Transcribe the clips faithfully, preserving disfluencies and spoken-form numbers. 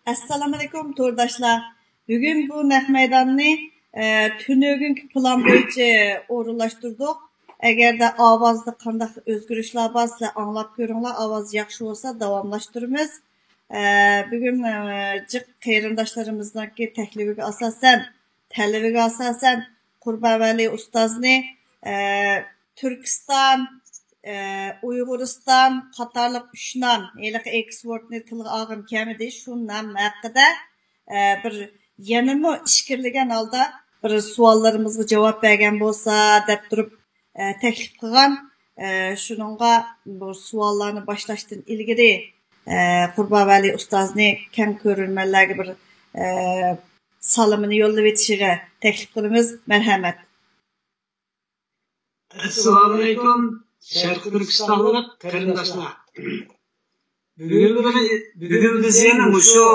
ئەسسالامۇئەلەيكۇم، تورداشلار. بۈگۈن بۇ نەق مەيداننى، ئە، تۈنۈگۈنكى پىلان بويىچە ئورۇنلاشتۇردۇق. ئەگەردە ئاۋازدا قانداق ئۆزگىرىشلەر بار، سىلەر ئاڭلاپ كۆرۈڭلار. ئاۋاز ياخشى بولسا، داۋاملاشتۇرىمىز. ئە، بۈگۈن، ئە، جىق قېرىنداشلىرىمىزنىڭكى تەكلىپىگە ئاساسەن، تەلىپىگە ئاساسەن، قۇربانۋەلى ئۇستازنى، ئە، تۈركىستان، ئە، ئۇيغۇرىستان قاتارلىق ئۈچ نام، ھېلىقى ئېكسۋوردنى تىلغا ئالغۇم كەلمىدى، شۇ نام ھەققىدە، ئە، بىر يەنىمۇ ئىچكىرىلىگەن ھالدا بىر سوئاللىرىمىزغا جاۋاب بەرگەن بولسا دەپ تۇرۇپ، ئە، تەكلىپ قىلغان. ئە، شۇنىڭغا بۇ سوئاللارنى باشلاشتىن ئىلگىرى، ئە، قۇربانۋەلى ئۇستازنى كەڭ كۆرۈرمەنلەرگە بىر، ئە، سالىمىنى يوللىۋېتىشىگە تەكلىپ قىلىمىز. مەرھەمەت. ئەسسالامۇئەلەيكۇم، شەرقىي تۈركىستانلىق قېرىنداشلار. بۈگۈن بىر، بۈگۈن بىز يەنە مۇشۇ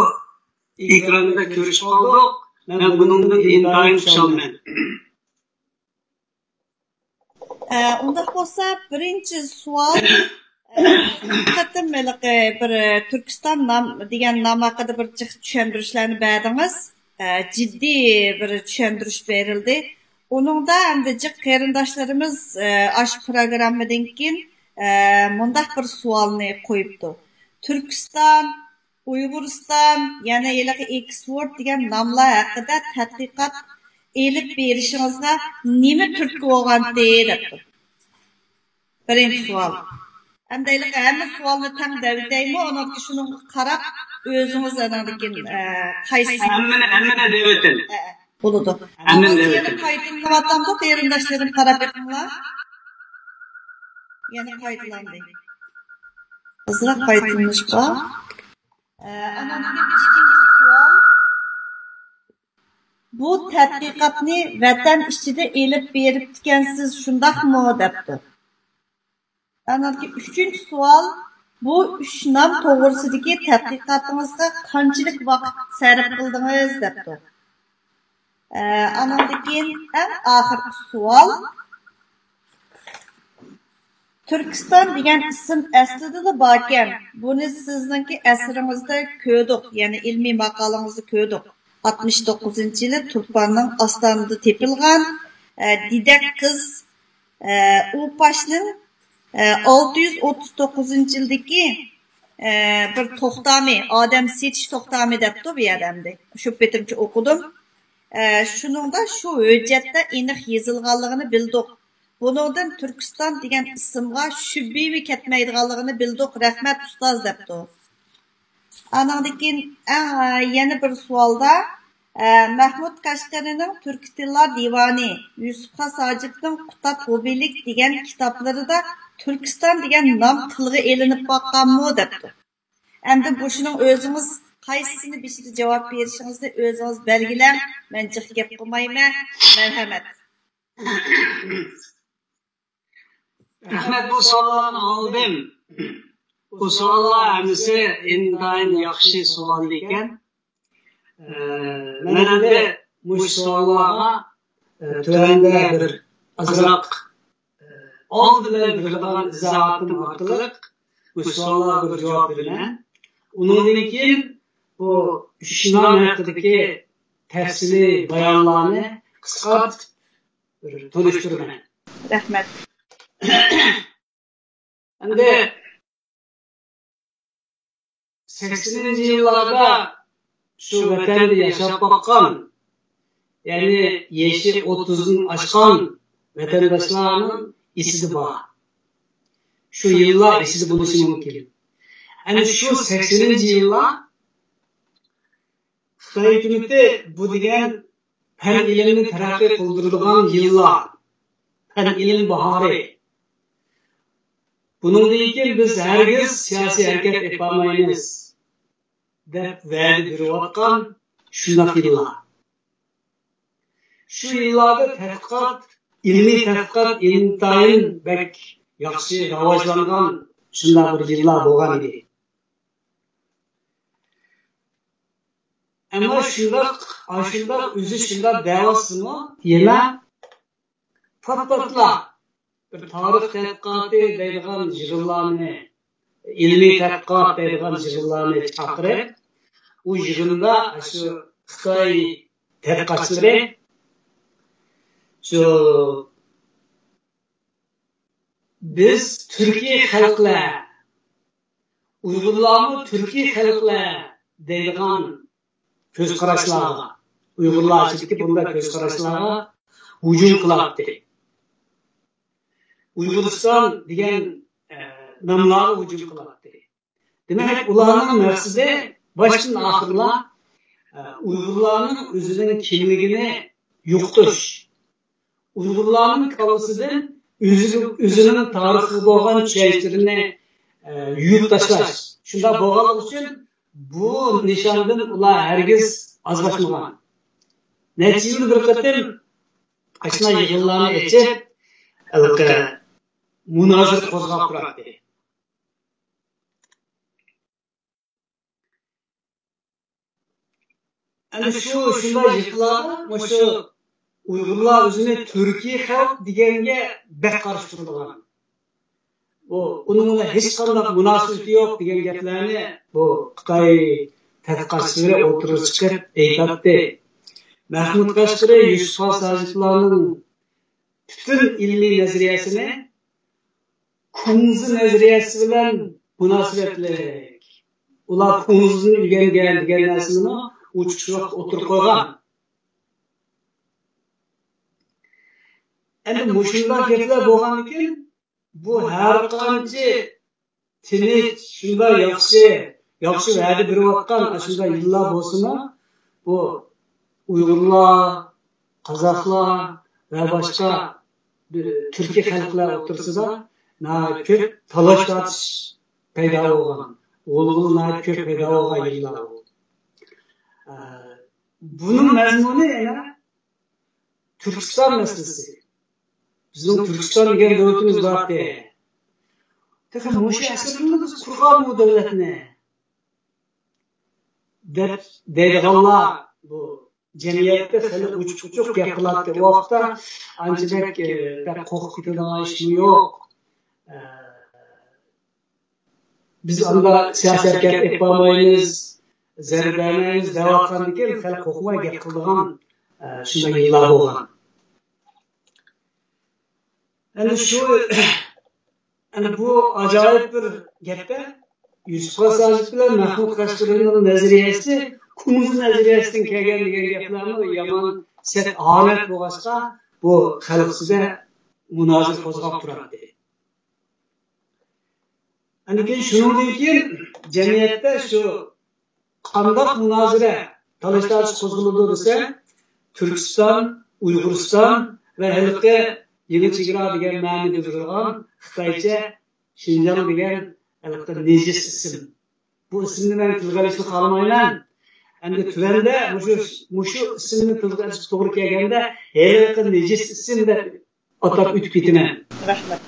ئېكراندا كۆرۈشۈپ قالدۇق. مەن بۇنىڭدىن ئىنتايىن خۇشالمەن. ئە، ئۇنداق بولسا، بىرىنچى سوئال، ئە، قېتىم ھېلىقى بىر، ئە، تۈركىستان نام، دېگەن نام ھەققىدە بىر جىق چۈشەندۈرۈشلەرنى بەردىڭىز. ئە، جىددىي بىر چۈشەندۈرۈش بېرىلدى. ئۇنىڭدا ئەمدى جىق قېرىنداشلىرىمىز، ئە، ئاشۇ پروگراممىدىن كېيىن، ئە، مۇنداق بىر سوئالنى قويۇپتۇ. تۈركىستان، ئۇيغۇرىستان، يەنە ھېلىقى ئېكسفورد دېگەن ناملار ھەققىدە تەتقىقات ئېلىپ بېرىشىڭىزغا نېمە تۈرتكە بولغانتى؟ دەپتۇ. بىرىنچى سوئال. ئەمدى ھېلىقى ھەممە سوئالنى تەڭ دەۋېتەيمۇ؟ ئۇنىڭدىن شۇنىڭغا قاراپ ئۆزىڭىز ئاندىن كېيىن، ئە، قايسى ھەممىنى، ھەممىنى دەۋېتىڭ. ئە، ئە، بولىدۇ. ھەممىنى ئاۋاز يەنە دەۋېتىڭ. قايتىلىنىۋاتامدۇ؟ قېرىنداشلىرىم قاراپ بېقىڭلار. يەنە قايتىلاندى. ئازراق قايتىلىنىش بار. ئە، ئاندىن كېيىن ئىككىنچى سوئال. بۇ تەتقىقاتنى ۋەتەن ئىچىدە ئېلىپ بېرىپتىكەنسىز، شۇنداقمۇ؟ دەپتۇ. ئاندىن كېيىن ئۈچىنچى سوئال، بۇ ئۈچ نام توغرىسىدىكى تەتقىقاتىڭىزغا قانچىلىك ۋاقىت سەرپ قىلدىڭىز؟ دەپتۇ. ئە، ئاندىن كېيىن ئەڭ ئاخىرقى سوئال. تۈركىستان دېگەن ئىسىم ئەسلىدىلا باركەن، بۇنى سىزنىڭكى ئەسىرىڭىزدە كۆردۇق، يەنى ئىلمىي ماقالىڭىزدا كۆردۇق. ئاتمىش توققۇزىنچى يىلى تۇرپاننىڭ ئاستانىدا تېپىلغان، ئە، دېدەك قىز، ئە، ئۇپاشنىڭ، ئە، ئالتە يۈز ئوتتۇز توققۇزىنچى يىلدىكى، ئە، بىر توختامى، ئادەم سېتىش توختامى دەپتۇ بۇ يەردە ئەمدى. شۇ پېتىمچە ئوقۇدۇم. ئە، شۇنىڭدا شۇ ھۆججەتتە ئېنىق يېزىلغانلىقىنى بىلدۇق. بۇنىڭدىن تۈركىستان دېگەن ئىسىمغا شۈبھىمۇ كەتمەيدىغانلىقىنى بىلدۇق. رەھمەت، ئۇستاز، دەپتۇ. ئانىڭدىن كېيىن ئەڭ، ئە، يەنە بىر سوئالدا، ئە، مەھمۇد قەشقىرىنىڭ تۈركىي تىللار دىۋانى، يۈسۈپ خاس ھاجىپنىڭ قۇتاد غوبىلىك دېگەن كىتابلىرىدا تۈركىستان دېگەن نام تىلغا ئېلىنىپ باققانمۇ؟ دەپتۇ. ئەمدى مۇشۇنىڭ ئۆزىڭىز قايسىسىنى بېشىدا جاۋاب بېرىشىڭىزنى ئۆزىڭىز بەلگىلەڭ. مەن جىق گەپ قىلمايمەن. مەرھەمەت. رەھمەت، بۇ سوئاللارنى ئالدىم. بۇ سوئاللار ھەممىسى ئىنتايىن ياخشى سوئال ئىكەن. ئە، مەن ئەمدى مۇشۇ سوئاللارغا، ئە، تۆۋەندە بىر ئازراق، ئە، ئالدى بىلەن بېرىدىغان ئىزاھاتىم ئارقىلىق مۇشۇ سوئاللارغا بىر جاۋاب بېرىمەن. ئۇنىڭدىن كېيىن بۇ ئۈچ نام ھەققىدىكى تەپسىلىي بايانلارنى قىسقارتىپ بىر تونۇشتۇرىمەن. رەھمەت. ئەمدى سەكسىنىنچى يىللاردا شۇ ۋەتەندە ياشاپ باققان، يەنى يېشى ئوتتۇزدىن ئاشقان ۋەتەنداشلارنىڭ ئېسىدە بار. شۇ يىللار ئېسىدە بولۇشى مۇمكىن. ئەنە شۇ سەكسىنىنچى يىللار خىتاي ھۆكۈمىتى بۇ دېگەن پەن ئىلىمنى تەرەققىي قىلدۇرىدىغان يىللار، پەن ئىلىم باھارى. بۇنىڭدىن كېيىن بىز ھەرگىز سىياسىي ھەرىكەت ئېلىپ بارمايمىز، دەپ ۋەدە بېرىۋاتقان شۇنداق يىللار. شۇ يىللاردا تەتقىقات، ئىلمىي تەتقىقات ئىنتايىن بەك ياخشى راۋاجلانغان شۇنداق بىر يىللار بولغان ئىدى. ئەمما شۇنداق، ئاشۇنداق ئۆزى شۇنداق دەۋاتسىمۇ، يەنە پات-پاتلا بىر تارىخ تەتقىقاتى دەيدىغان يىغىنلارنى، ئىلمىي تەتقىقات دەيدىغان يىغىنلارنى چاقىرىپ، ئۇ يىغىندا شۇ خىتاي تەتقىقاتچىلىرى شۇ بىز تۈركىي خەلقلەر، ئۇيغۇرلارمۇ تۈركىي خەلقلەر دەيدىغان كۆز قاراشلارغا، ئۇيغۇرلار ئىچىدىكى بۇنداق كۆز قاراشلارغا ھۇجۇم قىلاتتى. ئۇيغۇرىستان دېگەن، ئە، ناملارغا ھۇجۇم قىلاتتى. دېمەك، ئۇلارنىڭ مەقسىتى باشتىن ئاخىرلا، ئە، ئۇيغۇرلارنىڭ ئۆزىنىڭ كىملىكىنى يوقىتىش. ئۇيغۇرلارنىڭ كاللىسىدىن ئۆزىگە، ئۆزىنىڭ تارىخىغا بولغان چۈشەنچىلىرىنى، ئە، يۇيۇپ تاشلاش. شۇنداق بولغانلىقى ئۈچۈن بۇ نىشاندىن ئۇلار ھەرگىز ئازماشمىغان. نەچچە يىلدا بىر قېتىم ئاشۇنداق يىغىنلارنى ئېچىپ، ھېلىقى مۇنازىرە قوزغاپ تۇراتتى. ئەنە شۇ، شۇنداق يىغىنلاردا مۇشۇ ئۇيغۇرلار ئۆزىنى تۈركىي خەلق دېگەنگە بەك قارشى تۇرىدىغان، بۇ، ئۇنىڭ بىلەن ھېچقانداق مۇناسىۋىتى يوق دېگەن گەپلەرنى بۇ خىتاي تەتقىقاتچىلىرى ئوتتۇرىغا چىقىپ ئېيتاتتى. مەھمۇد قەشقىرى، يۈسۈپ خاس ھاجىپلارنىڭ پۈتۈن ئىلمىي نەزەرىيەسىنى كۇڭزى نەزەرىيەسى بىلەن مۇناسىۋەتلىك. ئۇلار كۇڭزىدىن ئۆگەنگەن دېگەن نەرسىنىمۇ ئوچۇق-چۈرۈك ئوتتۇرىغا قويغان. ئەمدى مۇشۇنداق گەپلەر بولغاندىكىن، بۇ ھەر قانچە تىنچ، شۇنداق ياخشى، ياخشى ۋەدە بېرىۋاتقان ئاشۇنداق يىللار بولسىمۇ، بۇ ئۇيغۇرلار، قازاقلار ۋە باشقا تۈركىي خەلقلەر ئوتتۇرىسىدا ناھايىتى كۆپ تالاش-تارتىش پەيدا بولغان، غۇلغۇلا ناھايىتى كۆپ پەيدا بولغان يىللار بۇ. ئە، بۇنىڭ مەزمۇنى يەنە تۈركىستان مەسىلىسى. بىزنىڭ تۈركىستان دېگەن دۆلىتىمىز بار ئىدى. تېخى مۇشۇ ئەسىردىلا بىز قۇرغان بۇ دۆلەتنى، دەپ دەيدىغانلار بۇ جەمئىيەتتە خېلى ئوچۇق-ئوچۇق گەپ قىلاتتى. ئۇ ۋاقىتتا ئانچە بەك، ئە، بەك قورقۇپ كېتىدىغان ئىشمۇ يوق. ئە، بىز ئاندا سىياسىي ھەرىكەت ئېلىپ بارمايمىز، زەربە بەرمەيمىز دەۋاتقاندىكىن خېلى قورقماي گەپ قىلىدىغان، ئە، شۇنداق يىللار بولغان. ئەنە شۇ، ئەنە بۇ ئاجايىپ بىر گەپتە يۈسۈپ خاس ھاجىپ بىلەن مەھمۇد قەشقىرىنىڭ نەزەرىيەسى كۇڭزى نەزەرىيەسىدىن كەلگەن دېگەن گەپلەرمۇ يامان سەت ئامەت بولغاچقا، بۇ خەلق ئىچىدە مۇنازىرە قوزغاپ تۇراتتى. ئاندىن كېيىن شۇنىڭدىن كېيىن جەمئىيەتتە شۇ قانداق مۇنازىرە، تالاش-تارتىش قوزغىلىدۇ دېسە، تۈركىستان، ئۇيغۇرىستان ۋە ھېلىقى يېڭى چېگرا دېگەن مەنىنى بىلدۈرىدىغان خىتايچە شىنجاڭ دېگەن ھېلىقى نىجىس ئىسىم. بۇ ئىسىمنى مەن تىلغا ئېلىشنى خالىمايمەن. ئەمدى تۆۋەندە مۇشۇ، مۇشۇ ئىسىمنى تىلغا ئېلىش توغرا كەلگەندە ھېلىقى نىجىس ئىسىم دەپ ئاتاپ ئۆتۈپ كېتىمەن. رەھمەت.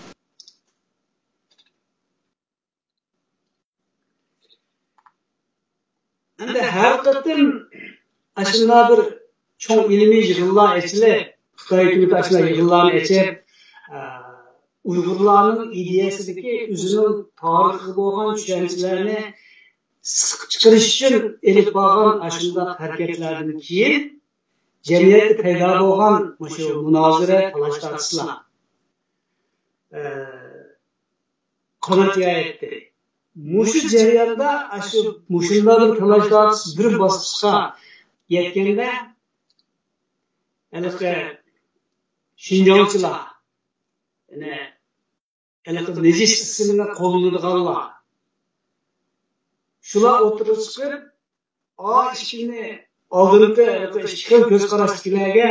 ئەمدى ھەر قېتىم ئاشۇنداق بىر چوڭ ئىلمىي يىغىنلار ئېچىلىپ، خىتاي ھۆكۈمىتى ئاشۇنداق يىغىنلارنى ئېچىپ، ئە، ئۇيغۇرلارنىڭ ئىدىيەسىدىكى ئۆزىنىڭ تارىخىغا بولغان چۈشەنچىلەرنى سىقىپ چىقىرىش ئۈچۈن ئېلىپ بارغان ئاشۇنداق ھەرىكەتلەردىن كېيىن جەمئىيەتتە پەيدا بولغان مۇشۇ مۇنازىرە، تالاش-تارتىشلار، ئە، قانات ياياتتى. مۇشۇ جەرياندا ئاشۇ مۇشۇنداق بىر تالاش-تارتىش بىر باسقۇچقا يەتكەندە، ھېلىقى شىنجاڭچىلار، يەنى ھېلىقى نىجىس ئىسىمنى قوللىنىدىغانلار، شۇلار ئوتتۇرىغا چىقىپ، ئا ئىككىنى ئالدىنقى ھېلىقى ئىككى خىل كۆز قاراشتىكىلەرگە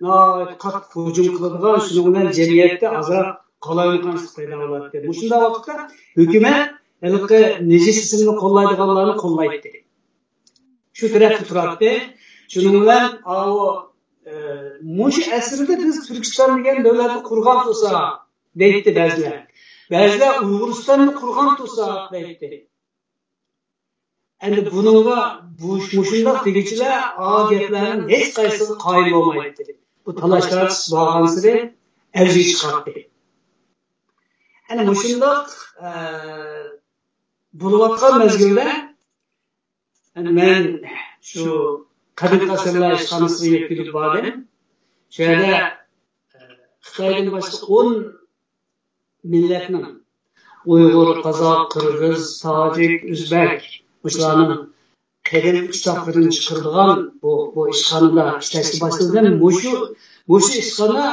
ناھايىتى قاتتىق ھۇجۇم قىلىدىغان، شۇنىڭ بىلەن جەمئىيەتتە ئازراق قالايمىقانچىلىق پەيدا بولاتتى. مۇشۇنداق ۋاقىتتا ھۆكۈمەت ھېلىقى نىجىس ئىسىمنى قوللايدىغانلارنى قوللايتتى. شۇ تەرەپتە تۇراتتى. شۇنىڭ بىلەن ئاۋۇ، ئە، مۇشۇ ئەسىردە بىز تۈركىستان دېگەن دۆلەتنى قۇرغان تۇرساق، دەيتتى بەزىلەر. بەزىلەر ئۇيغۇرىستاننى قۇرغان تۇرساق، دەيتتى. ئەمدى بۇنىڭغا بۇ، مۇشۇنداق دېگۈچىلەر ئا گەپلەرنىڭ ھېچقايسىسىغا قايىل بولمايتتى. بۇ تالاش-تارتىش بارغانسېرى ئەۋجىگە چىقاتتى. ئەنە مۇشۇنداق، ئە، بولۇۋاتقان مەزگىلدە مەن شۇ قەدىمكى ئەسىرلەر ئىشخانىسىغا يۆتكىلىپ باردىم. شۇ يەردە، ئە، خىتايدىن باشقا ئون مىللەتنىڭ، ئۇيغۇر، قازاق، قىرغىز، تاجىك، ئۆزبەك، مۇشۇلارنىڭ قەدىمكى كىتابلىرىنى چىقىرىدىغان بۇ، بۇ ئىشخانىدا ئىشلەشكە باشلىدىم. مۇشۇ، مۇشۇ ئىشخانا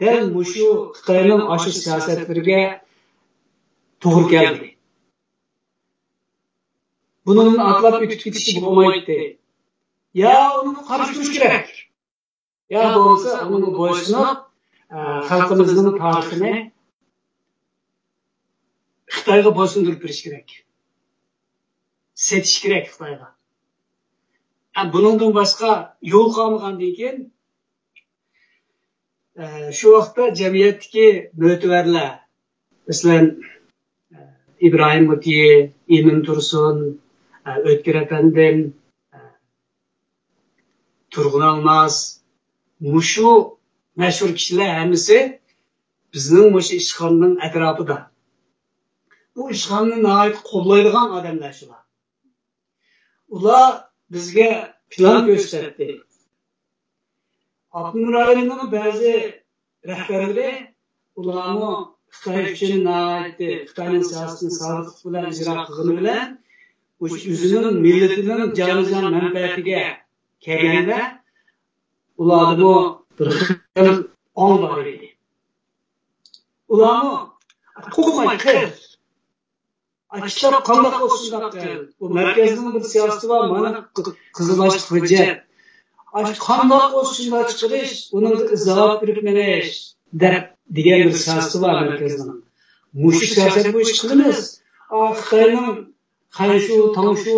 دەل مۇشۇ خىتاينىڭ ئاشۇ سىياسەتلىرىگە توغرا كەلدى. بۇنىڭدىن ئاتلاپ ئۆتۈپ كېتىشكە بولمايتتى. يا ئۇنىڭغا قارشى تۇرۇش كېرەك، يا بولمىسا ئۇنىڭغا بويسۇنۇپ، ئە، خەلقىمىزنىڭ تارىخىنى خىتايغا بويسۇندۇرۇپ بېرىش كېرەك. سېتىش كېرەك خىتايغا. ئە، بۇنىڭدىن باشقا يول قالمىغاندىن كېيىن، ئە، شۇ ۋاقىتتا جەمئىيەتتىكى مۆتىۋەرلەر، مەسىلەن، ئىبراھىم مۇتىي، ئىمىن تۇرسۇن، ئۆتكۈر ئەپەندىم، تۇرغۇن ئالماس، مۇشۇ مەشھۇر كىشىلەر ھەممىسى بىزنىڭ مۇشۇ ئىشخانىنىڭ ئەتراپىدا. بۇ ئىشخانىنى ناھايىتى قوللايدىغان ئادەملەر شۇلار. ئۇلار بىزگە پىلان كۆرسەتتى. ئاپتونوم رايوننىڭ بەزى رەھبەرلىرى، ئۇلارمۇ خىتاي ئۈچۈن ناھايىتى، خىتاينىڭ سىياسىتىنى سادىقلىق بىلەن ئىجرا قىلغىنى بىلەن، مۇشۇ ئۆزىنىڭ مىللىتىنىڭ جانىجان مەنپەئەتىگە كەلگەندە، ئۇلاردىمۇ بىر خىل ئاڭ بار ئىدى. ئۇلارمۇ قورقماي قىل. ئاي، كىتاب قانداق بولسا شۇنداق قىل. بۇ مەركەزنىڭ بىر سىياسىتى بار، مانا، قىزىل باشلىق ھۆججەت. ئاي، قانداق بولسا شۇنداق چىقىرىش، ئۇنىڭغا ئىزاھات بېرىپ مېڭىش، دەپ دېگەن بىر سىياسىتى بار مەركەزنىڭ. مۇشۇ سىياسەت بويىچە قىلىمىز. ئا، خىتاينىڭ خەنشۇ، تاڭشۇ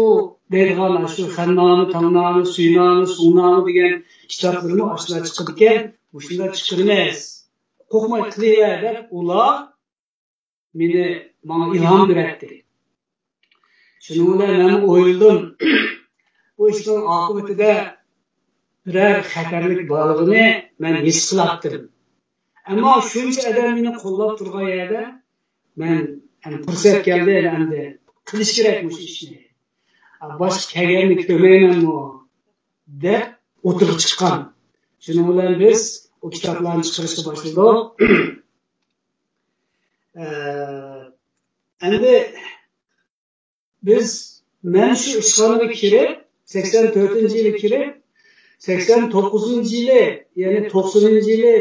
دەيدىغان، شۇ خەننامە، تاڭنامە، سۈينامە، سۇڭنامە دېگەن كىتابلىرىمۇ ئاشۇنداق چىقىدىكەن، مۇشۇنداق چىقىرىمىز. قورقماي قىلىۋەر، دەپ ئۇلار مېنى، ماڭا ئىلھام بېرەتتى. شۇنىڭ بىلەن مەن ئويلىدىم، بۇ ئىشنىڭ ئاقىۋىتىدە بىرەر خەتەرلىك بارلىقىنى مەن ھېس قىلاتتىم. ئەمما شۇنچە ئادەم مېنى قوللاپ تۇرغان يەردە مەن، ئەمدى پۇرسەت كەلدى، ئەمدى قىلىش كېرەك مۇشۇ ئىشنى. باشقا كەلگەننى كۆرمەيمەنمۇ دەپ ئوتتۇرىغا چىققان. شۇنىڭ بىلەن بىز ئۇ كىتابلارنى چىقىرىشقا باشلىدۇق. ئە، ئەمدى بىز، مەن شۇ ئىشخانىغا كىرىپ، سەكسەن تۆتىنچى يىلى كىرىپ، سەكسەن توققۇزىنچى يىلى، يەنى توقسىنىنچى يىلى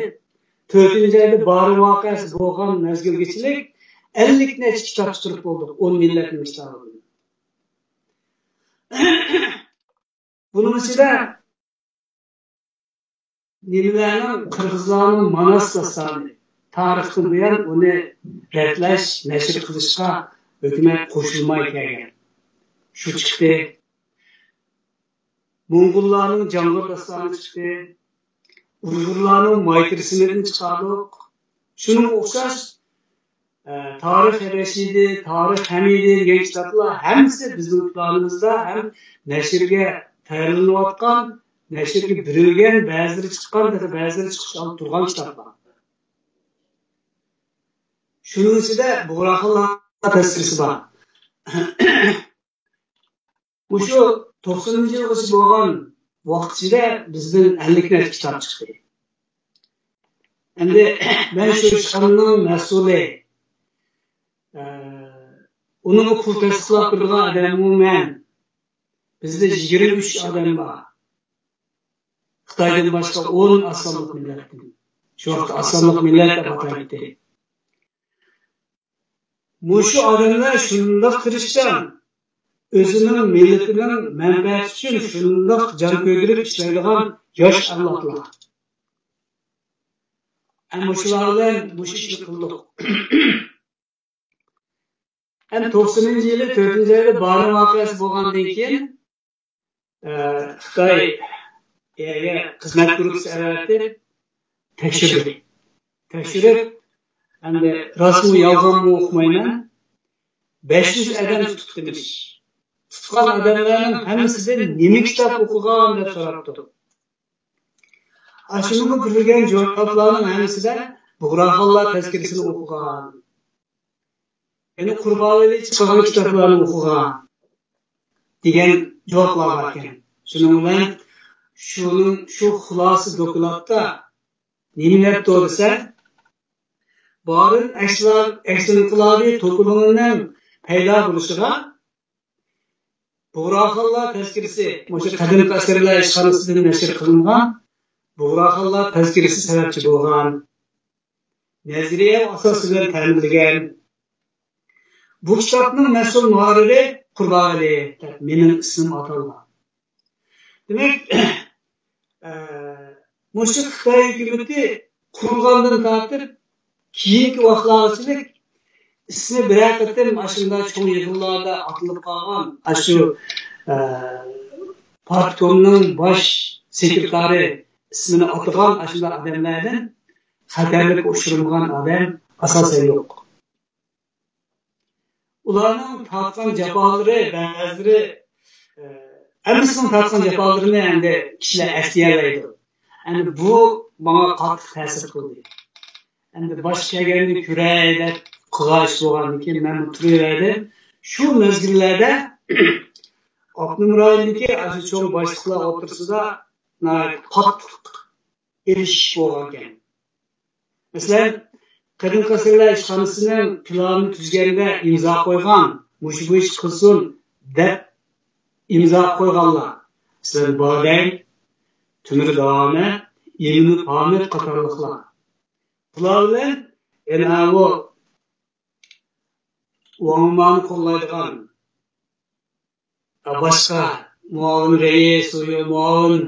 تۆتىنچى ئايدا بارىن ۋەقەسى بولغان مەزگىلگىچىلىك ئەللىك نەچچە كىتاب چىقىرىپ بولدۇق، ئون مىللەتنىڭ كىتابىدىن. بۇنىڭ ئىچىدە نېمىلەرنىڭ، قىرغىزلارنىڭ ماناس داستانى، تارىختىن بۇيان ئۇنى رەتلەش، نەشر قىلىشقا ھۆكۈمەت قوشۇلماي كەلگەن. شۇ چىقتى. موڭغۇللارنىڭ جاڭغۇر داستانى چىقتى. ئۇيغۇرلارنىڭ مايتىرىسىمىدىن چىقاردۇق. شۇنىڭغا ئوخشاش، ئە، تارىخ رەشىدى، تارىخ ھەمىدى دېگەن كىتابلار ھەممىسى بىزنىڭ پىلانىمىزدا ھەم نەشرگە تەييارلىنىۋاتقان، نەشرگە بېرىلگەن، بەزىلىرى چىققان، بەزىلىرى چىقىش ئالدىدا تۇرغان كىتابلار. شۇنىڭ ئىچىدە بۇغراخانلار تەزكىرىسى بار. مۇشۇ توقسىنىنچى يىلغىچە بولغان ۋاقىت ئىچىدە بىزدىن ئەللىك نەچچە كىتاب چىقتى. ئەمدى مەن شۇ ئىشخانىنىڭ مەسئۇلى، ئە، ئۇنىڭغا پۇل تەستىقلاپ بېرىدىغان ئادەممۇ مەن. بىزدە يىگىرمە ئۈچ ئادەم بار. خىتايدىن باشقا ئون ئاز سانلىق مىللەتتىن. شۇ ۋاقىتتا ئاز سانلىق مىللەت دەپ ئاتايتتى. مۇشۇ ئادەملەر شۇنداق تىرىشچان، ئۆزىنىڭ مىللىتىنىڭ مەنپەئەتى ئۈچۈن شۇنداق جان كۆيدۈرۈپ ئىشلەيدىغان ياش ئەۋلادلار. ھەم مۇشۇلار بىلەن مۇشۇ ئىشنى قىلدۇق. ھەم توقسىنىنچى يىلى تۆتىنچى ئايدا بارىن ۋەقەسى بولغاندىن كېيىن، ئە، خىتاي يەرگە خىزمەت گۇرۇپپىسى ئەۋەتىپ تەكشۈردى. تەكشۈرۈپ، ئەمدى راستمۇ يالغانمۇ ئۇقمايمەن، بەش يۈز ئادەم تۇتتى دېمىش. تۇتقان ئادەملەرنىڭ ھەممىسىدىن نېمە كىتاب ئوقۇغان دەپ سوراپتۇ. ئاشۇنىڭغا بېرىلگەن جاۋابلارنىڭ ھەممىسىدە بۇغراخانلار تەزكىرىسىنى ئوقۇغان. يەنى قۇربانۋەلى چىقارغان كىتابلارنى ئوقۇغان. دېگەن جاۋابلار بار ئىكەن. شۇنىڭ بىلەن شۇنىڭ، شۇ خۇلاسە دوكلاتتا نېمە دەپتۇ دېسە، بارىن ئەكسلار، ئەكس ئىنقىلابى توپلىمىنىڭ پەيدا بولۇشىغا بۇغراخانلار تەزكىرىسى، مۇشۇ قەدىمكى ئەسەرلەر ئىشخانىسىدىن نەشر قىلىنغان بۇغراخانلار تەزكىرىسى سەۋەبچى بولغان. نەزەرىيە ئاساسى بىلەن تەمىنلىگەن. بۇ كىتابنىڭ مەسئۇل مۇھەررىرى قۇربانئەلى، دەپ مېنىڭ ئىسمىم ئاتالغان. دېمەك، ئە، مۇشۇ خىتاي ھۆكۈمىتى قۇرۇلغاندىن تارتىپ كېيىنكى ۋاقىتلارغىچىلىك ئىسمى بىرەر قېتىم ئاشۇنداق چوڭ يىغىنلاردا ئاتىلىپ قالغان، ئاشۇ، ئە، پارتكومنىڭ باش سېكرېتارى ئىسمىنى ئاتىغان ئاشۇنداق ئادەملەردىن خەتەرلىككە ئۇچرىمىغان ئادەم ئاساسەن يوق. ئۇلارنىڭ تارتقان جاپالىرى، بەزىلىرى، ئە، ھەممىسىنىڭ تارتقان جاپالىرىنى ئەمدى كىشىلەر ئەسلىيەلەيدۇ. ئەمدى بۇ ماڭا قاتتىق تەسىر قىلدى. ئەمدى باش كەلگەندە كۆرەي دەپ قىلغان ئىش بولغاندىن كېيىن مەن تۇرۇۋەردىم. شۇ مەزگىللەردە ئاپتونوم رايوندىكى ئاشۇ چوڭ باشلىقلار ئوتتۇرىسىدا ناھايىتى قاتتىق ئېلىشىش بولغانىكەن. مەسىلەن، قەدىمكى ئەسەرلەر ئىشخانىسىنىڭ پىلانىنى تۈزگەندە ئىمزا قويغان، مۇشۇ بۇ ئىش قىلسۇن دەپ ئىمزا قويغانلار، مەسىلەن، بادەي، تۆمۈر داۋامەت، ئىمىن ھامىد قاتارلىقلار. بۇلار بىلەن يەنە ئاۋۇ ۋاڭمانى قوللايدىغان باشقا مۇئاۋىن رەئىس، مۇئاۋىن،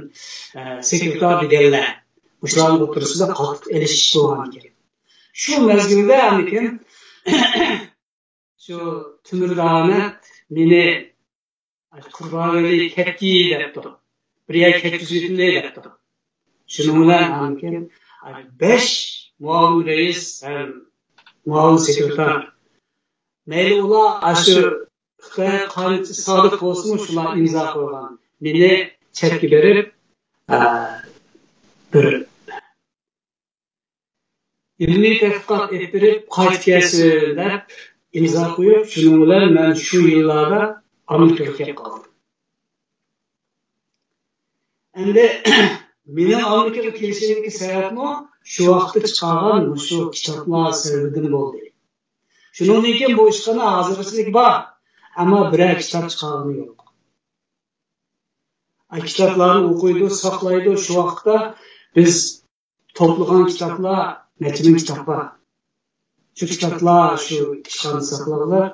ئە، سېكرېتار دېگەنلەر، مۇشۇلارنىڭ ئوتتۇرىسىدا قاتتىق ئېلىشىش بولغان ئىكەن. شۇ مەزگىلدە ئاندىن كېيىن شۇ تۆمۈر داۋامەت مېنى قۇربانئەلى كەتتى دەپتۇ. بىر يەرگە كەتكۈزۈۋېتىلدى دەپتۇ. شۇنىڭ بىلەن ئاندىن كېيىن بەش مۇئاۋىن رەئىس ھەم مۇئاۋىن سېكرېتار، مەيلى ئۇلار ئاشۇ خىتاي قانچە سادىق بولسىمۇ، شۇلار ئىمزا قويغان. مېنى چەتكە بېرىپ، ئە، بىر ئىلمىي تەتقىقات ئېلىپ بېرىپ قايتىپ كەلسۇن دەپ ئىمزا قويۇپ، شۇنىڭ بىلەن مەن شۇ يىللاردا ئامېرىكىغا كېلىپ قالدىم. ئەمدى مېنىڭ ئامېرىكىغا كېلىشىمدىكى سەۋەبمۇ شۇ ۋاقىتتا چىقارغان مۇشۇ كىتابلار سەۋەبىدىن بولدى. شۇنىڭدىن كېيىن بۇ ئىشخانا ھازىرغىچىلىك بار، ئەمما بىرەر كىتاب چىقارغىنى يوق. ئاي، كىتابلارنى ئوقۇيدۇ، ساقلايدۇ. شۇ ۋاقىتتا بىز توپلىغان كىتابلار نەچچە مىڭ كىتاب بار. شۇ كىتابلار شۇ ئىشخانىدا ساقلانغان.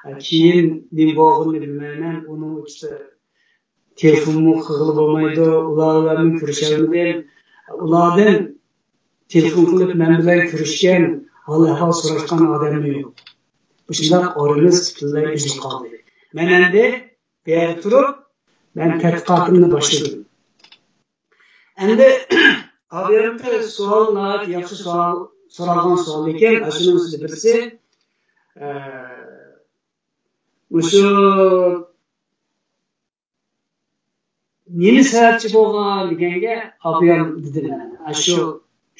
ئاي، كېيىن نېمە بولغىنىنى بىلمەيمەن. ئۇنىڭ ئۈستىدە تېلېفونمۇ قىلغىلى بولمايدۇ. ئۇلار بىلەن كۆرۈشەلمىدىم. ئۇلاردىن تېلېفون قىلىپ مەن بىلەن كۆرۈشكەن، ھال-ئەھۋال سوراشقان ئادەممۇ يوق. مۇشۇنداق ئارىمىز پۈتۈنلەي ئۈزۈلۈپ قالدى. مەن ئەمدى بۇ يەردە تۇرۇپ، مەن تەتقىقاتىمنى باشلىدىم. ئەمدى ئابىيەمدە سوئال، ناھايىتى ياخشى سوئال، سورالغان سوئال ئىكەن. ئاشۇنىڭ ئىچىدە بىرسى، ئە، مۇشۇ نېمە سەۋەبچى بولغان دېگەنگە، ئابىيام دېدىم، ئاشۇ،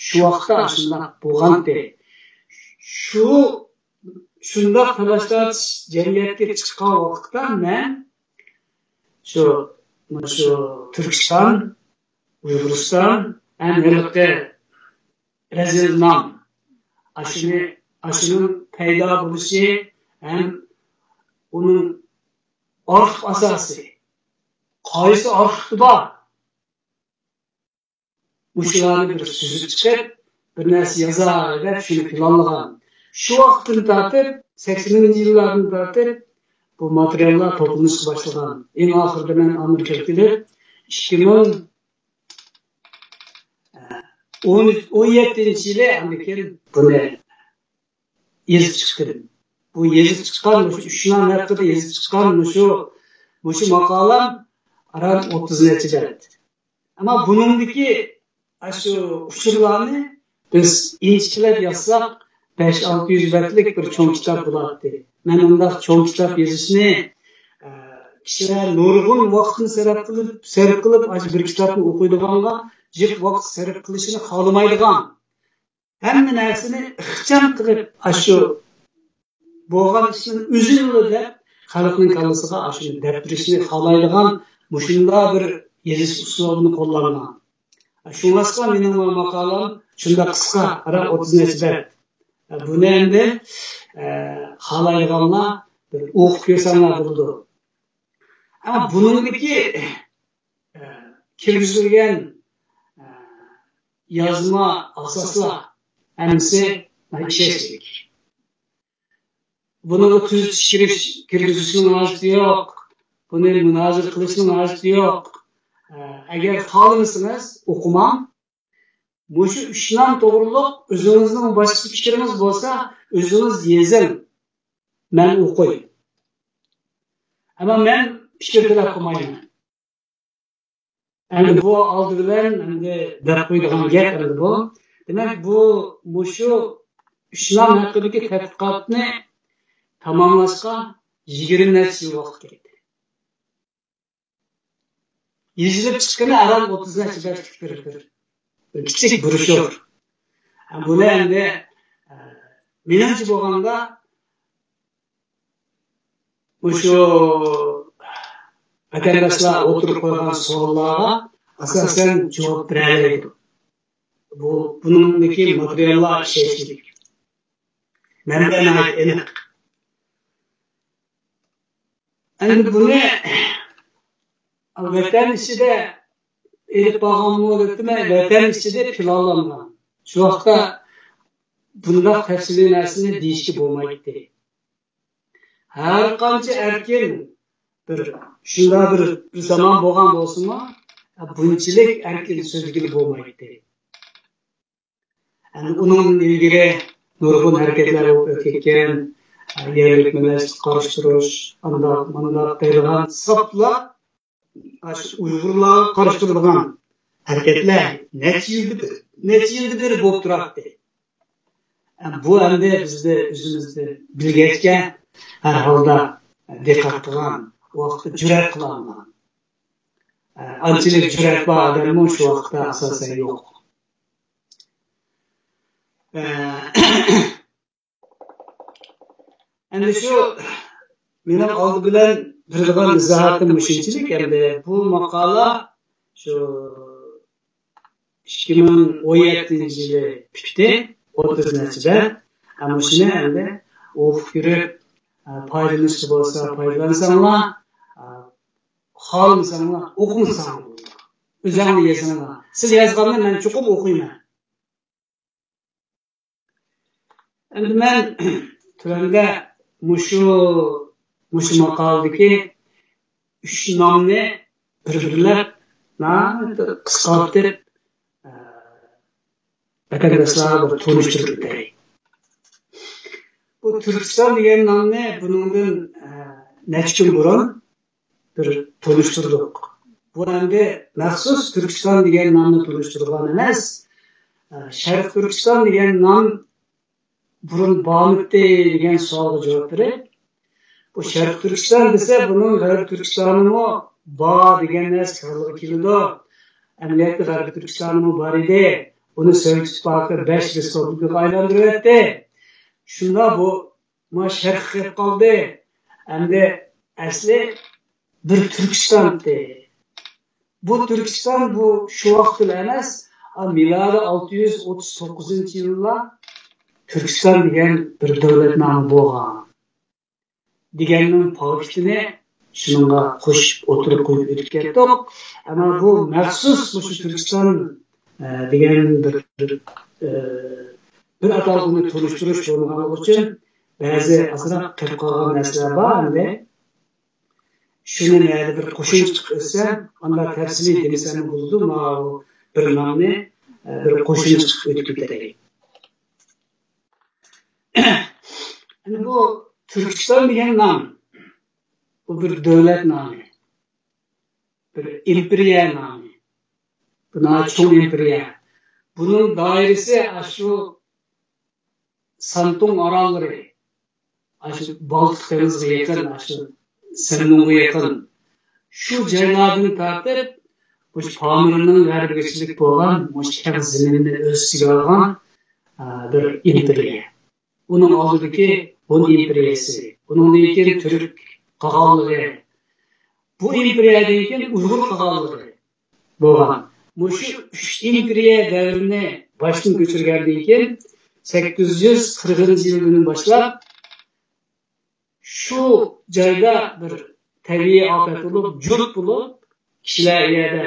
شۇ ۋاقىتتا ئاشۇنداق بولغانتى. شۇ، شۇنداق تالاش-تارتىش جەمئىيەتكە چىققان ۋاقىتتا مەن شۇ، مۇشۇ تۈركىستان، ئۇيغۇرىستان ھەم ھېلىقى رەزىل نام، ئاشۇنى، ئاشۇنىڭ پەيدا بولۇشى ھەم ئۇنىڭ ئارخىپ ئاساسى، قايسى ئارخىپتا بار؟ مۇشۇلارنى بىر سۈزۈپ چىقىپ، بىر نەرسە يازاي دەپ شۇنى پىلانلىغان. شۇ ۋاقىتتىن تارتىپ، سەكسىنىنچى يىللاردىن تارتىپ بۇ ماتېرىياللار توپلىنىشقا باشلىغان. ئەڭ ئاخىرىدا مەن ئامېرىكىغا كېلىپ، ئىككى مىڭ ئون، ئون يەتتىنچى يىلى ئاندىن كېيىن بۇنى يېزىپ چىقتىم. بۇ يېزىپ چىققان، مۇشۇ ئۈچ نام ھەققىدە يېزىپ چىققان مۇشۇ، مۇشۇ ماقالەم ئاران ئوتتۇز نەچچە بەت. ئەمما بۇنىڭدىكى ئاشۇ ئۇچۇرلارنى بىز ئىنچىكىلەپ يازساق، بەش ئالتە يۈز بەتلىك بىر چوڭ كىتاب بولاتتى. مەن ئۇنداق چوڭ كىتاب يېزىشنى، ئە، كىشىلەر نۇرغۇن ۋاقىتنى سەرپ قىلىپ، سەرپ قىلىپ، ئاشۇ بىر كىتابنى ئوقۇيدىغانغا جىق ۋاقىت سەرپ قىلىشىنى خالىمايدىغان، ھەممە نەرسىنى ئىخچام قىلىپ، ئاشۇ بولغان ئىشنى ئۈزۈللا دەپ، خەلقنىڭ كاللىسىغا ئاشۇنى دەپ بېرىشنى خالايدىغان مۇشۇنداق بىر يېزىش ئۇسلۇبىنى قوللانغان. شۇڭلاشقا مېنىڭ ماقالام شۇنداق قىسقا، ھەر ئوتتۇز نەچچە بەت. بۇنى ئەمدى، ئە، خالايدىغانلار بىر ئوقۇپ كۆرسەڭلار بولىدۇ. ئەمما بۇنىڭدىكى، ئە، كىرگۈزۈلگەن، ئە، يازما ئاساسلار ھەممىسى ئىشەنچلىك. بۇنىڭغا تۈزىتىش كىرىش-، كىرگۈزۈشنىڭ ھاجىتى يوق. بۇنى مۇنازىرە قىلىشنىڭ ھاجىتى يوق. ئە، ئەگەر خالىمىسىڭىز، ئوقۇماڭ. مۇشۇ ئۈچ نام توغرۇلۇق ئۆزىڭىزنىڭ باشقا پىكرىڭىز بولسا، ئۆزىڭىز يېزىڭ. مەن ئوقۇي. ئەمما مەن پىكىر تەلەپ قىلمايمەن. ئەمدى بۇ ئالدى بىلەن ئەمدى دەپ قويىدىغان گەپ ئەمدى بۇ. دېمەك، بۇ، مۇشۇ ئۈچ نام ھەققىدىكى تەتقىقاتنى تاماملاشقا يىگىرمە نەچچە يىل ۋاقىت كەتتى. يېزىلىپ چىققىنى ئاران ئوتتۇز نەچچە بەتلىك بىر، بىر، بىر كىچىك بروشيۇر. بۇنى ئەمدى، ئە، مېنىڭچە بولغاندا، مۇشۇ ۋەتەنداشلار ئوتتۇرىغا قويغان سوئاللارغا ئاساسەن جاۋاب بېرەلەيدۇ. بۇ، بۇنىڭدىكى ماتېرىياللار ئىشەنچلىك. مەنبە ناھايىتى ئېنىق. ئەمدى بۇنى ۋەتەن ئىچىدە ئېلىپ بارغانمۇ دەپتىمەن، ۋەتەن ئىچىدە پىلانلانغان. شۇ ۋاقىتتا بۇنداق تەپسىلىي نەرسىنى دېيىشكە بولمايتتى. ھەر قانچە ئەركىن بىر، شۇنداق بىر، بىر زامان بولغان بولسىمۇ، بۇنچىلىك ئەركىن سۆزلىگىلى بولمايتتى. ئەمدى ئۇنىڭدىن ئىلگىرى نۇرغۇن ھەرىكەتلەر بولۇپ ئۆتكەن، يەرلىك مىللەتچىلىككە قارشى تۇرۇش، ئانداق، مانداق دەيدىغان ساپلا ئاشۇ ئۇيغۇرلارغا قارشى تۇرىدىغان ھەرىكەتلەر نەچچە يىلدىن بېرى، نەچچە يىلدىن بېرى بولۇپ تۇراتتى. بۇ ئەمدى بىزدە ئۆزىمىزدە بىلگەچكە، ھەر ھالدا دىققەت قىلغان، ۋاقىتتا جۈرئەت قىلالمىغان. ئانچىلىك جۈرئەت بار ئادەممۇ شۇ ۋاقىتتا ئاساسەن يوق. ئەمدى شۇ مېنىڭ ئالدى بىلەن بېرىدىغان ئىزاھاتىم مۇشۇنچىلىك. ئەمدى بۇ ماقالە شۇ ئىككى مىڭ ئون يەتتىنچى يىلى پۈتتى، ئوتتۇز نەچچە بەت. مۇشۇنى ئەمدى ئوقۇپ كۆرۈپ، پايدىلىنىشقا بولسا پايدىلانساڭلار، خالىمىساڭلار ئوقۇمىساڭلار بولىدۇ. ئۆزۈڭلار يازىسىلەر. سىز يازغاننى مەن چوقۇم ئوقۇيمەن. ئەمدى مەن تۆۋەندە مۇشۇ، مۇشۇ ماقالىدىكى ئۈچ نامنى بىر-بىرلەپ ناھايىتى قىسقارتىپ، ئە، ۋەتەنداشلارغا بىر تونۇشتۇرۇپ ئۆتەي. بۇ تۈركىستان دېگەن نامنى بۇنىڭدىن، ئە، نەچچە كۈن بۇرۇن بىر تونۇشتۇردۇق. بۇ ئەمدى مەخسۇس تۈركىستان دېگەن نامنى تونۇشتۇرغان ئەمەس. ئە، شەرقىي تۈركىستان دېگەن نام بۇرۇن بارمىدى دېگەن سوئالغا جاۋاب بېرىپ، بۇ شەرقىي تۈركىستان دېسە، بۇنىڭ غەربىي تۈركىستانىمۇ بار دېگەن نەرسە خىيالغا كېلىدۇ. ئەمەلىيەتتە غەربىي تۈركىستانىمۇ بار ئىدى. ئۇنى سوۋېت ئىتتىپاقى بەش رېسپۇبلىكىغا ئايلاندۇرۇۋەتتى. شۇنداق بۇ ما شەرققە كېلىپ قالدى. ئەمدى ئەسلى بىر تۈركىستان ئىدى. بۇ تۈركىستان بۇ شۇ ۋاقىتلا ئەمەس، ئا، مىلادىي ئالتە يۈز ئوتتۇز توققۇزىنچى يىللا تۈركىستان دېگەن بىر دۆلەت نامى بولغان دېگەننىڭ پاكىتىنى شۇنىڭغا قوشۇپ ئوتتۇرىغا قويۇپ ئۆتۈپ كەتتۇق. ئەمما بۇ مەخسۇس مۇشۇ تۈركىستان، ئە، دېگەن بىر، ئە، بىر ئاتالغۇنى تونۇشتۇرۇش بولمىغانلىقى ئۈچۈن بەزى ئازراق قېلىپ قالغان نەرسىلەر بار ئەمدى. شۇنى نەدە بىر قوشۇمچە قىلىپ ئۆتسەم، ئانداق تەپسىلىي دېمىسەممۇ بولىدۇ، ماۋۇ بىر نامنى، ئە، بىر قوشۇمچە قىلىپ ئۆتۈپ كېتەي. ئەمدى بۇ تۈركىستان دېگەن نام، بۇ بىر دۆلەت نامى، بىر ئىمپېرىيە نامى. بۇ ناھايىتى چوڭ ئىمپېرىيە. بۇنىڭ دائىرىسى ئاشۇ سانتۇڭ ئاراللىرى، ئاشۇ بالتىق دېڭىزىغا يېقىن، ئاشۇ سەمنۇڭغا يېقىن، شۇ جايلاردىن تارتىپ، مۇشۇ پامىرنىڭ غەربىگىچىلىك بولغان مۇشۇ كەڭ زېمىننى ئۆز ئىچىگە ئالغان، ئا، بىر ئىمپېرىيە. ئۇنىڭ ئالدىدىكى ھون ئىمپېرىيەسى، ئۇنىڭدىن كېيىن تۈرك قاغانلىقى، بۇ ئىمپېرىيەدىن كېيىن ئۇيغۇر قاغانلىقى بولغان. مۇشۇ ئۈچ ئىمپېرىيە دەۋرىنى باشتىن كۆچۈرگەندىن كېيىن، سەككىز يۈز قىرىقىنچى يىلدىن باشلاپ شۇ جايدا بىر تەبىئىي ئاپەت بولۇپ، جۇت بولۇپ، كىشىلەر يەردە،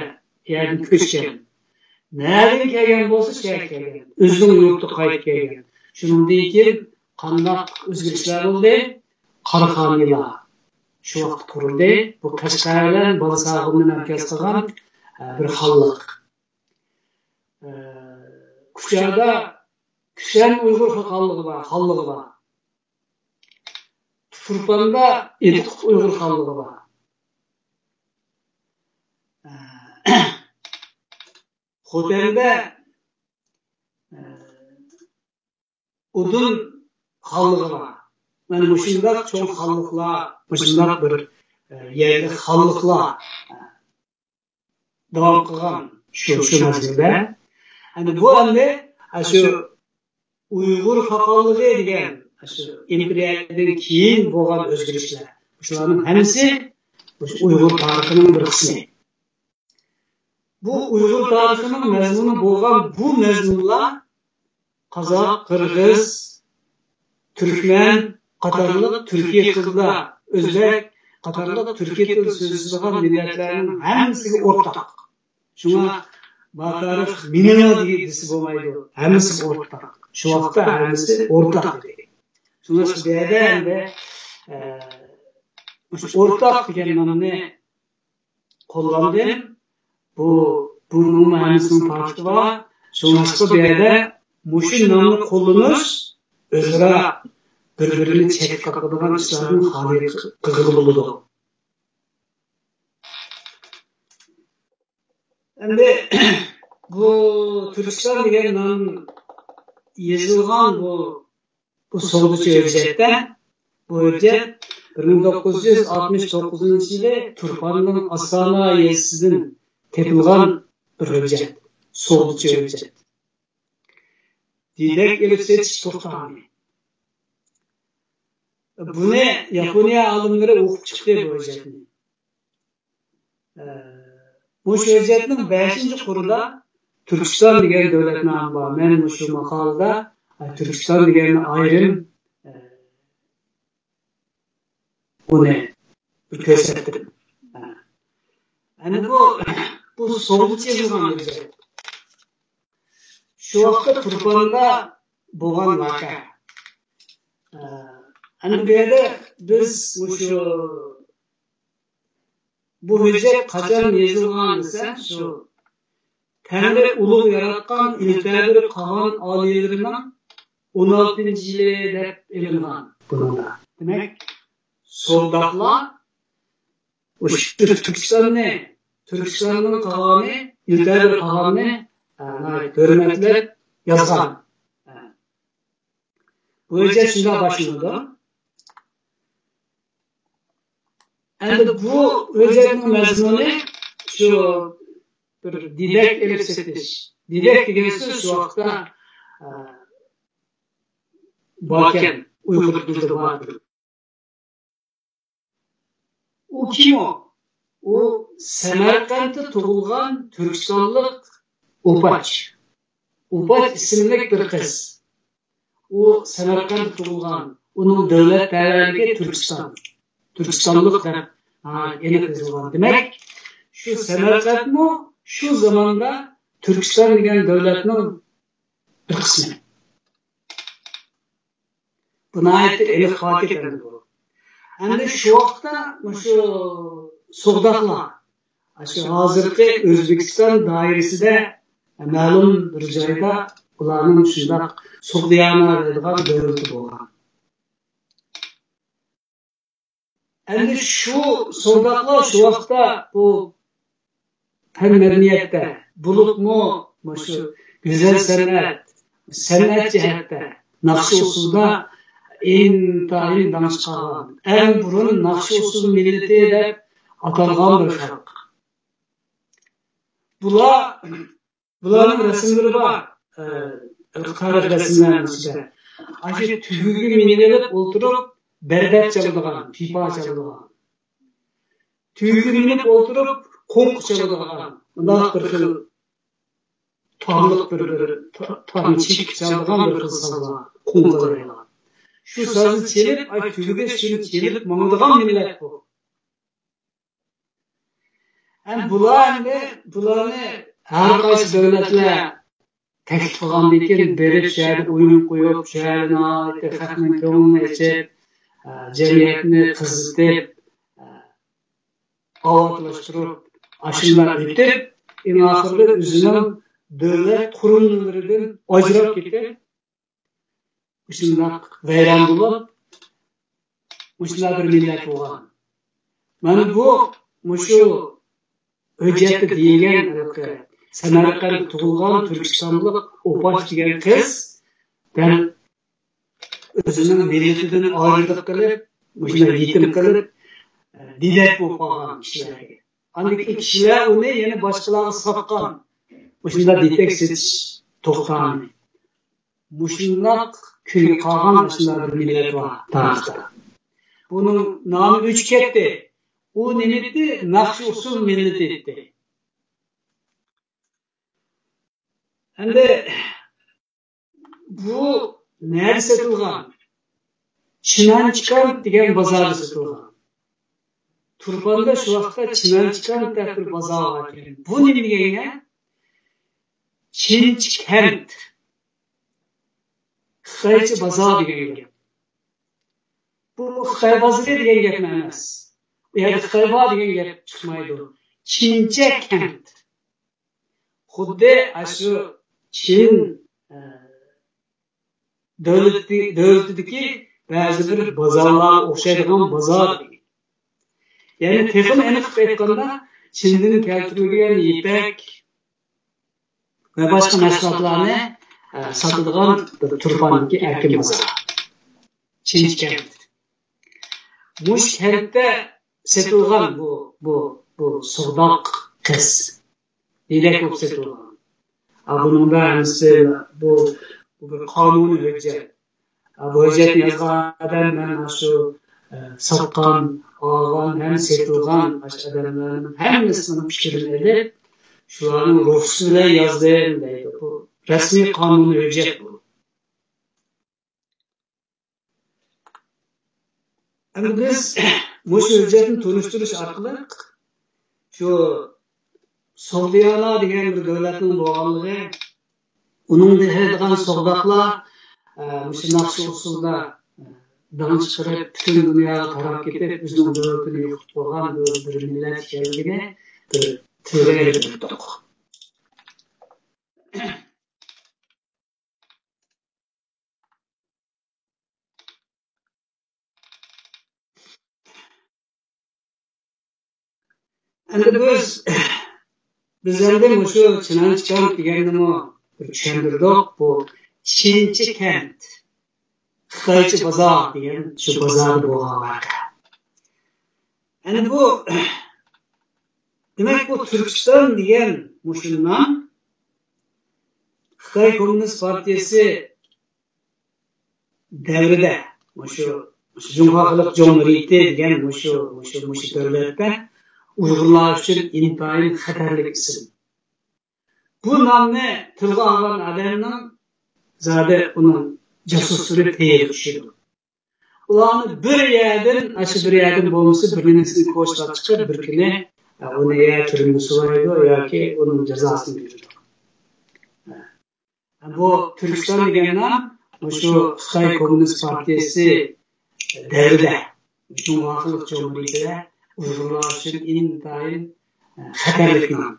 يەردىن كۆچكەن. نەدىن كەلگەن بولسا، شۇ يەرگە كەلگەن. ئۆزىنىڭ يۇرتىغا قايتىپ كەلگەن. شۇنىڭدىن كېيىن قانداق ئۆزگىرىشلەر بولدى؟ قاراخانىيلار. شۇ ۋاقىت قۇرۇلدى. بۇ قەشقەر بىلەن بالىساغۇننى مەركەز قىلغان، ئە، بىر خانلىق. ئە، كۇچادا كۈسەن ئۇيغۇر خانلىقى بار، خانلىقى بار. تۇرپاندا ئىدىقۇت ئۇيغۇر خانلىقى بار. ئە، خوتەندە، ئە، ئۇدۇن خانلىقى بار. مانا مۇشۇنداق چوڭ خانلىقلار، مۇشۇنداق بىر، ئە، يەرلىك خانلىقلار، ئە، داۋام قىلغان شۇ، شۇ مەزگىلدە. ئەمدى بۇ ئەمدى، ئە، شۇ ئۇيغۇر خاقانلىقى دېگەن، ئە، شۇ ئىمپېرىيەدىن كېيىن بولغان ئۆزگىرىشلەر. شۇلارنىڭ ھەممىسى مۇشۇ ئۇيغۇر تارىخىنىڭ بىر قىسمى. بۇ ئۇيغۇر تارىخىنىڭ مەزمۇنى بولغان بۇ مەزمۇنلار قازاق، قىرغىز، تۈركمەن قاتارلىق تۈركىي قىرغىزلار، ئۆزبەك قاتارلىق تۈركىي تىل سۆزلىشىدىغان مىللەتلەرنىڭ ھەممىسىگە ئورتاق. شۇڭا ما تارىخ مېنىڭ دېگەن دېسە بولمايدۇ. ھەممىسىگە ئورتاق. شۇ ۋاقىتتا ھەممىسى ئورتاق ئىدى. شۇڭلاشقا بۇ يەردە ئەمدى، ئە، مۇشۇ ئورتاق دېگەن نامنى قوللاندىم. بۇ، بۇنىڭمۇ ھەممىسىنىڭ پاكىتى بار. شۇڭلاشقا بۇ يەردە مۇشۇ نامنى قوللىنىش ئۆزئارا بىر-بىرىنى چەتكە قاقىدىغان ئىشلاردىن خالىي قىلغىلى بولىدۇ. ئەمدى بۇ تۈركىستان دېگەن نام يېزىلغان بۇ بۇ سوغدىچى ھۆججەتتە، بۇ ھۆججەت بىر مىڭ توققۇز يۈز ئاتمىش توققۇزىنچى يىلى تۇرپاننىڭ ئاستانا يېزىسىدىن تېپىلغان بىر ھۆججەت. سوغدىچى ھۆججەت. دېدەك ئېلىپ سېتىش توختامى. بۇنى ياپونىيە ئالىملىرى ئوقۇپ چىقتى بۇ ھۆججەتنى. ئە، مۇشۇ ھۆججەتنىڭ بەشىنچى قۇرىدا تۈركىستان دېگەن دۆلەت نامى بار. مەن مۇشۇ ماقالىدا، ئە، تۈركىستان دېگەننى ئايرىم، ئە، بۇنى بىر كۆرسەتتىم. ئە، ئەنە بۇ، بۇ سوغدىچى يېزىلغان ھۆججەت. شۇ ۋاقىتتا تۇرپاندا بولغان ۋەقە. ئە، ئەنە بۇ يەردە بىز مۇشۇ بۇ ھۆججەت قاچان يېزىلغان دېسە، شۇ تەڭرى ئۇلۇغ ياراتقان ئىلتەبىر قاغان ئالىيلىرىنىڭ ئون ئالتىنچى يىلى دەپ ئېلىنغان بۇنىڭدا. دېمەك، سوغداقلار مۇشۇ تۈركىستاننى، تۈركىستاننىڭ قاغانى، ئىلتەبىر قاغاننى، ئە، ناھايىتى ھۆرمەتلەپ يازغان. ئە، بۇ ھۆججەت شۇنداق باشلىنىدۇ. ئەمدى بۇ ھۆججەتنىڭ مەزمۇنى شۇ بىر دېدەك ئېلىپ سېتىش. دېدەك دېگەن سۆز شۇ ۋاقىتتا، ئە، باركەن، ئۇيغۇر تىلىدا بار. ئۇ كىم ئۇ؟ ئۇ سەمەرقەنتتە تۇغۇلغان تۈركىستانلىق ئوپاچ. ئوپاچ ئىسىملىك بىر قىز. ئۇ سەمەرقەنتتە تۇغۇلغان. ئۇنىڭ دۆلەت تەۋەلىكى تۈركىستان. تۈركىستانلىق دەپ، ھا، ئېنىق يېزىلغان. دېمەك، شۇ سەمەرقەنتمۇ شۇ زاماندا تۈركىستان دېگەن دۆلەتنىڭ بىر قىسمى. بۇ ناھايىتى ئېنىق پاكىت ئەمدى بۇ. ئەمدى شۇ ۋاقىتتا مۇشۇ سوغداقلار، شۇ ھازىرقى ئۆزبېكىستان دائىرىسىدە مەلۇم بىر جايدا ئۇلارنىڭ شۇنداق سوغدىيانە دەيدىغان دۆلىتى بولغان. ئەمدى شۇ سوغداقلار شۇ ۋاقىتتا بۇ پەن مەدەنىيەتتە، بولۇپمۇ مۇشۇ گۈزەل سەنئەت، سەنئەت جەھەتتە ناخشا ئۇسسۇلدا ئىنتايىن داڭ چىقارغان، ئەڭ بۇرۇن ناخشا ئۇسسۇل مىللىتى دەپ ئاتالغان بىر خەلق. بۇلار، بۇلارنىڭ رەسىملىرى بار. ئە، تارىخ رەسىملەرنىڭ ئىچىدە. ئاشۇ تۈگىگە مىنىۋېلىپ ئولتۇرۇپ، بەردەپ چالىدىغان، پىپا چالىدىغان. تۈگىگە مىنىپ ئولتۇرۇپ، قوڭ چالىدىغان، مۇنداق بىر خىل تاملىق بىر، بىر تا-، تام چېكىپ چالىدىغان بىر خىل سازا، قوڭ چالىدىغان. شۇ سازنى چېلىپ، ئاي، تۈگىدە شۇنى چېلىپ ماڭىدىغان مىللەت بۇ. ئەمدى بۇلار ئەمدى، بۇلارنى ھەر قايسى دۆلەتلەر تەكلىپ قىلغاندىن كېيىن بېرىپ، شۇ يەردە ئويۇن قويۇپ، شۇ يەردە ناھايىتى خەقنىڭ كۆڭلىنى ئېچىپ، ئە، جەمئىيەتنى قىزىتىپ، ئە، ئاۋاتلاشتۇرۇپ، ئاشۇنداق ئېتىپ، ئەڭ ئاخىرىدا ئۆزىنىڭ دۆلەت قۇرۇلمىلىرىدىن ئاجراپ كېتىپ، مۇشۇنداق ۋەيران بولۇپ، مۇشۇنداق بىر مىللەت بولغان. مانا بۇ، مۇشۇ ھۆججەتتە دېيىلگەن ھېلىقى سەمەرقەندتە تۇغۇلغان تۈركىستانلىق ئوپاش دېگەن قىز دەل ئۆزىنىڭ مىللىتىدىن ئايرىلىپ قېلىپ، مۇشۇنداق يېتىم قېلىپ، دېدەك بولۇپ قالغان كىشىلەرگە. ئاندىن كېيىن كىشىلەر ئۇنى يەنە باشقىلارغا ساتقان. مۇشۇنداق دېدەك سېتىش توختامى. مۇشۇنداق كۈيگە قالغان ئاشۇنداق بىر مىللەت بار تارىختا. بۇنىڭ نامى ئۆچۈپ كەتتى. ئۇ نېمە ئىدى؟ ناخشا ئۇسسۇل مىللىتى ئىدى. ئەمدى بۇ نەدە سېتىلغان؟ چىنانچىكانت دېگەن بازاردا سېتىلغان. تۇرپاندا شۇ ۋاقىتتا چىنانچىكانت دەپ بىر بازار بار ئىكەن. بۇ نېمە دېگەن گەپ؟ چىنچىكەنت. خىتايچە بازار دېگەن گەپ. بۇ خىتاي بازىرى دېگەن گەپمۇ ئەمەس. بۇ يەردە خىتاي بار دېگەن گەپ چىقمايدۇ. چىنچە كەنت. خۇددى ئاشۇ چىن، ئە، دۆلىتى-، دۆلىتىدىكى بەزى بىر بازارلارغا ئوخشايدىغان بازار دېگەن. يەنى تېخىمۇ ئېنىق قىلىپ ئېيتقاندا، چىندىن كەلتۈرۈلگەن يىپەك ۋە باشقا مەھسۇلاتلارنى، ئە، ساتىدىغان بىر تۇرپاندىكى ئەركىن بازار. چىنچىكەنت. مۇشۇ كەنتتە سېتىلغان بۇ، بۇ، بۇ سوغداق قىز. دېدەك بولۇپ سېتىلغان. ئا، بۇنىڭدا ھەممىسى بۇ، بۇ بىر قانۇنىي ھۆججەت. ئا، بۇ ھۆججەتنى يازغان ئادەم مەن شۇ، ئە، ساتقان، ئالغان ھەم سېتىلغان ئاشۇ ئادەملەرنىڭ ھەممىسىنىڭ پىكرىنى ئېلىپ، شۇلارنىڭ رۇخسىتى بىلەن يازدىم دەيدۇ. بۇ رەسمىي قانۇنىي ھۆججەت بۇ. ئەمدى بىز مۇشۇ ھۆججەتنى تونۇشتۇرۇش ئارقىلىق شۇ سوغدىيانا دېگەن بىر دۆلەتنىڭ بولغانلىقى، ئۇنىڭدىن كېلىدىغان سوغداقلار، ئە، مۇشۇ ناخشا ئۇسسۇلدا، ئە، داڭ چىقىرىپ، پۈتۈن دۇنياغا تاراپ كېتىپ، ئۆزىنىڭ دۆلىتىنى يوقىتىپ قويغان بىر، بىر مىللەت ئىكەنلىكىنى بىر تىلغا ئېلىپ ئۆتتۇق. ئەمدى بىز، بىز ئەمدى مۇشۇ چىنانچىكانت دېگەننىمۇ بىر چۈشەندۈردۇق. بۇ چىنچىكەنت، خىتايچە بازار دېگەن شۇ بازاردا بولغان ۋەقە. ئەمدى بۇ، دېمەك، بۇ تۈركىستان دېگەن مۇشۇ نام خىتاي كوممۇنىست پارتىيىسى دەۋرىدە مۇشۇ، مۇشۇ جۇڭخۇا خەلق جۇمھۇرىيىتى دېگەن مۇشۇ، مۇشۇ، مۇشۇ دۆلەتتە ئۇيغۇرلار ئۈچۈن ئىنتايىن خەتەرلىك ئىسىم. بۇ نامنى تىلغا ئالغان ئادەمنىڭ زادى ئۇنىڭ جاسۇسلىرى پېيىغا چۈشىدۇ. ئۇلارنى بىر يەردىن، ئاشۇ بىر يەردىن بولمىسا، بىر نېمىسىنى كوچىغا چىقىپ، بىر كۈنى، ئە، ئۇنى يا تۈرمىگە سولايدۇ ياكى ئۇنىڭ جازاسىنى بېرىدۇ. بۇ تۈركىستان دېگەن نام مۇشۇ خىتاي كوممۇنىست پارتىيىسى دەۋرىدە، جۇڭخۇا خەلق جۇمھۇرىيىتىدە ئۇيغۇرلار ئۈچۈن ئىنتايىن، ئە، خەتەرلىك نام.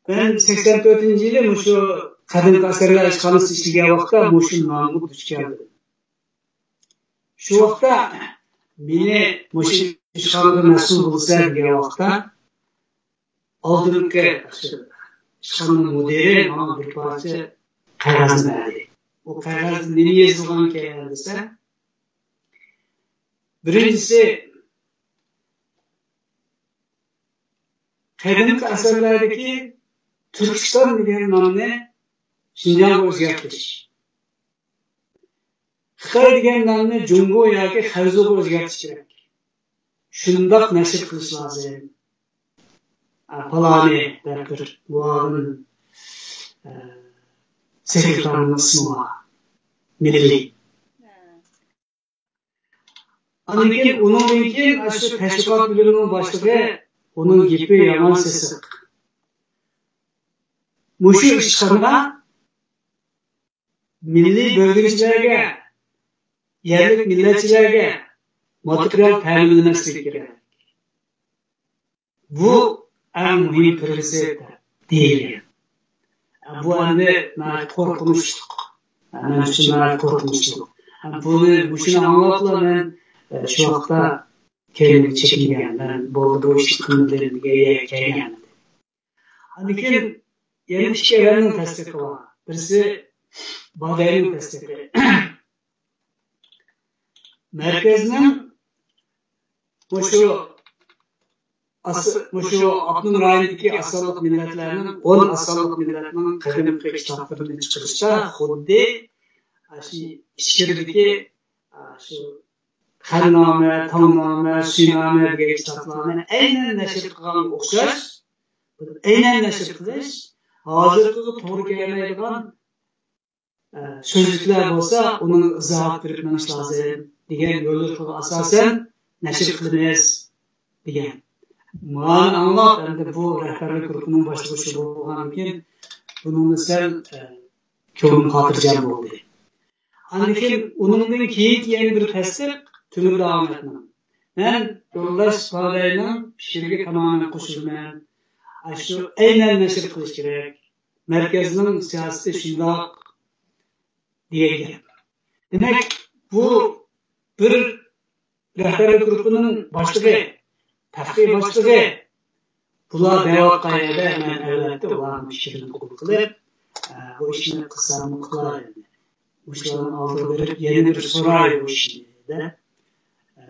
مەن سەكسەن تۆتىنچى يىلى مۇشۇ قەدىمكى ئەسەرلەر ئىشخانىسىدا ئىشلىگەن ۋاقىتتا مۇشۇ نامغا دۇچ كەلدىم. شۇ ۋاقىتتا مېنى مۇشۇ ئىشخانىغا مەسئۇل بولىسەن دېگەن ۋاقىتتا ئالدىنقى ئىشخانىنىڭ مۇدىرى ماڭا بىر پارچە قەغەزنى بەردى. ئۇ قەغەزدە نېمە يېزىلغانىكەن دېسە، بىرىنچىسى، قەدىمكى ئەسەرلەردىكى تۈركىستان دېگەن نامنى شىنجاڭغا ئۆزگەرتىش. خىتاي دېگەن نامنى جۇڭگو ياكى خەنزۇغا ئۆزگەرتىش كېرەك. شۇنداق نەشر قىلىش لازىم. پالانى دەپ بىر مۇئاۋىن سېكرېتارنىڭ ئىسمى بار. مىللىي. ئاندىن كېيىن، ئۇنىڭدىن كېيىن ئاشۇ تەشۋىقات بۆلۈمىنىڭ باشلىقى، ئۇنىڭ گېپى يامان سېسىق. مۇشۇ ئىشخانا مىللىي بۆلگۈنچىلەرگە، يەرلىك مىللەتچىلەرگە ماتېرىيال تەمىنلىمەسلىكى كېرەك. بۇ ئەڭ مۇھىم پىرىنسىپ دېيىلگەن. بۇ ئەمدى ناھايىتى قورقۇنچلۇق. مەن ئۈچۈن ناھايىتى قورقۇنچلۇق. بۇنى، مۇشۇنى ئاڭلاپلا مەن شۇ ۋاقىتتا كەينىمگە چېكىنگەن. مەن بولدى، بۇ ئىشنى قىلمىدىم دېگەن يەرگە كەلگەن. ئاندىن كېيىن يەنە ئىككى ئادەمنىڭ تەستىقى بار. بىرسى باغداينىڭ تەستىقى. مەركەزنىڭ مۇشۇ ئاس-، مۇشۇ ئاپتونوم رايوندىكى ئاز سانلىق مىللەتلەرنىڭ، ئون ئاز سانلىق مىللەتنىڭ قەدىمكى كىتابلىرىنى چىقىرىشتا خۇددى شۇ ئىچكىرىدىكى شۇ خەننامە، تاڭنامە، سۈينامە دېگەن كىتابلارنى ئەينەن نەشر قىلغانغا ئوخشاش، ئەينەن نەشر قىلىش، ھازىرقىغا توغرا كەلمەيدىغان ئە، سۆزلۈكلەر بولسا، ئۇنىڭ ئىزاھات بېرىپ مېڭىش لازىم دېگەن يوليورۇقىغا ئاساسەن نەشر قىلىمىز دېگەن. مانى ئاڭلاپ، ئەمدى بۇ رەھبەرلىك گۇرۇپپىنىڭ باشلىقى شۇ بولغاندىن كېيىن، بۇنىڭدىن سەل، ئە، كۆڭلۈم خاتىرجەم بولدى. ئاندىن كېيىن ئۇنىڭدىن كېيىنكى يەنە بىر تەستىق تۆمۈرداۋ ئەخمەتنىڭ. مەن يولداش باغداينىڭ پىكرىگە تامامەن قوشۇلىمەن. ئاشۇ ئەينەن نەشر قىلىش كېرەك. مەركەزنىڭ سىياسىتى شۇنداق دېگەن گەپ. دېمەك، بۇ بىر رەھبەرلىك گۇرۇپپىنىڭ باشلىقى، تەخلىقىي باشلىقى، بۇلار دەۋاتقان يەردە مەن ئەلۋەتتە ئۇلارنىڭ پىكرىنى قوبۇل قىلىپ، ئە، بۇ ئىشنى قىلساممۇ قىلاي. مۇشۇلارنىڭ ئالدىغا بېرىپ يەنە بىر سوراي بۇ ئىشنى دەپ، ئە،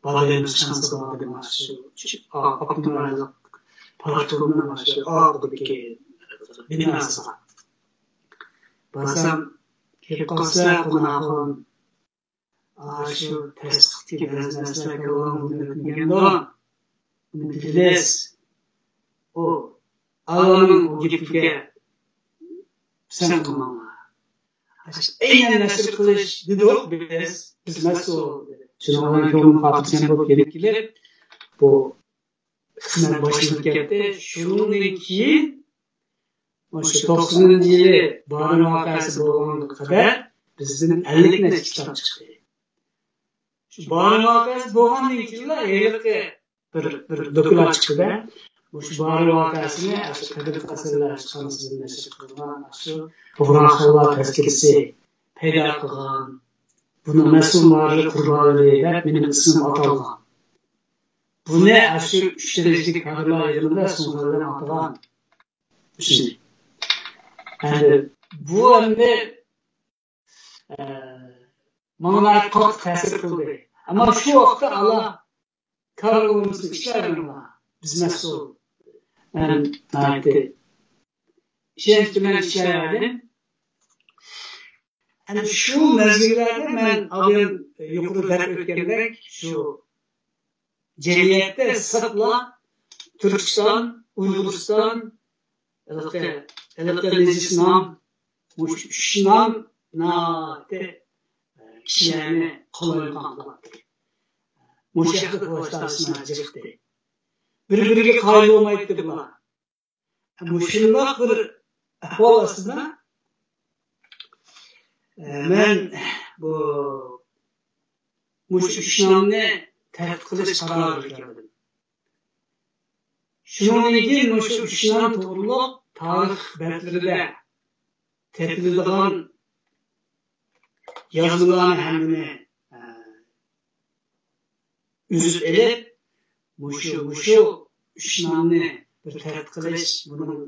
بالىلىرىمىز چىقمىسا بولىدۇ، مانا شۇ ئاپتونوم رايونلۇق پارتكومنىڭ مانا شۇ ئارقىدىكى بىناسىغا بارسام، كېلىپ قالسا قوناقلىرىم، ئاشۇ تەستىقتىكى بەزى نەرسىلەر كاللامدىن ئۆتمىگەندۇ، ئۇنى بىلىمىز. ئۇ ئاللانىڭ ئۇ گېپىگە پىسەنت قىلماڭلار. ئەينەن نەشر قىلىش دېدۇق بىز، بىز مەسئۇل. شۇنىڭ بىلەن كۆڭلۈم خاتىرجەم بولۇپ يېنىپ كېلىپ، بۇ خىزمەت باشلىنىپ كەتتى. شۇنىڭدىن كېيىن مۇشۇ توقسىنىنچى يىلى بارىن ۋەقەسى بولغانغا قەدەر بىزدىن ئەللىك نەچچە كىتاب چىقتى. شۇ بارىن ۋەقەسى بولغاندىن كېيىنلا ھېلىقى بىر، بىر دوكلات چىقتى-دە. مۇشۇ بارىن ۋەقەسىنى ئاشۇ قەدىم ئەسەرلەر ئىشخانىسىدىن نەشر قىلغان ئاشۇ بۇغراخانلار تەزكىرىسى پەيدا قىلغان. بۇنىڭ مەسئۇل مۇھەررىرى قۇربانئەلى دەپ مېنىڭ ئىسمىم ئاتالغان. بۇنى ئاشۇ ئۈچ دەرىجىلىك كادىرلار يىغىنىدا سۇڭخەيلەر ئاتىغان. ئەمدى بۇ ئەمدى، ئە، ماڭا ناھايىتى قاتتىق تەسىر قىلدى. ئەمما شۇ ۋاقىتتا ئالا كارىڭلارنى ئىشلەۋېرىڭلار. بىز مەسئۇل. مەن ناھايىتى ئىشەنچ بىلەن ئىشلەۋەردىم. ئەنە شۇ مەزگىللەردە مەن ئابايام يۇقىرىدا دەپ ئۆتكەندەك، شۇ جەمئىيەتتە سىرتلا تۈركىستان، ئۇيغۇرىستان، ھېلىقى، ھېلىقى نىجىس نام، مۇشۇ ئۈچ نام ناھايىتى كىشىلەرنى قالايمىقان قىلاتتى. مۇشۇ ھەقتە توختاشلار جىقتى. بىر-بىرىگە قايىل بولمايتتى بۇلار. مۇشۇنداق بىر ئەھۋال ئاستىدا، ئە، مەن بۇ، مۇشۇ ئۈچ نامنى تەتقىق قىلىش قارارىغا كەلدىم. شۇنىڭدىن كېيىن مۇشۇ ئۈچ نام توغرۇلۇق تارىخ بەتلىرىدە تېپىلىدىغان يازمىلارنى ھەممىنى، ئە، ئۈزۈپ ئېلىپ، مۇشۇ، مۇشۇ ئۈچ نامنى بىر تەتقىق قىلىش، بۇنىڭ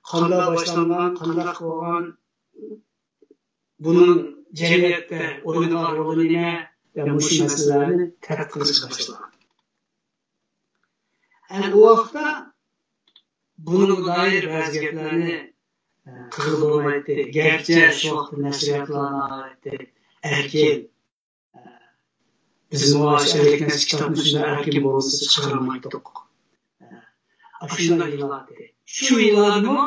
قانداق باشلانغان، قانداق بولغان، بۇنىڭ جەمئىيەتتە ئوينىغان رولى نېمە، ۋە مۇشۇ مەسىلىلەرنى تەتقىق قىلىشقا باشلىغان. ئەنە ئۇ ۋاقىتتا بۇنىڭغا دائىر بەزى گەپلەرنى، ئە، قىلغىلى بولمايتتى. گەرچە شۇ ۋاقىتتا نەشرىياتلار ناھايىتى ئەركىن، ئە، بىزمۇ ئاشۇ ئەللىك نەچچە كىتابنى شۇنداق ئەركىن بولمىسا چىقىرالمايتتۇق. ئاشۇنداق يىللاردى. شۇ يىللاردىمۇ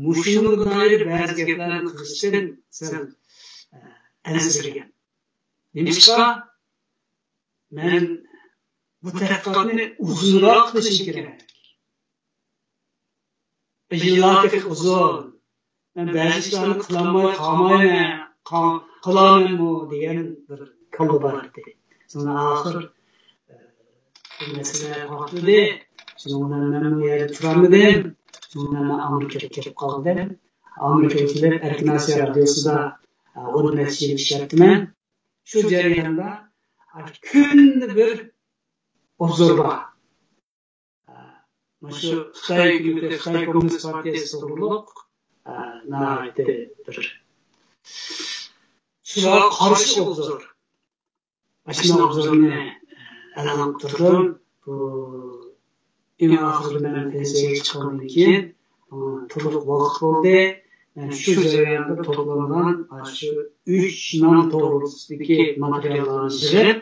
مۇشۇنىڭغا دائىر بەزى گەپلەرنى قىلىشتىن سەل ئەنسىرىگەن. نېمىشقا؟ مەن بۇ تەتقىقاتنى ئۇزۇنراق قىلىشىم كېرەك. يىللار تېخى ئۇزۇن. مەن بەزى ئىشلارنى قىلالماي قالمايمەن، قا-، قىلارمەنمۇ دېگەن بىر كاللا بار ئىدى. شۇڭا ئاخىر، ئە، بۇ مەسىلە پارتلىدى. شۇنىڭ بىلەن مەن بۇ يەردە تۇرالمىدىم. شۇنىڭ بىلەن مەن ئامېرىكىغا كېلىپ قالدىم. ئامېرىكىغا كېلىپ، ئەركىن ئاسىيا رادىيوسىدا، ئە، ئون نەچچە يىل ئىشلەپتىمەن. شۇ جەرياندا، ئە، كۈندە بىر ئوبزور بار. مۇشۇ خىتاي ھۆكۈمىتى، خىتاي كوممۇنىست پارتىيەسى توغرۇلۇق، ئە، ناھايىتى بىر شۇلارغا قارشى ئوبزور. ئاشۇنداق ئوبزورنى ئېلان قىلدىم. بۇ ئەڭ ئاخىرىدا مەن پېنسىيەگە چىققاندىن كېيىن، ئە، تولۇق ۋاقىت بولدى. مەن شۇ جەرياندا توپلانغان ئاشۇ ئۈچ نام توغرىسىدىكى ماتېرىياللارنى يىغىپ،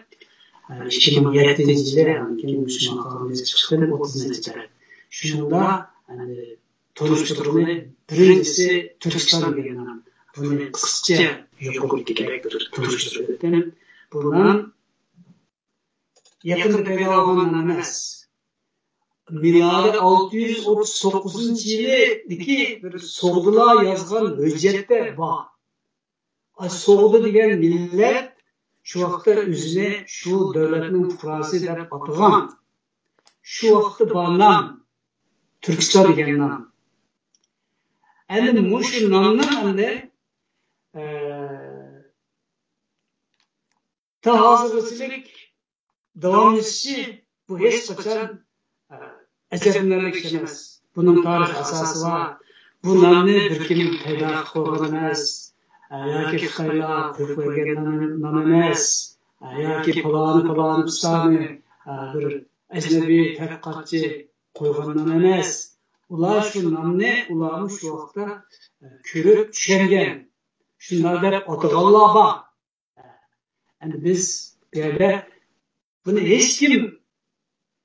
ئىككى مىڭ يەتتىنچى يىلى كېيىن مۇشۇ ماقالىمىز چىقتى، ئوتتۇز نەچچە بەت. شۇنىڭدا، ئەمدى تونۇشتۇرغىنى بىرىنچىسى تۈركىستان دېگەن نام. بۇنى قىسقىچە يۇقىرىدىكىدەك بىر تونۇشتۇرۇپ ئۆتتۈم. بۇ نام يېقىندا پەيدا بولغان نام ئەمەس. مىلادىي ئالتە يۈز ئوتتۇز توققۇزىنچى يىلىدىكى بىر سوغدىلار يازغان ھۆججەتتە بار. ئاي، سوغدى دېگەن مىللەت شۇ ۋاقىتتا ئۆزىنى شۇ دۆلەتنىڭ پۇقراسى دەپ ئاتىغان. شۇ ۋاقىتتا بار نام، تۈركىستان دېگەن نام. ئەمدى مۇشۇ نامنىڭ ئەمدى، ئە، تا ھازىرغىچىلىك داۋاملىشىشى بۇ ھېچقاچان، ئە، ئەجەبلىنەرلىك ئىش ئەمەس. بۇنىڭ تارىخىي ئاساسى بار. بۇ نامنى بىر كىم پەيدا قىلىپ قويغان ئەمەس، ئە، ياكى خىتايلار قويۇپ بەرگەن نام، نام ئەمەس، ئە، ياكى پالانى، پالانى، پىستانى، ئە، بىر ئەجنەبىي تەتقىقاتچى قويغان نام ئەمەس. ئۇلار شۇ نامنى، ئۇلارمۇ شۇ ۋاقىتتا، ئە، كۆرۈپ چۈشەنگەن، شۇنداق دەپ ئاتىغانلار بار. ئەمدى بىز بۇ يەردە بۇنى ھېچكىم،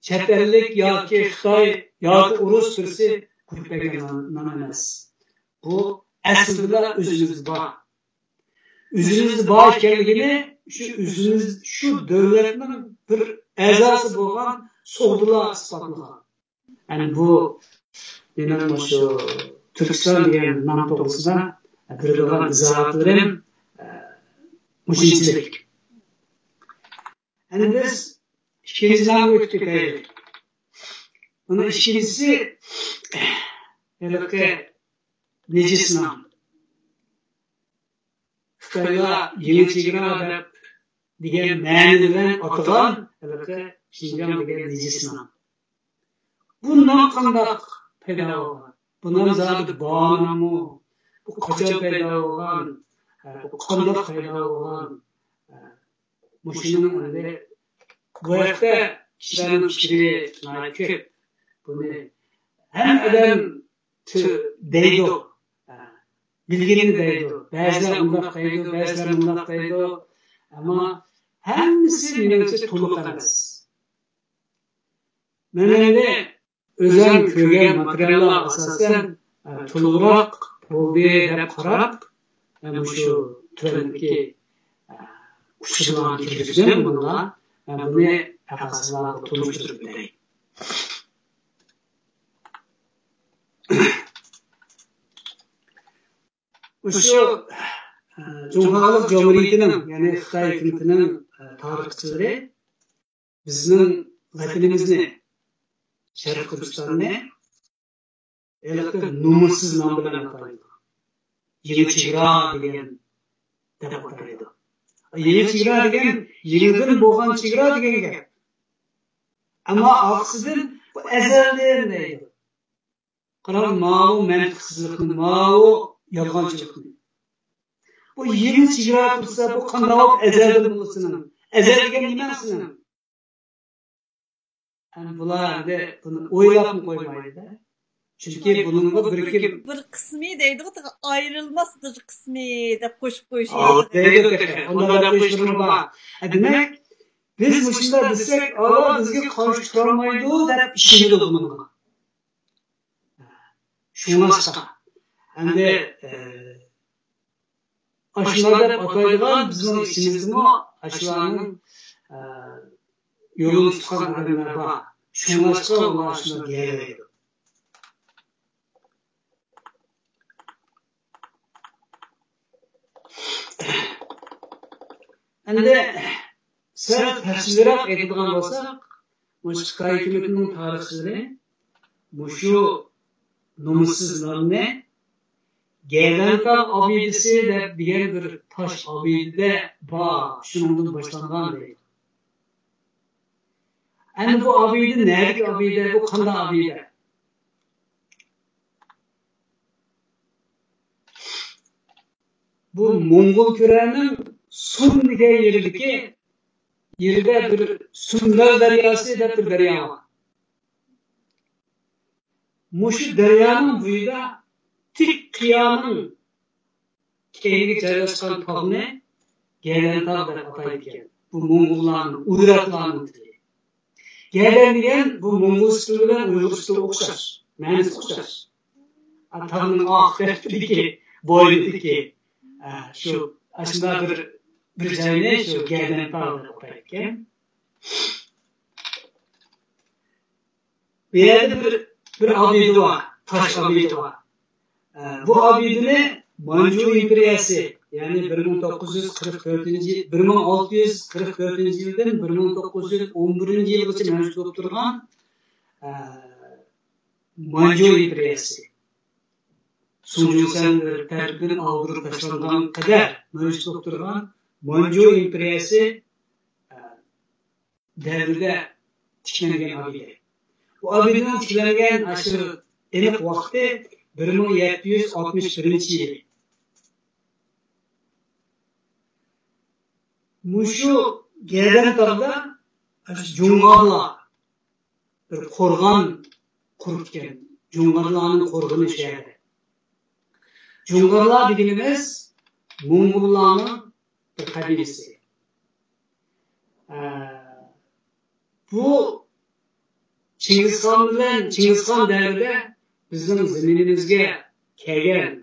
چەت ئەللىك ياكى خىتاي ياكى ئورۇس بىرسى قويۇپ بەرگەن نام، نام ئەمەس. بۇ ئەسلىدىلا ئۆزىمىزدە بار. ئۆزىمىزدە بار ئىكەنلىكىنى شۇ ئۆزىمىز، شۇ دۆلەتنىڭ بىر ئەزاسى بولغان سوغدىلار ئىسپاتلىغان. يەنى بۇ مېنىڭ مۇشۇ تۈركىستان دېگەن نام توغرىسىدا بېرىدىغان ئىزاھاتلىرىم، ئە، مۇشۇنچىلىك. ئەمدى بىز ئىككىنچى نامغا ئۆتۈپ كېتەيلى. بۇنىڭ ئىككىنچىسى ھېلىقى نىجىس نام. خىتايلار يېڭى چېگرا دەپ دېگەن مەنە بىلەن ئاتىغان ھېلىقى شىنجاڭ دېگەن نىجىس نام. بۇ نام قانداق پەيدا بولغان؟ بۇ نام زادى بار ناممۇ؟ بۇ قاچان پەيدا بولغان؟ ھە، بۇ قانداق پەيدا بولغان؟ ھە، مۇشۇنىڭ ئەمدى بۇ ھەقتە كىشىلەرنىڭ پىكرى ناھايىتى كۆپ. بۇنى ھەممە ئادەم تۈ-، دەيدۇ. ھە، بىلگىنىنى دەيدۇ. بەزىلەر ئۇنداق دەيدۇ، بەزىلەر مۇنداق دەيدۇ. ئەمما ھەممىسى مېنىڭچە تولۇق ئەمەس. مەن ئەمدى ئۆزۈم كۆرگەن ماتېرىياللارغا ئاساسەن، ئە، تولۇقراق بولدى دەپ قاراپ، ئە، مۇشۇ تۆۋەندىكى، ئە، ئۇچۇرلارنى كىرگۈزدۈم بۇنىڭغا. ئە، بۇنى پەقەت سىلەرگە تونۇشتۇرۇپ ئۆتەي. مۇشۇ، ئە، جۇڭخۇا خەلق جۇمھۇرىيىتىنىڭ، يەنى خىتاي ھۆكۈمىتىنىڭ، ئە، تارىخچىلىرى بىزنىڭ ۋەتىنىمىزنى، شەرقىي تۈركىستاننى ھېلىقى نومۇسسىز نام بىلەن ئاتايدۇ. يېڭى چېگرا دېگەن دەپ ئاتايدۇ. يېڭى چېگرا دېگەن يېڭىدىن بولغان چېگرا دېگەن گەپ. ئەمما ئارقىسىدىن بۇ ئەزەلدىن دەيدۇ. قاراڭ، ماۋۇ مەنتىقسىزلىقنى، ماۋۇ يالغانچىلىقنى. بۇ يېڭى چېگرا تۇرسا، بۇ قانداق بولۇپ ئەزەلدىن بولسۇن؟ ئەزەل دېگەن نېمە سېنىڭ؟ ئەمدى بۇلار ئەمدى بۇنى ئويلاپمۇ قويمايدۇ. چۈنكى بۇنىڭغا بىر كىم بىر قىسمى دەيدىغۇ، تېخى ئايرىلماس بىر قىسمى دەپ قوشۇپ قويۇش. ئاۋۇ دەيدۇ تېخى. ئۇنداق دەپ قويۇشلىرىمۇ بار. ئە، دېمەك، بىز مۇشۇنداق دېسەك، ئۇلار بىزگە قارشى تۇرالمايدۇ دەپ ئىشىنىدۇ بۇنىڭغا. شۇڭلاشقا، ئەمدى، ئە، ئاشۇلار دەپ ئاتايدىغان بىزنىڭ ئىچىمىزدىمۇ ئاشۇلارنىڭ، ئە، يولىنى تۇتقان ئادەملەر بار. شۇڭلاشقا ئۇلار شۇنداق دېيەلەيدۇ. ئەمدى سەل تەپسىلىيرەك ئېيتىدىغان بولساق، مۇشۇ خىتاي ھۆكۈمىتىنىڭ تارىخچىلىرى مۇشۇ نومۇسسىز نامنى گەدەنتاغ ئابىدىسى دەپ دېگەن بىر تاش ئابىدە بار، شۇنىڭدىن باشلانغان دەيدۇ. ئەمدى بۇ ئابىدە نەدىكى ئابىدە، بۇ قانداق ئابىدە؟ بۇ موڭغۇل كۈرەنىڭ سۇن دېگەن يېرىدىكى، يېرىدە بىر سۇندەل دەرياسى دەپ بىر دەريا بار. مۇشۇ دەريانىڭ بويىدا تىك قىيانىڭ كەينىگە جايلاشقان تاغنى گەدەنتاغ دەپ ئاتايدىكەن. بۇ موڭغۇللارنىڭ، ئۇيغۇرلارنىڭ تىلى. گەدەن دېگەن بۇ موڭغۇل تىلى بىلەن ئۇيغۇر تىلى ئوخشاش، مەنىسى ئوخشاش. ئا، تاغنىڭ ئارقا تەرىپىدىكى، بوينىدىكى، ئا، شۇ، ئاشۇنداق بىر، بىر جاينى شۇ گەدەنتاغ دەپ ئاتايدىكەن. بۇ يەردە بىر، بىر ئابىدە بار، تاش ئابىدە بار. ئە، بۇ ئابىدىنى مانجۇ ئىمپېرىيەسى، يەنى بىر مىڭ توققۇز يۈز قىرىق تۆتىنچى، بىر مىڭ ئالتە يۈز قىرىق تۆتىنچى يىلدىن بىر مىڭ توققۇز يۈز ئون بىرىنچى يىلغىچە مەۋجۇت بولۇپ تۇرغان، ئە، مانجۇ ئىمپېرىيەسى. سۇڭجۇڭسەن تەرىپىدىن ئاغدۇرۇپ تاشلانغان قەدەر مەۋجۇت بولۇپ تۇرغان مانجۇ ئىمپېرىيەسى، ئە، دەۋرىدە تىكلەنگەن ئابىدە. بۇ ئابىدىنىڭ تىكلەنگەن ئاشۇ ئېنىق ۋاقتى بىر مىڭ يەتتە يۈز ئاتمىش بىرىنچى يىل. مۇشۇ گەدەنتاغدا ئاشۇ جۇڭغارلار بىر قورغان قۇرۇپتىكەن. جۇڭغارلارنىڭ قورغىنى شەھىرى. جۇڭغارلار دېگىنىمىز موڭغۇللارنىڭ بىر قەبىلىسى. ئە، بۇ چىڭگىزخان بىلەن، چىڭگىزخان دەۋرىدە بىزنىڭ زېمىنىمىزگە كەلگەن،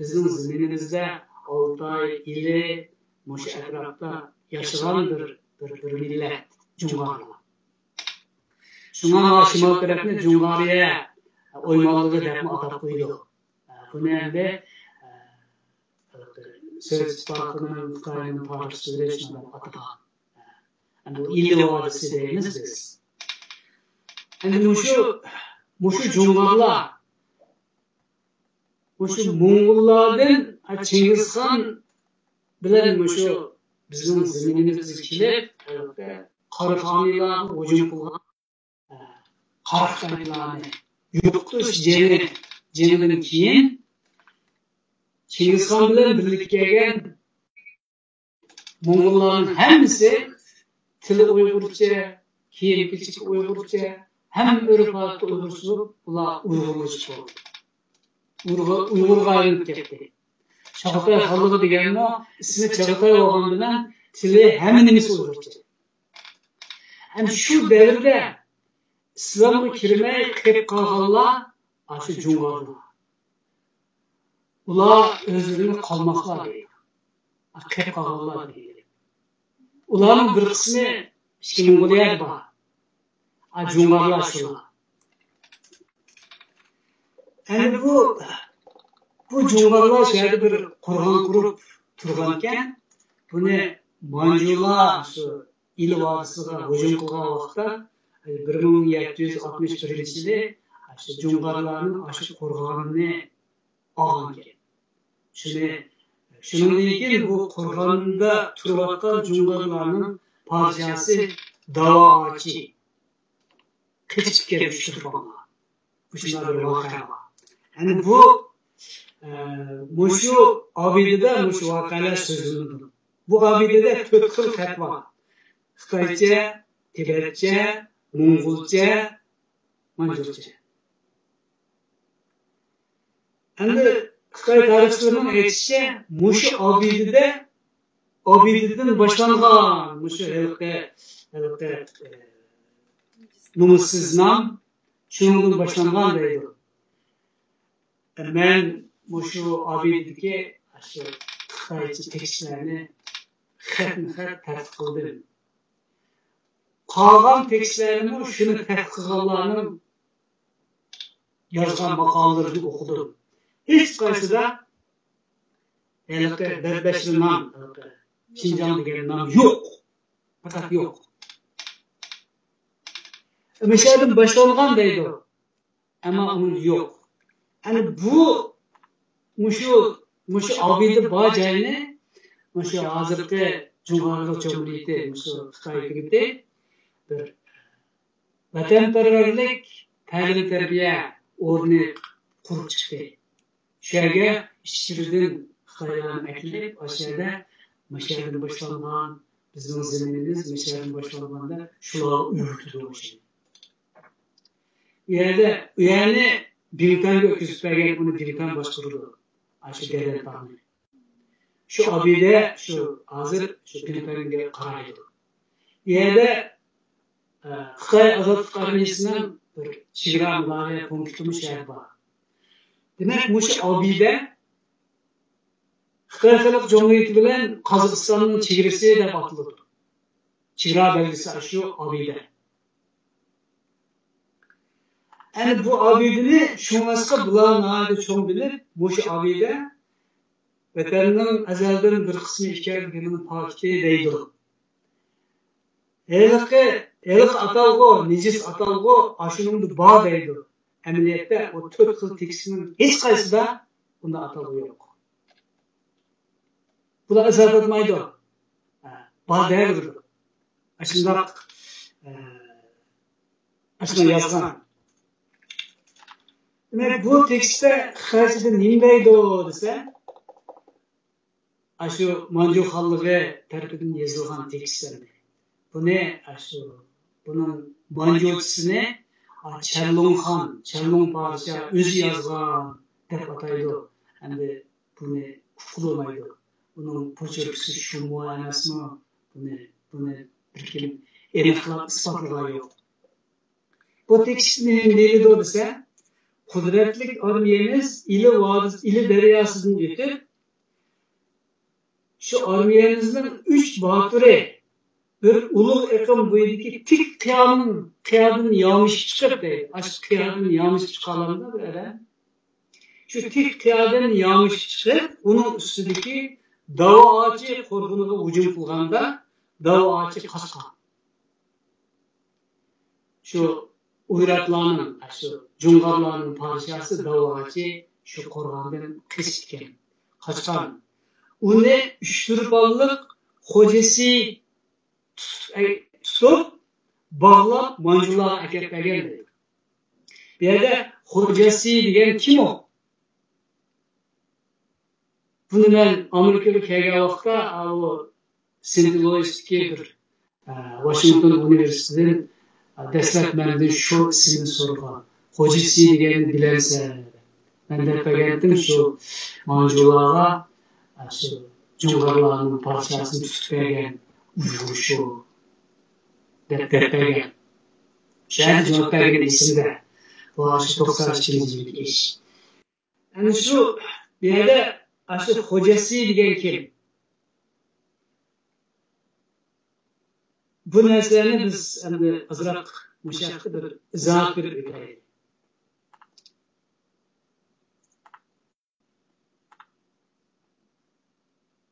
بىزنىڭ زېمىنىمىزدە ئالتاي، ئىلى، مۇشۇ ئەتراپتا ياشىغان بىر، بىر، بىر مىللەت جۇڭغارلار. شۇڭا مانا شىمال تەرەپنى جۇڭغارىيە، ئويمانلىقى دەپمۇ ئاتاپ قويىدۇ. بۇنى ئەمدى، ئە، سوۋېت ئىتتىپاقىنىڭ، خىتاينىڭ پادىشاھلىرى شۇنداق ئاتىغان. ئەمدى ئىلى ۋادىسى دەيمىز بىز. ئەمدى مۇشۇ، مۇشۇ جۇڭغارلار، مۇشۇ موڭغۇللاردىن، ھە، چىڭگىزخان بىلەن مۇشۇ بىزنىڭ زېمىنىمىزگە كېلىپ، قاراخانىيلارغا ھۇجۇم قىلغان، قاراخانىيلارنى يوقىتىش جېڭى، جېڭىدىن كېيىن چىڭگىزخان بىلەن بىرلىككە كەلگەن موڭغۇللارنىڭ ھەممىسى تىلى ئۇيغۇرچە، كىيىم-كېچىكى ئۇيغۇرچە، ھەممە ئۆرپ-ئادىتى ئۇيغۇرچە بولۇپ، ئۇلار ئۇيغۇرلىشىپ بولدى. ئۇيغۇر، ئۇيغۇرغا ئايلىنىپ كەتتى. چاغاتاي خانلىقى دېگەنمۇ ئىسمى چاغاتاي بولغان بىلەن تىلى، ھەممە نېمىسى ئۇيغۇرچە. ھەم شۇ دەۋردە ئىسلامغا كىرمەي قېلىپ قالغانلار ئاشۇ جۇڭغارلار. ئۇلار ئۆزلىرىنى قالماقلار دەيدۇ. قېلىپ قالغانلار دەيدۇ. ئۇلارنىڭ بىر قىسمى ئىچكى موڭغۇلىيەدە بار. ئا، جۇڭغارلار شۇلار. ئەمدى بۇ، بۇ جۇڭغارلار شۇ يەردە بىر قورغان قۇرۇپ تۇرغانىكەن. بۇنى مانجۇلار شۇ ئىلى ۋادىسىغا ھۇجۇم قىلغان ۋاقىتتا، بىر مىڭ يەتتە يۈز ئاتمىش بىرىنچى يىلى شۇ جۇڭغارلارنىڭ ئاشۇ قورغانىنى ئالغانىكەن. شۇنى، شۇنىڭدىن كېيىن بۇ قورغاندا تۇرۇۋاتقان جۇڭغارلارنىڭ پادىشاھسى داۋاچى قېچىپ كەلگەن ئۇچۇر بولغان. مۇشۇنداق بىر ۋەقە بار. يەنى بۇ، ئە، مۇشۇ ئابىدىدە مۇشۇ ۋەقەلەر سۆزلىنىدۇ. بۇ ئابىدىدە تۆت خىل خەت بار. خىتايچە، تىبەتچە، موڭغۇلچە، مانجۇرچە. ئەمدى خىتاي تارىخچىلىرىنىڭ ئېيتىشىچە، مۇشۇ ئابىدىدە ئابىدىدىن باشلانغان مۇشۇ ھېلىقى، ھېلىقى، ئە، نومۇسسىز نام شۇنىڭدىن باشلانغان دەيدۇ. مەن مۇشۇ ئابىدىدىكى شۇ خىتايچە تېكىستلەرنى خەتمۇ خەت تەتقىق قىلدىم. قالغان تېكىستلەرنىمۇ شۇنى تەتقىق قىلغانلارنىڭ يازغان ماقالىلىرىنى ئوقۇدۇم. ھېچقايسىدا ھېلىقى بەبەشلا نام، ھېلىقى شىنجاڭ دېگەن نام يوق. پەقەت يوق. مۇشۇ يەردىن باشلانغان دەيدۇ. ئەمما ئۇنىڭ يوق. يەنى بۇ، مۇشۇ، مۇشۇ ئابىدە بار جاينى، مۇشۇ ھازىرقى جۇڭغارلىق جۇمھۇرىيىتى، مۇشۇ خىتاي ھۆكۈمىتى بىر ۋەتەنپەرۋەرلىك تەلىم-تەربىيە ئورنى قۇرۇپ چىقتى. شۇ يەرگە ئىچكىرىدىن خىتايلارنى ئەكېلىپ، ئاشۇ يەردە، مۇشۇ يەردىن باشلانغان، بىزنىڭ زېمىنىمىز مۇشۇ يەردىن باشلانغان دەپ شۇلارغا ئۆگىتىدۇ ئۇ ئىشنى. ئۇ يەردە، ئۇ يەرنى بىڭتۈەنگە ئۆتكۈزۈپ بەرگەن، ئۇنى بىڭتۈەن باشقۇرىدۇ. ئاشۇ گەدەن تاغنى. شۇ ئابىدە، شۇ ھازىر شۇ بىڭتۈەنگە قارايدۇ. ئۇ يەردە، ئە، خىتاي ئازادلىق ئارمىيەسىنىڭ بىر چېگرا مۇداپىئە پونكىتىمۇ شۇ يەردە بار. دېمەك، مۇشۇ ئابىدە خىتاي خەلق جۇمھۇرىيىتى بىلەن قازاقىستاننىڭ چېگرىسى دەپ ئاتىلىدۇ. چېگرا بەلگىسى ئاشۇ ئابىدە. ئەنە بۇ ئابىدىنى شۇڭلاشقا بۇلار ناھايىتى چوڭ بىلىپ، مۇشۇ ئابىدە ۋەتەننىڭ ئەزەلدىن بىر قىسمى ئىكەنلىكىنىڭ پاكىتى دەيدۇ. ھېلىقى، ھېلىقى ئاتالغۇ، نىجىس ئاتالغۇ ئاشۇنىڭدا بار دەيدۇ. ئەمەلىيەتتە ئۇ تۆت خىل تېكىستنىڭ ھېچقايسىدا بۇنداق ئاتالغۇ يوق. بۇلار ئىزاھات ئاتمايدۇ. ھە، بار دەۋېرىدۇ. ئاشۇنداق، ئە، ئاشۇنداق يازغان. دېمەك، بۇ تېكىستتە خىتايچىدا نېمە دەيدۇ دېسە، ئاشۇ مانجۇ خانلىقى تەرىپىدىن يېزىلغان تېكىستلەرنى. بۇنى ئاشۇ، بۇنىڭ مانجۇچىسىنى، ئا، چەنلۇڭ خان، چەنلۇڭ پادىشاھ ئۆزى يازغان دەپ ئاتايدۇ. ئەمدى بۇنى ئۇققىلى بولمايدۇ. بۇنىڭ پوچېركىسى شۇمۇ ئەمەسمۇ؟ بۇنى، بۇنى بىر كىم ئېنىقلاپ ئىسپاتلىغان يوق. بۇ تېكىست نېمە دېيىلىدۇ دېسە، قۇدرەتلىك ئارمىيەمىز ئىلى ۋادىسى، ئىلى دەرياسىدىن ئۆتۈپ، شۇ ئارمىيەمىزنىڭ ئۈچ باتۇرى بىر ئۇلۇغ ئېقىن بويىدىكى تىك قىيانىڭ، قىيادىن يامىشىپ چىقىپ دەيدۇ. ئاشۇ قىيادىن يامىشىپ چىقالامدا بىر ئادەم؟ شۇ تىك قىيادىن يامىشىپ چىقىپ، ئۇنىڭ ئۈستىدىكى داۋا ئاچى قورغىنىغا ھۇجۇم قىلغاندا، داۋا ئاچى قاچقان. شۇ ئويراتلارنىڭ، شۇ جۇڭغارلارنىڭ پادىشاھسى داۋا ئاچى شۇ قورغاندىن قېچىپتىكەن، قاچقان. ئۇنى ئۈچ تۇرپانلىق خوجىسى تۇتۇپ، ئەي، تۇتۇپ، باغلاپ، مانجۇلارغا ئەكەپ بەرگەن دەيدۇ. بۇ يەردە خوجىسى دېگەن كىم ئۇ؟ بۇنى مەن ئامېرىكىغا كەلگەن ۋاقىتتا، ئاۋۇ سېنت لوئىستىكى بىر، ئە، ۋاشىنگتون ئۇنىۋېرسىتېتىدىن، ئە، دەسلەپ مەندىن شۇ ئىسىمنى سورىغان. خوجىسى دېگەننى بىلەمسەن؟ مەن دەپ بەرگەنتىم، شۇ مانجۇلارغا، ئە، شۇ جۇڭغارلارنىڭ پادىشاھسىنى تۇتۇپ بەرگەن ئۇيغۇر شۇ، دەپ، دەپ بەرگەن. شۇ يەردە جاۋاب بەرگەن ئېسىمدە. بۇ شۇ توقسان ئىككىنچى يىلدىكى ئىش. ئەنە شۇ، بۇ يەردە ئاشۇ خوجىسى دېگەن كىم؟ بۇ نەرسىلەرنى بىز ئەمدى ئازراق مۇشۇ ياقتا بىر ئىزاھات بېرىپ ئۆتەيلى.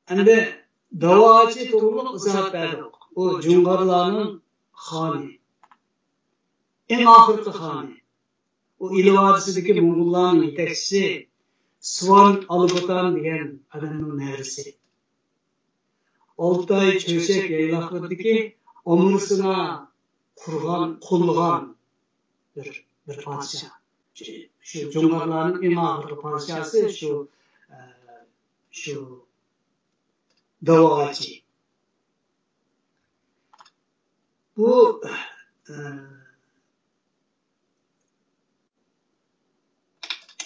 ئەمدى داۋا ئاچى توغرۇلۇق ئىزاھات بەردۇق. ئۇ جۇڭغارلارنىڭ خانى. ئەڭ ئاخىرقى خانى. ئۇ ئىلى ۋادىسىدىكى موڭغۇللارنىڭ يېتەكچىسى سۇۋان ئالىبوتان دېگەن ئادەمنىڭ نەۋرىسى. ئالتاي چۆچەك يايلاقلىرىدىكى ئامۇرسىنا قۇرغان، قوللىغان بىر، بىر پادىشاھ. شۇ، شۇ جۇڭغارلارنىڭ ئەڭ ئاخىرقى پادىشاھسى شۇ، ئە، شۇ داۋا ئاچى. بۇ، ئە،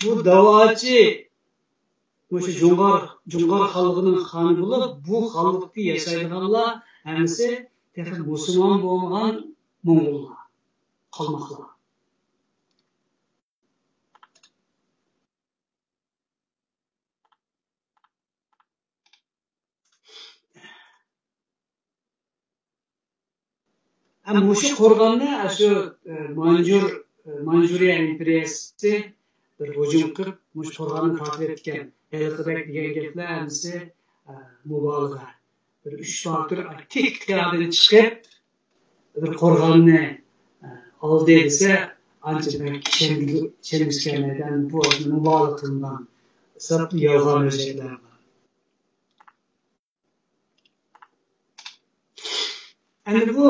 بۇ داۋا ئاچى مۇشۇ جۇڭغار، جۇڭغار خانلىقىنىڭ خانى بولۇپ، بۇ خانلىقتا ياشايدىغانلار ھەممىسى تېخى مۇسۇلمان بولمىغان موڭغۇللار، قالماقلار. ھەم مۇشۇ قورغاننى شۇ، ئە، مانجۇر، ئە، مانجۇرىيە ئىمپېرىيەسى بىر ھۇجۇم قىلىپ، مۇشۇ قورغاننى تارتىۋەتكەن. ھېلىقىدەك دېگەن گەپلەر ھەممىسى، ئە، مۇبالىغە. بىر ئۈچ باتۇر تىك تىيادىن چىقىپ، بىر قورغاننى، ئە، ئالدى دېسە، ئانچە بەك ئىشەنگۈ-، ئىشەنگۈسى كەلمەيدۇ. بۇ مۇبالىغە قىلىنغان، سەل يالغان ھۆججەتلەر بار. ئەمدى بۇ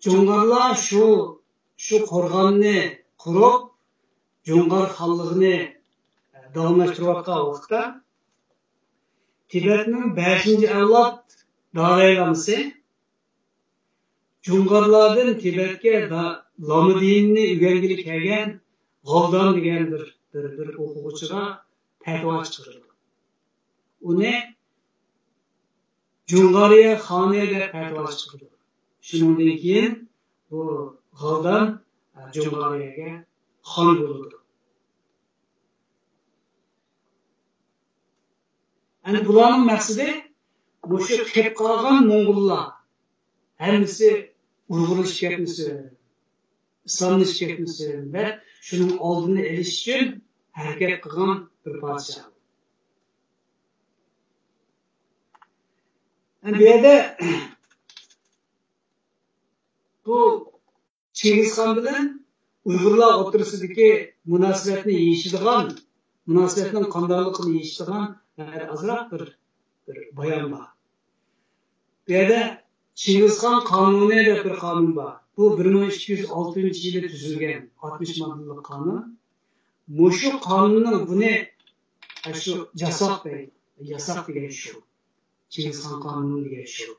جۇڭغارلار شۇ، شۇ قورغاننى قۇرۇپ، جۇڭغار خانلىقىنى داۋاملاشتۇرۇۋاتقان ۋاقىتتا، تىبەتنىڭ بەشىنچى ئەۋلاد دالاي لامىسى جۇڭغارلاردىن تىبەتكە دا-، لاما دىنىنى ئۆگەنگىلى كەلگەن غالدان دېگەن بىر، بىر، بىر ئوقۇغۇچىغا پەتىۋا چىقىرىدۇ. ئۇنى جۇڭغارىيە خانى دەپ پەتىۋا چىقىرىدۇ. شۇنىڭدىن كېيىن بۇ غالدان، ئە، جۇڭغارىيەگە خان بولىدۇ. ئەنە بۇلارنىڭ مەقسىتى مۇشۇ قېلىپ قالغان موڭغۇللار ھەممىسى ئۇيغۇرلىشىپ كەتمىسۇن، ئىسلاملىشىپ كەتمىسۇن دەپ شۇنىڭ ئالدىنى ئېلىش ئۈچۈن ھەرىكەت قىلغان بىر پادىشاھ. ئەنە بۇ يەردە بۇ چىڭگىزخان بىلەن ئۇيغۇرلار ئوتتۇرىسىدىكى مۇناسىۋەتنى يېشىدىغان، مۇناسىۋەتنىڭ قانداقلىقىنى يېشىدىغان ئازراق بىر، بىر بايان بار. بۇ يەردە چىڭگىزخان قانۇنى دەپ بىر قانۇن بار. بۇ بىر مىڭ ئىككى يۈز ئالتىنچى يىلى تۈزۈلگەن، ئاتمىش ماددىلىق قانۇن. مۇشۇ قانۇننىڭ بۇنى، ئە، شۇ جاساق دەيدۇ. ياساق دېگەن شۇ. چىڭگىزخان قانۇنى دېگەن شۇ.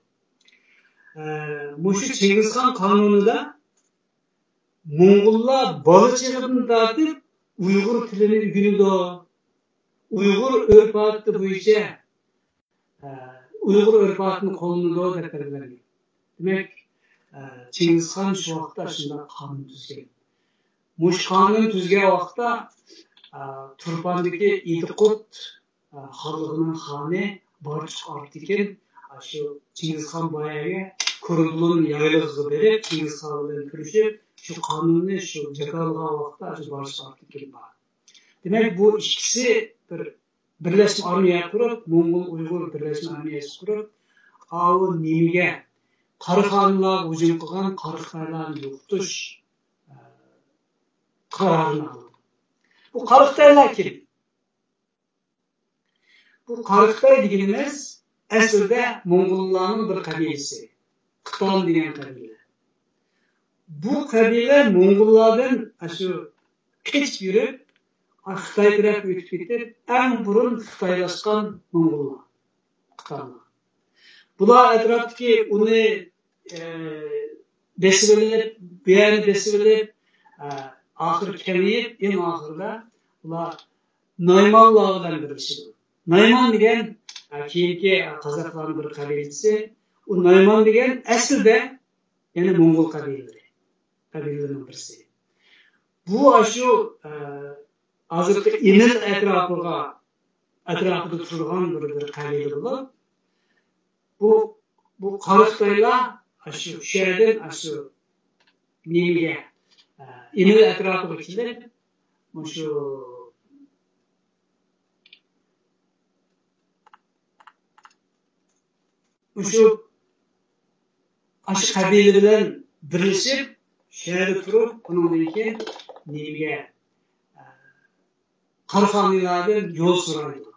ئە، مۇشۇ چىڭگىزخان قانۇنىدا موڭغۇللار بالا چېغىدىن تارتىپ ئۇيغۇر تىلىنى ئۆگىنىدۇ، ئۇيغۇر ئۆرپ-ئادىتى بويىچە، ئە، ئۇيغۇر ئۆرپ-ئادىتىنى قوللىنىدۇ دەپ بەلگىلەنگەن. دېمەك، ئە، چىڭگىزخان شۇ ۋاقىتتا شۇنداق قانۇن تۈزگەن. مۇشۇ قانۇن تۈزگەن ۋاقىتتا، ئە، تۇرپاندىكى ئىدىقۇت، ئە، خانلىقىنىڭ خانى بارچۇق ئارتېكىن، ئە، شۇ چىڭگىزخان باياغى كۇرۇدۇلۇن يايلىقىغا بېرىپ، چىڭگىزخان بىلەن كۆرۈشۈپ، شۇ قانۇننى شۇ جاكارلىغان ۋاقىتتا شۇ بارچۇق ئارتېكىن بار. دېمەك، بۇ ئىككىسى بىر بىرلەشمە ئارمىيە قۇرۇپ، موڭغۇل ئۇيغۇر بىرلەشمە ئارمىيەسى قۇرۇپ، ئاۋۇ نېمىگە، قاراخانلارغا ھۇجۇم قىلغان قاراخىتايلارنى يوقىتىش، ئە، قارارىنى ئالدى. بۇ قاراخىتايلار كىم؟ بۇ قاراخىتاي دېگىنىمىز ئەسلىدە موڭغۇللارنىڭ بىر قەبىلىسى. قىتان دېگەن قەبىلە. بۇ قەبىلە موڭغۇللاردىن ئاشۇ قېچىپ يۈرۈپ، خىتاي تەرەپكە ئۆتۈپ كېتىپ، ئەڭ بۇرۇن خىتايلاشقان موڭغۇللار، قىتانلار. بۇلار ئەتراپتىكى ئۇنى، ئە، بېسىۋېلىپ، بۇ يەرنى بېسىۋېلىپ، ئە، ئاخىرى كېڭىيىپ، ئەڭ ئاخىرىدا ئۇلار نايمانلار بىلەن بىرلىشىدۇ. نايمان دېگەن، ئە، كېيىنكى، ئە، قازاقلارنىڭ بىر قەبىلىسى. ئۇ نايمان دېگەن ئەسلىدە يەنە موڭغۇل قەبىلىلىرى، قەبىلىلىرىنىڭ بىرسى. بۇ ئاشۇ، ئە، ھازىرقى ئىمىن ئەتراپىغا، ئەتراپىدا تۇرىدىغان بىر، بىر قەبىلە بولۇپ، بۇ، بۇ قاراخىتايلار ئاشۇ شۇ يەردىن ئاشۇ نېمىگە، ئە، ئىمىن ئەتراپىغا كېلىپ، مۇشۇ مۇشۇ، ئاشۇ قەبىلە بىلەن بىرلىشىپ، شۇ يەردە تۇرۇپ، ئۇنىڭدىن كېيىن نېمىگە، ئە، قاراخانىيلاردىن يول سورايدۇ.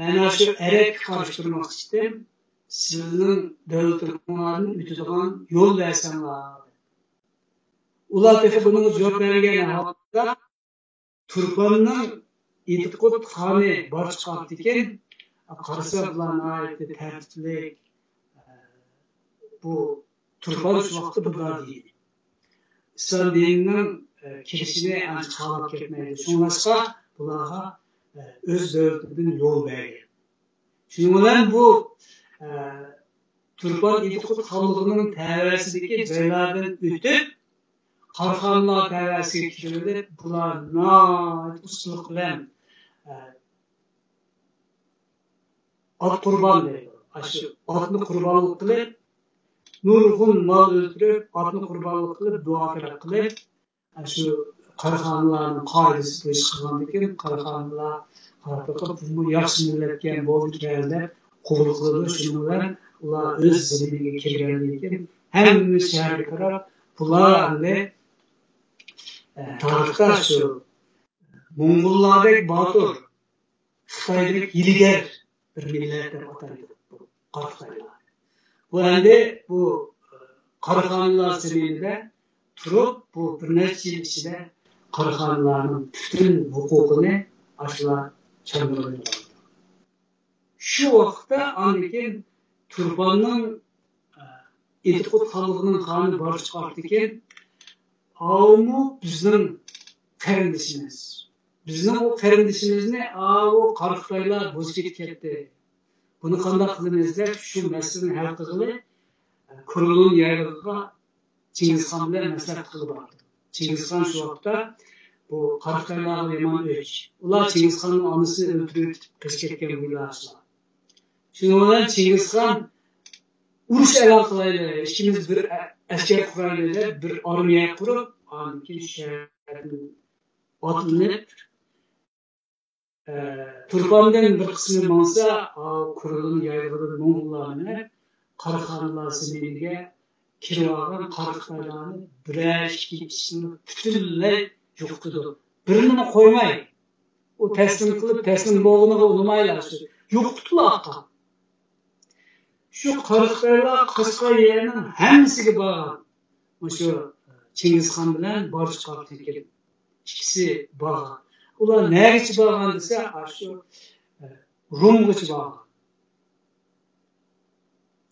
مەن شۇ ئەرەبكە قارشى تۇرماقچى ئىدىم، سىلەرنىڭ دۆلىتىڭلاردىن ئۆتىدىغان يول بەرسەڭلار. ئۇلار تېخى بۇنىڭغا جاۋاب بەرمىگەن ھالدا، تۇرپاننىڭ ئىدىقۇت خانى بارچۇق ئارتېكىن، قارىسا بۇلار ناھايىتى تەرتىپلىك، بۇ تۇرپان شۇ ۋاقىتتا بۇلار دېگەن ئىسلام دىنىنىڭ، ئە، كىرىشىنى ئانچە خالاپ كەتمەيدۇ. شۇڭلاشقا بۇلارغا، ئۆز دۆلىتىدىن يول بەرگەن. شۇنىڭ بىلەن بۇ، ئە، تۇرپان ئىدىقۇت خانلىقىنىڭ تەۋەسىدىكى جايلاردىن ئۆتۈپ، قاراخانلار تەۋەسىگە كېلىۋېلىپ، بۇلار ناھايىتى ئۇستىلىق بىلەن، ئە، ئات قۇربان دەيدۇ. ئاشۇ ئاتنى قۇربانلىق قىلىپ، نۇرغۇن مال ئۆلتۈرۈپ، ئاتنى قۇربانلىق قىلىپ، دۇئا تەلەپ قىلىپ، ئاشۇ قاراخانلارنىڭ قائىدىسى بويىچە قىلغاندىكىن، قاراخانلار قاراپ بېقىپ، بۇمۇ ياخشى مىللەتكەن، بولدى كەل دەپ قوبۇل قىلىدۇ. شۇنىڭ بىلەن ئۇلار ئۆز زېمىنىگە كەلگەندىن كېيىن، ھەممە شەھەرگە تاراپ، بۇلار ئەمدى، ئە، تارىختا شۇ موڭغۇللاردەك باتۇر، خىتايدەك ھىيلىگەر بىر مىللەت دەپ ئاتايدۇ بۇ قاراخانلار. بۇ ئەمدى بۇ قاراخانلار زېمىنىدە تۇرۇپ، بۇ بىر نەچچە يىل ئىچىدە قاراخانلارنىڭ پۈتۈن ھوقۇقىنى ئاشۇلار چاندۇرۇۋېلىۋالدى. شۇ ۋاقىتتا ئاندىن كېيىن تۇرپاننىڭ، ئە، ئىدىقۇت خانلىقىنىڭ خانى بارچۇق ئارتىكىن، ئاۋۇمۇ بىزنىڭ قېرىندىشىمىز. بىزنىڭ ئۇ قېرىندىشىمىزنى ئاۋۇ قاراخىتايلار بوزۇپ كېتىپ كەتتى. بۇنى قانداق قىلىمىز دەپ شۇ مەسىلىنى ھەل قىلغىلى، ئە، كۇرۇلۇن يايلىقىغا چىڭگىزخان بىلەن مەسلىھەت قىلىپ باردى. چىڭگىزخان شۇ ۋاقىتتا بۇ قاراخىتايلارغا يامان ئۆچ. ئۇلار چىڭگىزخاننىڭ ئانىسىنى ئۆلتۈرۈپ قېچىپ كەتكەن بۇ ئىلاھلار. شۇنىڭ بىلەن چىڭگىزخان ئۇرۇش ئېلان قىلايلى، ئىككىمىز بىر ئە-، ئەسكەر قۇرايلى دەپ بىر ئارمىيە قۇرۇپ، ئاندىن كېيىن شەھەردىن ئاتلىنىپ، ئە، تۇرپاندىن بىر قىسمى ماڭسا، ئا، كۇرۇلۇن يايلىقىدىن موڭغۇللار مېڭىپ، قاراخانلار زېمىنىگە كىرىۋالغان قاراخانلارنى بىرەر ئىككى كىشىنى پۈتۈنلەي يوقىتىدۇ. بىرىنىمۇ قويماي، ئۇ تەسلىم قىلىپ، تەسلىم بولغىنىغا ئۇنىمايلا، شۇ يوقىتىپلا ئاتقان. شۇ قاراخانلار قاچقان يەرنىڭ ھەممىسىگە بارغان. مۇشۇ چىڭگىزخان بىلەن بارچۇق ئارتىكىن ئىككىسى بارغان. ئۇلار نەگىچە بارغان دېسە، ئاشۇ، ئە، رومغىچە بارغان.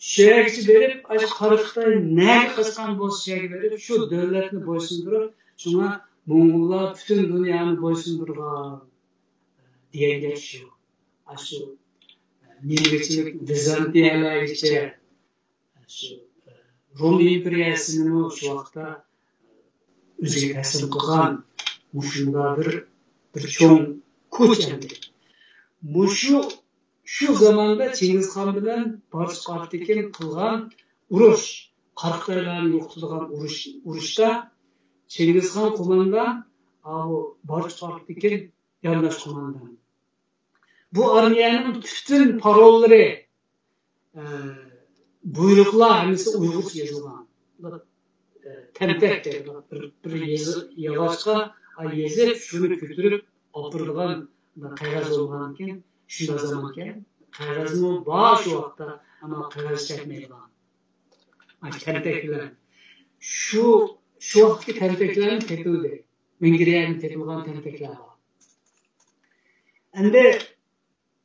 شۇ يەرگىچە بېرىپ، ئاشۇ قاراخىتاي نەگە قاچقان بولسا، شۇ يەرگە بېرىپ، شۇ دۆلەتنى بويسۇندۇرۇپ، شۇڭا موڭغۇللار پۈتۈن دۇنيانى بويسۇندۇرغان دېگەن گەپ شۇ. ئاشۇ نېمىگىچىلىك، ۋىزانتىيەلەرگىچە، شۇ روم ئىمپېرىيەسىنىمۇ شۇ ۋاقىتتا ئۆزىگە تەسلىم قىلغان مۇشۇنداق بىر، بىر چوڭ كۈچ ئەمدى. مۇشۇ، شۇ زاماندا چىڭگىزخان بىلەن بارچۇق ئارتىكىن قىلغان ئۇرۇش، قاراخىتايلارنى يوقىتىدىغان ئۇرۇش، ئۇرۇشتا چىڭگىزخان قوماندان، ئاۋۇ بارچۇق ئارتىكىن يانداش قوماندان. بۇ ئارمىيەنىڭ پۈتۈن پاروللىرى، ئە، بۇيرۇقلار ھەممىسى ئۇيغۇرچە يېزىلغان. ئە، تەمتەك دەيدۇ. بىر، بىر يېزى، ياغاچقا يېزىپ، شۇنى كۆتۈرۈپ ئاپىرىدىغان قەغەز بولغاندىكىن، شۇنداق زامانكەن. قەغەزمۇ بار شۇ ۋاقىتتا، ئەمما قەغەز چەكمەيدىغان. ئاي، تەمتەكلەر. شۇ، شۇ ۋاقىتتىكى تەمتەكلەرمۇ تېپىلدى. مىڭگىريەدىن تېپىلغان تەمتەكلەر بار. ئەمدى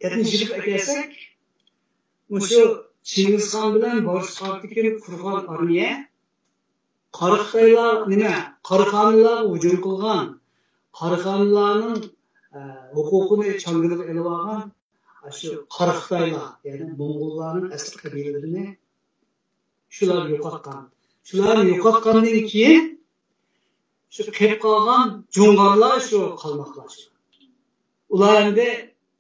يەتمىش يىلغا ئەكەلسەك، مۇشۇ چىڭگىزخان بىلەن بارچۇق ئارتىكىن قۇرغان ئارمىيە، قاراخىتايلار نېمە، قاراخانىيلارغا ھۇجۇم قىلغان، قاراخانىيلارنىڭ، ئە، ھوقۇقىنى چاڭگىلىغا ئېلىۋالغان، ئاشۇ قاراخىتايلار، يەنى موڭغۇللارنىڭ ئەسلى قەبىلىلىرىنى شۇلار يوقاتقان. شۇلارنى يوقاتقاندىن كېيىن، شۇ قېلىپ قالغان جۇڭغارلار شۇ قالماقلار شۇ. ئۇلار ئەمدى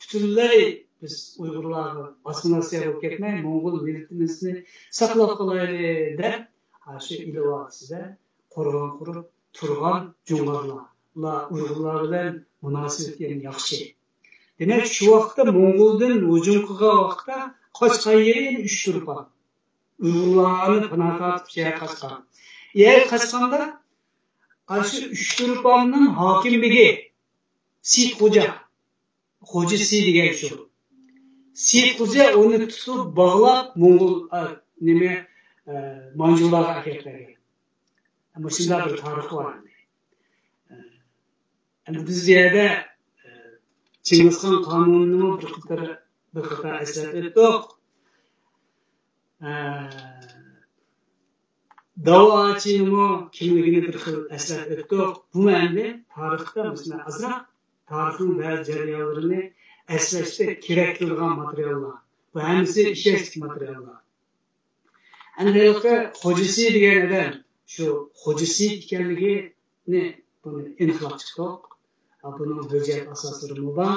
پۈتۈنلەي بىز ئۇيغۇرلارغا ئاسسىمىلياتسىيە بولۇپ كەتمەي، موڭغۇل مىللىتىمىزنى ساقلاپ قالايلى دەپ، ھە، شۇ ئىلى ۋادىسىدە قورغان قۇرۇپ تۇرغان جۇڭغارلار. ئۇلار ئۇيغۇرلار بىلەن مۇناسىۋىتى يەنە ياخشى. دېمەك، شۇ ۋاقىتتا موڭغۇلدىن ھۇجۇم قىلغان ۋاقىتتا قاچقان يېرى يەنە ئۇچ تۇرپان. ئۇيغۇرلارنى پانا تارتىپ شۇ يەرگە قاچقان. يەرگە قاچقاندا، ئاشۇ ئۇچ تۇرپاننىڭ ھاكىم بېگى سېيىت خوجا، خوجا سى دېگەن شۇ. سېيىت خوجا ئۇنى تۇتۇپ باغلاپ موڭغۇل، ئا، نېمە، ئە، مانجۇلارغا ئەكەپ بەرگەن. مۇشۇنداق بىر تارىخ بار ئەمدى. ئەمدى بىز بۇ يەردە، ئە، چىڭگىزخان قانۇنىنىمۇ بىر قاتار، بىر قاتار ئەسلەپ ئۆتتۇق. ئە، داۋاچىنىمۇ كىملىكىنى بىر خىل ئەسلەپ ئۆتتۇق. بۇمۇ ئەمدى تارىختا مۇشۇنداق ئازراق تارىخنىڭ بەزى جەريانلىرىنى ئەسلەشتە كېرەك قىلىدىغان ماتېرىياللار. بۇ ھەممىسى ئىشەنچلىك ماتېرىياللار. ئەمدى ھېلىقى خوجىسى دېگەن ئادەم شۇ خوجىسى ئىكەنلىكىنى، بۇنى ئېنىقلاپ چىقتۇق. بۇنىڭ ھۆججەت ئاساسلىرىمۇ بار.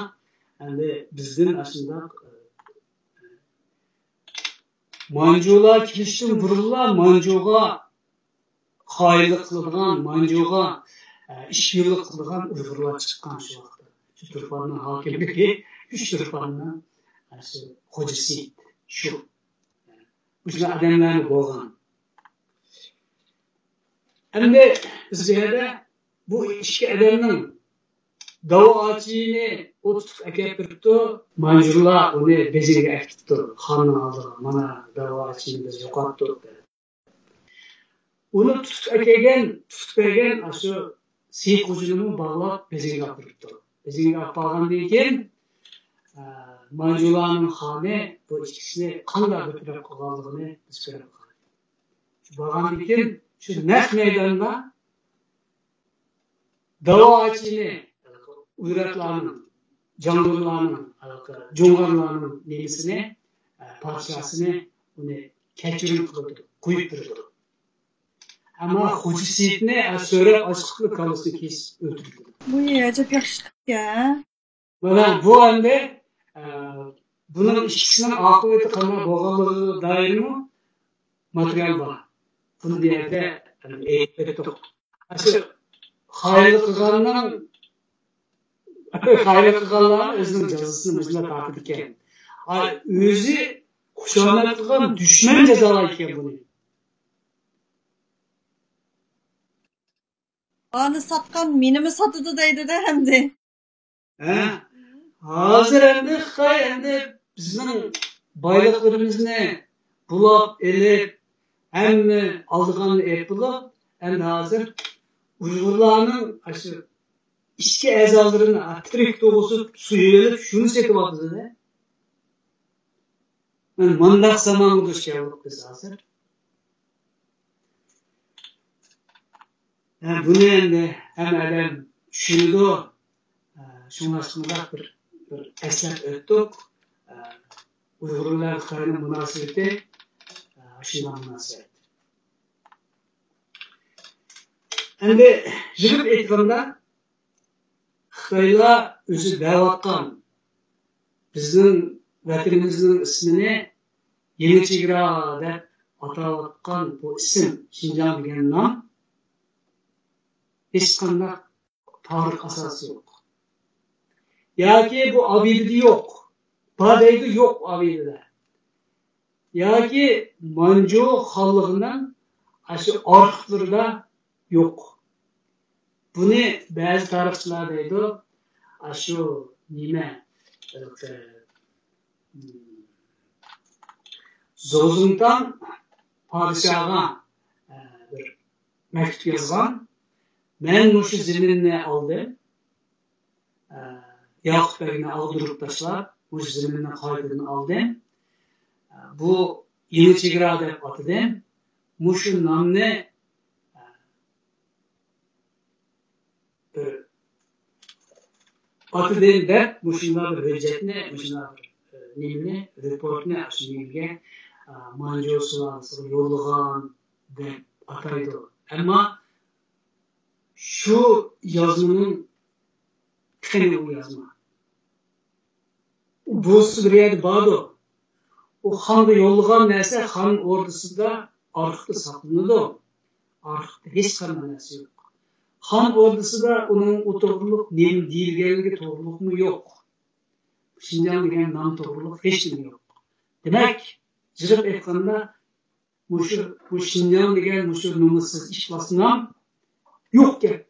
ئەمدى بىزدىن ئاشۇنداق، مانجۇلار كېلىشتىن بۇرۇنلا مانجۇغا قايىللىق قىلىدىغان، مانجۇغا، ئە، ئىشقىلىق قىلىدىغان ئۇيغۇرلار چىققان شۇ ۋاقىتتا. شۇ تۇرپاننىڭ ھاكىملىكى، ئۈچ تۇرپاننىڭ، ئە، شۇ خوجىسى شۇ. مۇشۇنداق ئادەملەرمۇ بولغان. ئەمدى بىز بۇ يەردە بۇ ئىككى ئادەمنىڭ داۋا ئاچىنى ئۇ تۇتۇپ ئەكەپ بېرىپتۇ. مانجۇلار ئۇنى بېجىڭگە ئەكىتىپتۇ. خاننىڭ ئالدىغا، مانا داۋا ئاچىنى بىز يوقاتتۇق دەپ. ئۇنى تۇتۇپ ئەكەلگەن، تۇتۇپ كەلگەن ئاشۇ سېيىت خوجىنىمۇ باغلاپ بېجىڭگە ئاپىرىپتۇ. بېجىڭگە ئاپارغاندىن كېيىن، ئە، مانجۇلارنىڭ خانى بۇ ئىككىسىنى قانداق بىر تەرەپ قىلغانلىقىنى بىز كۆرۈپ قالدۇق. شۇ بارغاندىن كېيىن شۇ نەق مەيداندا داۋا ئاچىنى ئۇيراتلارنىڭ، جاڭگۇرلارنىڭ، جۇڭغارلارنىڭ نېمىسىنى، ئە، پادىشاسىنى ئۇنى كەچۈرۈم قىلىدۇ، قويۇپ بېرىدۇ. ئەمما خوجا سېيىتنى، ئە، سۆرەپ ئاچلىقلا كاللىسىنى كېسىپ ئۆلتۈرىدۇ. بۇ ئەجەب ياخشى ئىكەن. مانا بۇ ئەمدى، ئە، بۇنىڭ ئىككىسىنىڭ ئاقىۋىتى قانداق بولغانلىقىغا دائىرمۇ ماتېرىيال بار. بۇنى بۇ يەردە ئېيتىپ ئۆتتۇق. ئاشۇ خائىنلىق قىلغاننىڭ، خائىنلىق قىلغانلار ئۆزىنىڭ جازاسىنى مۇشۇنداق تارتىدىكەن. ئاي، ئۆزى خۇشامەت قىلغان دۈشمەن جازالايدىكەن بۇنى. ئانى ساتقان مېنىمۇ ساتىدۇ دەيدۇ-دە ئەمدى. ھە؟ ھازىر ئەمدى خىتاي ئەمدى بىزنىڭ بايلىقلىرىمىزنى بۇلاپ ئېلىپ، ھەممە ئالىدىغاننى ئېلىپ بولۇپ، ئەمدى ھازىر ئۇيغۇرلارنىڭ ئاشۇ ئىچكى ئەزالىرىنى تىرىك تۇغۇسى سويۇۋېلىپ، شۇنى سېتىۋاتىدۇ-دە. مانا مۇنداق زامانغا دۇچ كەلدۇق بىز ھازىر. ھە، بۇنى ئەمدى ھەممە ئادەم چۈشىنىدۇ. ھە، شۇڭلاشقا مۇنداق بىر، بىر ئەسلەپ ئۆتتۇق. ھە، ئۇيغۇر بىلەن خىتاينىڭ مۇناسىۋىتى، ھە، شۇنداق مۇناسىۋەت. ئەمدى يىغىپ ئېيتقاندا، خىتايلار ئۆزى دەۋاتقان، بىزنىڭ ۋەتىنىمىزنىڭ ئىسمىنى يېڭى چېگرا دەپ ئاتاۋاتقان بۇ ئىسىم، شىنجاڭ دېگەن نام، ھېچقانداق تارىخ ئاساسى يوق. ياكى بۇ ئابىدىدە يوق. بار دەيدۇ، يوق ئابىدىدە. ياكى مانجۇ خانلىقىنىڭ ئاشۇ ئارخىپلىرىدا يوق. بۇنى بەزى تارىخچىلار دەيدۇ، ئاشۇ نېمە، زوزۇڭتاڭ پادىشاھغا، ئە، بىر مەكتۇپ يازغان. مەن مۇشۇ زېمىننى ئالدىم. ئە، ياقۇپ بەگنى ئاغدۇرۇپ تاشلاپ، مۇشۇ زېمىننى قايتىدىن ئالدىم. ئە، بۇ يېڭى چېگرا دەپ ئاتىدىم. مۇشۇ نامنى، ئە، بىر ئاتىدىن دەپ، مۇشۇنداق بىر ھۆججەتنى، مۇشۇنداق بىر، ئە، نېمىنى، رېپورتنى شۇ نېمىگە، ئە، مانجۇ سۇلالىسىغا يوللىغان دەپ ئاتايدۇ. ئەمما شۇ يازمىنىڭ قېنى ئۇ يازما؟ بۇ بىر يەردە باردۇ. ئۇ خانغا يوللىغان نەرسە خان ئوردىسىدا ئارخىپتا ساقلىنىدۇ. ئارخىپتا ھېچقانداق نەرسە يوق. خان ئوردىسىدا ئۇنىڭ ئۇ توغرۇلۇق نېمە دېيىلگەنلىكى توغرۇلۇقمۇ يوق. شىنجاڭ دېگەن نام توغرۇلۇق ھېچنېمە يوق. دېمەك، يىغىپ ئېيتقاندا، مۇشۇ، بۇ شىنجاڭ دېگەن مۇشۇ نومۇسسىز ئىپلاس نام يوق گەپ.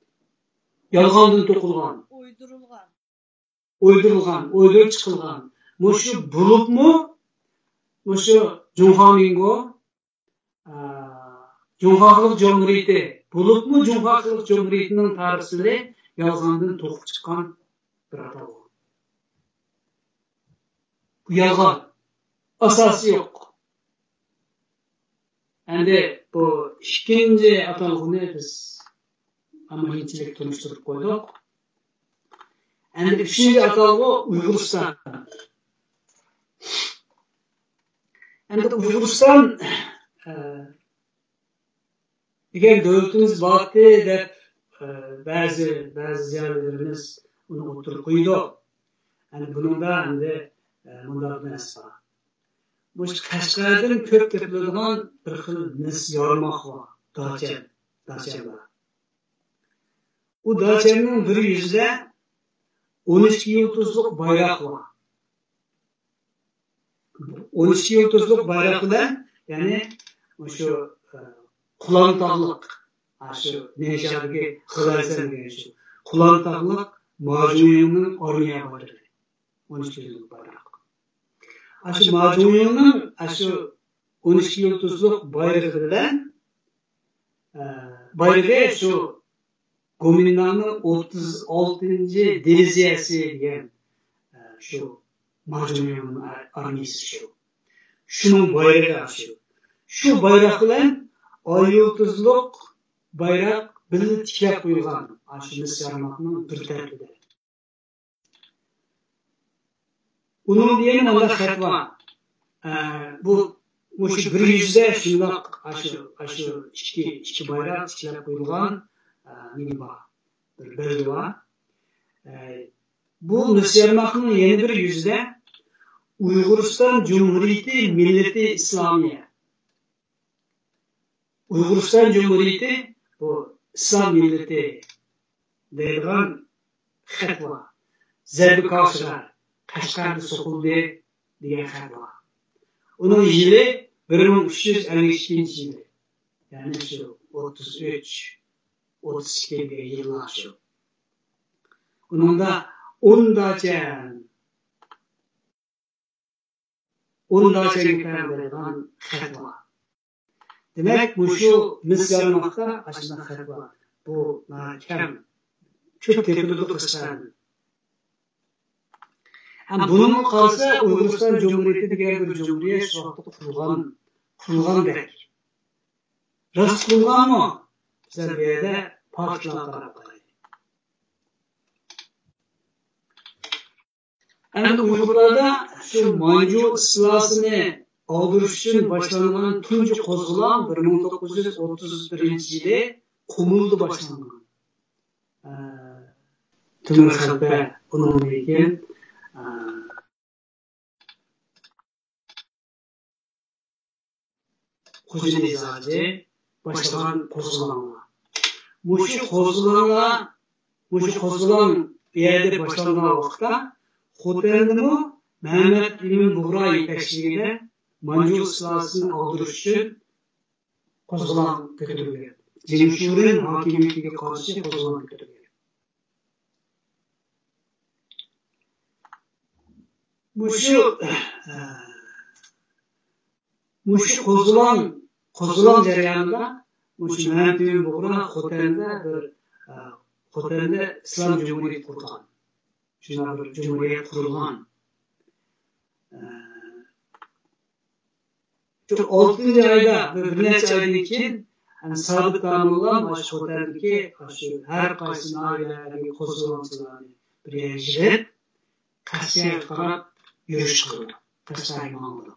يالغاندىن توقۇلغان. ئويدۇرۇلغان. ئويدۇرۇلغان، ئويدۇرۇپ چىقىلغان. مۇشۇ بولۇپمۇ، مۇشۇ جۇڭخۇا مىنگو، ئا، جۇڭخۇا خەلق جۇمھۇرىيىتى، بولۇپمۇ جۇڭخۇا خەلق جۇمھۇرىيىتىنىڭ تارىخچىسى يالغاندىن توقۇپ چىققان بىر ئاتالغۇ. بۇ يالغان. ئاساسى يوق. ئەمدى بۇ ئىككىنچى ئاتالغۇنى بىز ئاممىنىڭچىلىك تونۇشتۇرۇپ قويدۇق. ئەمدى ئۈچىنچى ئاتالغۇ ئۇيغۇرىستان. ئەمدى ئۇيغۇرىستان، ئە، دېگەن دۆلىتىمىز بارتى دەپ، ئە، بەزى، بەزى زىيالىيلىرىمىز ئۇنى ئوتتۇرىغا قويىدۇ. يەنى بۇنىڭدا ئەمدى، ئە، مۇنداق بىر نەرسە بار. مۇشۇ قەشقەردىن كۆپ تېپىلىدىغان بىر خىل مىس يارماق بار. داچەن، داچەن بار. ئۇ داچەننىڭ بىر يۈزىدە ئون ئىككى يۇلتۇزلۇق بايراق بار. ئون ئىككى يۇلتۇزلۇق بايراق بىلەن، يەنى مۇشۇ، ئە، قۇلان تاغلىق، ئاشۇ نىڭشادىكى خىلەنسەن دېگەن شۇ قۇلان تاغلىق ماجۇڭيىڭنىڭ ئارمىيە بايرىقى. ئون ئىككى يۇلتۇزلۇق بايراق. ئاشۇ ماجۇڭيىڭنىڭ ئاشۇ ئون ئىككى يۇلتۇزلۇق بايرىقى بىلەن، ئە، بايرىقى شۇ گومىنداڭنىڭ ئوتتۇز ئالتىنچى دىۋىزىيەسى دېگەن، ئە، شۇ ماجۇڭيىڭنىڭ ئارمىيىسى شۇ. شۇنىڭ بايرىقى ئاشۇ. شۇ بايراق بىلەن ئاي يۇلتۇزلۇق بايراق بىللە تىكلەپ قويۇلغان ئاشۇ مىس يارماقنىڭ بىر تەرىپىدە. ئۇنىڭدا يەنە مۇنداق خەت بار. ئە، بۇ، مۇشۇ بىر يۈزدە شۇنداق ئاشۇ، ئاشۇ ئىككى، ئىككى بايراق تىكلەپ قويۇلغان، ئە، نېمە بار؟ بىر بەلگە بار. ئە، بۇ مىس يارماقنىڭ يەنە بىر يۈزىدە ئۇيغۇرىستان جۇمھۇرىيىتى مىللىتى ئىسلامىيە. ئۇيغۇرىستان جۇمھۇرىيىتى، بۇ ئىسلام مىللىتى دەيدىغان خەت بار. زەربى كاشىغەر، قەشقەردە سوقۇلدى دېگەن خەت بار. ئۇنىڭ يىلى بىر مىڭ ئۈچ يۈز ئەللىك ئىككىنچى يىلى. يەنى شۇ ئوتتۇز ئۈچ، ئوتتۇز ئىككى دېگەن يىللار شۇ. ئۇنىڭدا ئون داچەن، ئون داچەنگە تەۋە بولىدىغان خەت بار. دېمەك، مۇشۇ مىس يارماقتا ئاشۇنداق خەت بار. بۇ ناھايىتى كەم. كۆپ تېپىلىدۇ قىسقا. ھەم بۇنىمۇ قارىسا، ئۇيغۇرىستان جۇمھۇرىيىتى دېگەن بىر جۇمھۇرىيەت شۇ ۋاقىتتا قۇرۇلغان، قۇرۇلغاندەك. راست قۇرۇلغانمۇ؟ بىزلەر بۇ يەردە پاكىتلارغا قاراپ باقايلى. ئەمدى ئۇيغۇرلاردا شۇ مانجۇ ئىستىلاسىنى ئاغدۇرۇش ئۈچۈن باشلانغان تۇنجى قوزغىلاڭ بىر مىڭ توققۇز يۈز ئوتتۇز بىرىنچى يىلى قۇمۇلدا باشلانغان. ئە، تۆمۈر خەلپە، ئۇنىڭدىن كېيىن، ئە، خوجانىياز ھاجى باشلىغان قوزغىلاڭلار. مۇشۇ قوزغىلاڭلار، مۇشۇ قوزغىلاڭ بۇ يەردە باشلانغان ۋاقىتتا، خوتەندىمۇ مەمەت ئىمىن بۇغرا يېتەكچىلىكىدە مانجۇ ئىستىلاسىنى ئاغدۇرۇش ئۈچۈن قوزغىلاڭ كۆتۈرۈلگەن. جېڭ شۇرېن ھاكىمىيىتىگە قارشى قوزغىلاڭ كۆتۈرۈلگەن. مۇشۇ، مۇشۇ قوزغىلاڭ، قوزغىلاڭ جەريانىدا مۇشۇ مەمەت ئىمىن بۇغرا خوتەندە بىر، خوتەندە ئىسلام جۇمھۇرىيىتى قۇرغان. شۇنداق بىر جۇمھۇرىيەت قۇرۇلغان. شۇ ئالتىنچى ئايدا، بىر، بىر نەچچە ئايدىن كېيىن، يەنى سابىت داموللام مۇشۇ خوتەندىكى، شۇ ھەر قايسى ناھىيەلەردىكى قوزغىلاڭچىلارنى بىر يەرگە يىغىپ، قەشقەرگە قاراپ يۈرۈش قىلىدۇ. قەشقەرگە ماڭىدۇ.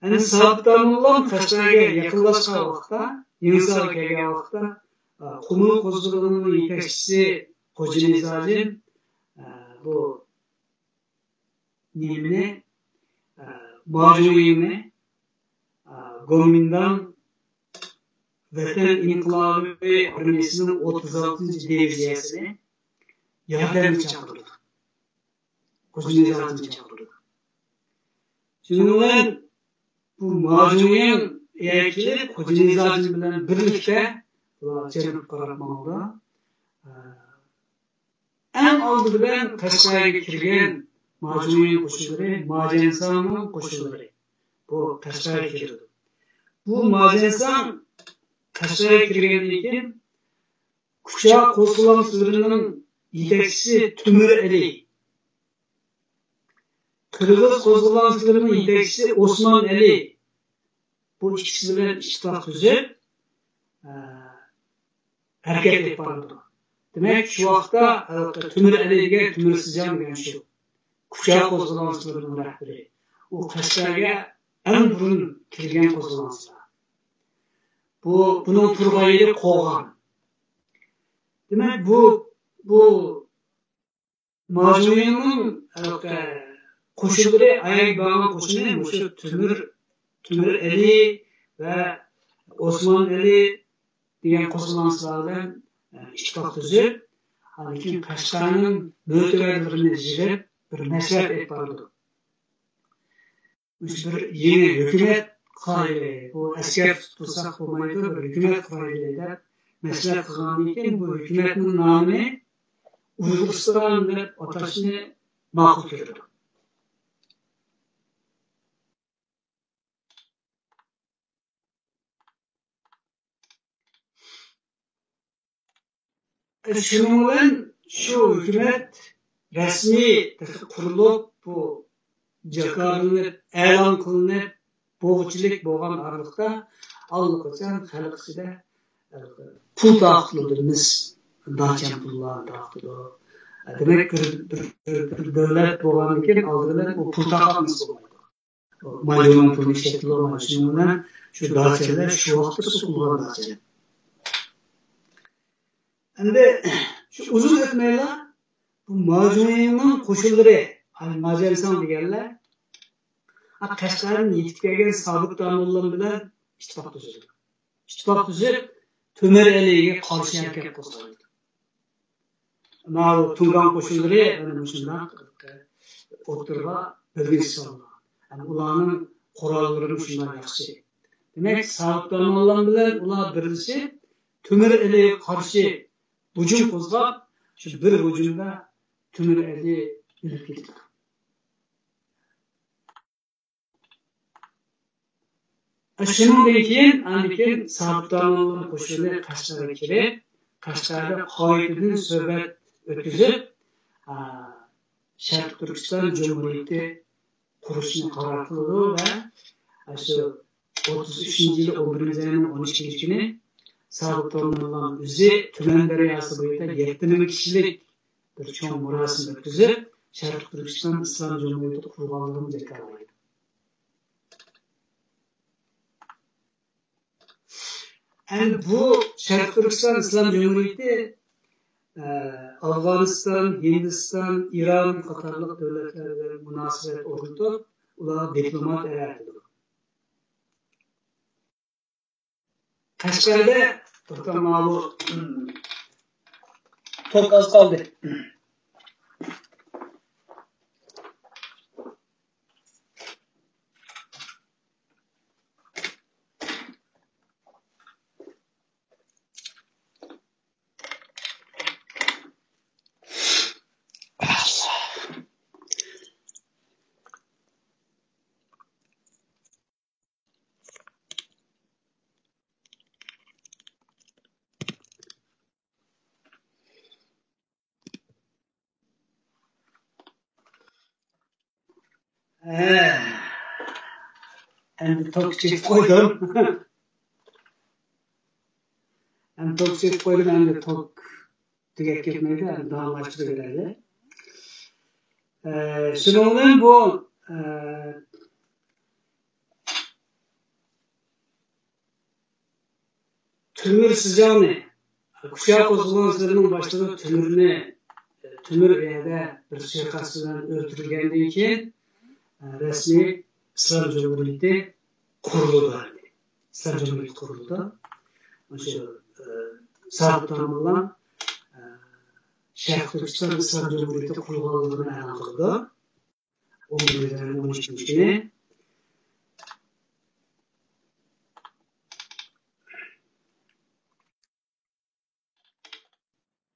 يەنى سابىت داموللام قەشقەرگە يېقىنلاشقان ۋاقىتتا، يېڭىسارغا كەلگەن ۋاقىتتا، قۇمۇل قوزغىلىڭىنىڭ يېتەكچىسى خوجانىياز ھاجىم، بۇ نېمىنى، ماجۇڭيىڭنى، گومىنداڭ ۋەتەن ئىنقىلابى ئارمىيەسىنىڭ ئوتتۇز ئالتىنچى دىۋىزىيەسىنى ياردەمگە چاقىرىدۇ. خوجانىياز ھاجىمنى چاقىرىدۇ. شۇنىڭ بىلەن بۇ ماجۇڭيىڭ يەنە كېلىپ، خوجانىياز ھاجىم بىلەن بىرلىكتە بۇلار جەنۇبقا قاراپ ماڭىدۇ. ئەڭ ئالدى بىلەن قەشقەرگە كىرگەن ماجۇڭيىڭ قوشۇنلىرى، ماجەنساڭنىڭ قوشۇنلىرى بۇ قەشقەرگە كىرىدۇ. بۇ ماجەنساڭ قەشقەرگە كىرگەندىن كېيىن، كۇچا قوزغىلاڭچىلىرىنىڭ يېتەكچىسى تۆمۈر ئەلى، قىرغىز قوزغىلاڭچىلىرىنىڭ يېتەكچىسى ئوسمان ئەلى بۇ ئىككىسى بىلەن ئىتتىپاق تۈزۈپ، ئە، ھەرىكەت ئېلىپ بارىدۇ. دېمەك، شۇ ۋاقىتتا ھېلىقى تۆمۈر ئەلى دېگەن، تۆمۈر سىجاڭ دېگەن شۇ كۇچا قوزغىلاڭچىلىرىنىڭ رەھبىرى. ئۇ قەشقەرگە ئەڭ بۇرۇن كىرگەن قوزغىلاڭچىلار. بۇ، بۇنىڭ تۇرغان يېرى قوغان. دېمەك، بۇ، بۇ ماجۇيىنىڭ، ئە، قوشۇنلىرى، ئاياغ بارغان قوشۇنى مۇشۇ تۆمۈر، تۆمۈر ئەلى ۋە ئوسمان ئەلى دېگەن قوزغىلاڭچىلار بىلەن، ئە، ئىتتىپاق تۈزۈپ، ئاندىن كېيىن قەشقەرنىڭ مۆتىۋەرلىرىنى يىغىپ، بىر مەسلىھەت ئېلىپ بارىدۇ. مۇشۇ بىر يېڭى ھۆكۈمەت قۇرايلى، بۇ ئەسكەر تۇتۇپ تۇرساق بولمايدۇ، بىر ھۆكۈمەت قۇرايلى دەپ مەسلىھەت قىلغاندىن كېيىن، بۇ ھۆكۈمەتنىڭ نامىنى ئۇيغۇرىستان دەپ ئاتاشنى ماقۇل كۆرىدۇ. شۇنىڭ بىلەن شۇ ھۆكۈمەت رەسمىي قۇرۇلۇپ، بۇ جاكارلىنىپ، ئېلان قىلىنىپ، بوغچىلىك بولغان ئارىلىقتا ئاللىقاچان خەلق ئىچىدە پۇل تارقىتىلىدۇ، مىس، داچەن پۇللار تارقىتىدۇ. دېمەك، بىر، بىر، بىر، بىر دۆلەت بولغاندىن كېيىن ئالدى بىلەن ئۇ پۇل تارقاتمىسا بولمايدۇ. ماجۇنىڭ پۇلىنى ئىشلەتتىلا، ماجۇنىڭ بىلەن شۇ داچەنلەر شۇ ۋاقىتتا سوقۇلغان داچەن. ئەمدى شۇ ئۇزۇن ئۆتمەيلا بۇ ماجۇنىڭ قوشۇنلىرى، ھە، ماجەنساڭ دېگەنلەر، ھە، قەشقەردىن يېتىپ كەلگەن سابىت داموللام بىلەن ئىتتىپاق تۈزىدۇ. ئىتتىپاق تۈزۈپ، تۆمۈر ئەلىگە قارشى ھەرىكەت قوزغايدۇ. ماۋۇ تۇڭگان قوشۇنلىرى مانا مۇشۇنداق ئوتتۇرىغا بۆلگۈنچە سالىنغان. ھەم ئۇلارنىڭ قوراللىرىمۇ شۇنداق ياخشى. دېمەك، سابىت داموللام بىلەن ئۇلار بىرلىشىپ، تۆمۈر ئەلىگە قارشى ھۇجۇم قوزغاپ، شۇ بىر ھۇجۇمدا تۆمۈر ئەلى ئۆلۈپ كېتىدۇ. شۇنىڭدىن كېيىن، ئاندىن كېيىن سابىت داموللام قوشۇنى قەشقەرگە كىرىپ، قەشقەردە قايتىدىن سۆھبەت ئۆتكۈزۈپ، ئا، شەرقىي تۈركىستان جۇمھۇرىيىتى قۇرۇشنى قارار قىلىدۇ ۋە شۇ ئوتتۇز ئۈچىنچى يىلى ئون بىرىنچى ئاينىڭ ئون ئىككىنچى كۈنى سابىت داموللام ئۆزى تۈمەن دەرياسى بويىدا يەتتە مىڭ كىشىلىك بىر چوڭ مۇراسىم ئۆتكۈزۈپ، شەرقىي تۈركىستان ئىسلام جۇمھۇرىيىتى قۇرغانلىقىنى جاكارلايدۇ. ئەمدى بۇ شەرقىي تۈركىستان ئىسلام جۇمھۇرىيىتى، ئە، ئافغانىستان، ھىندىستان، ئىران قاتارلىق دۆلەتلەر بىلەن مۇناسىۋەت ئورنىتىپ، ئۇلارغا دىپلومات ئەۋەتىدۇ. قەشقەردە، توختاڭ، ماۋۇ، توك ئاز قالدى. ھە. ئەمدى توك چېكىپ قويدۇم. ئەمدى توك چېكىپ قويدۇم، ئەمدى توك تۈگەپ كەتمەيدۇ، ئەمدى داۋاملاشتۇرۇۋېرەيلى. ئە، شۇنىڭ بىلەن بۇ، ئە، تۆمۈر سىجاڭنى، كۇچا قوزغىلاڭچىلىرىنىڭ باشلىقى تۆمۈرنى، تۆمۈر ئۇ يەردە بىر سۇيىقەست بىلەن ئۆلتۈرۈلگەندىن كېيىن، رەسمىي ئىسلام جۇمھۇرىيىتى قۇرۇلىدۇ. ئىسلام جۇمھۇرىيىتى قۇرۇلىدۇ. شۇ، ئە، سابىت داموللام، ئە، شەرقىي تۈركىستان ئىسلام جۇمھۇرىيىتى قۇرۇلغانلىقىنى ئېلان قىلىدۇ. ئون بىرىنچى ئاينىڭ ئون ئىككىنچى كۈنى.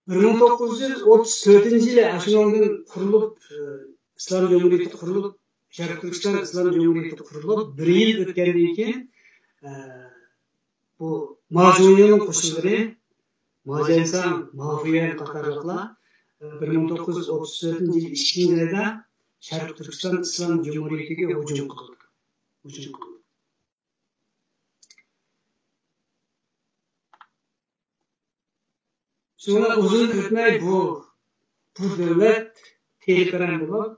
بىر مىڭ توققۇز يۈز ئوتتۇز تۆتىنچى يىلى ئاشۇنىڭدىن قۇرۇلۇپ، ئىسلام جۇمھۇرىيىتى قۇرۇلۇپ، شەرقىي تۈركىستان ئىسلام جۇمھۇرىيىتى قۇرۇلۇپ، بىر يىل ئۆتكەندىن كېيىن، بۇ ماجۇنىنىڭ قوشۇنلىرى، ماجەنساڭ، مافۇيەن قاتارلىقلار، بىر مىڭ توققۇز يۈز ئوتتۇز تۆتىنچى يىل ئىككىنچى ئايدا شەرقىي تۈركىستان ئىسلام جۇمھۇرىيىتىگە ھۇجۇم قىلدى. ھۇجۇم قىلدى. شۇڭا ئۇزۇن ئۆتمەي بۇ، بۇ دۆلەت تېلىپەرەن بولۇپ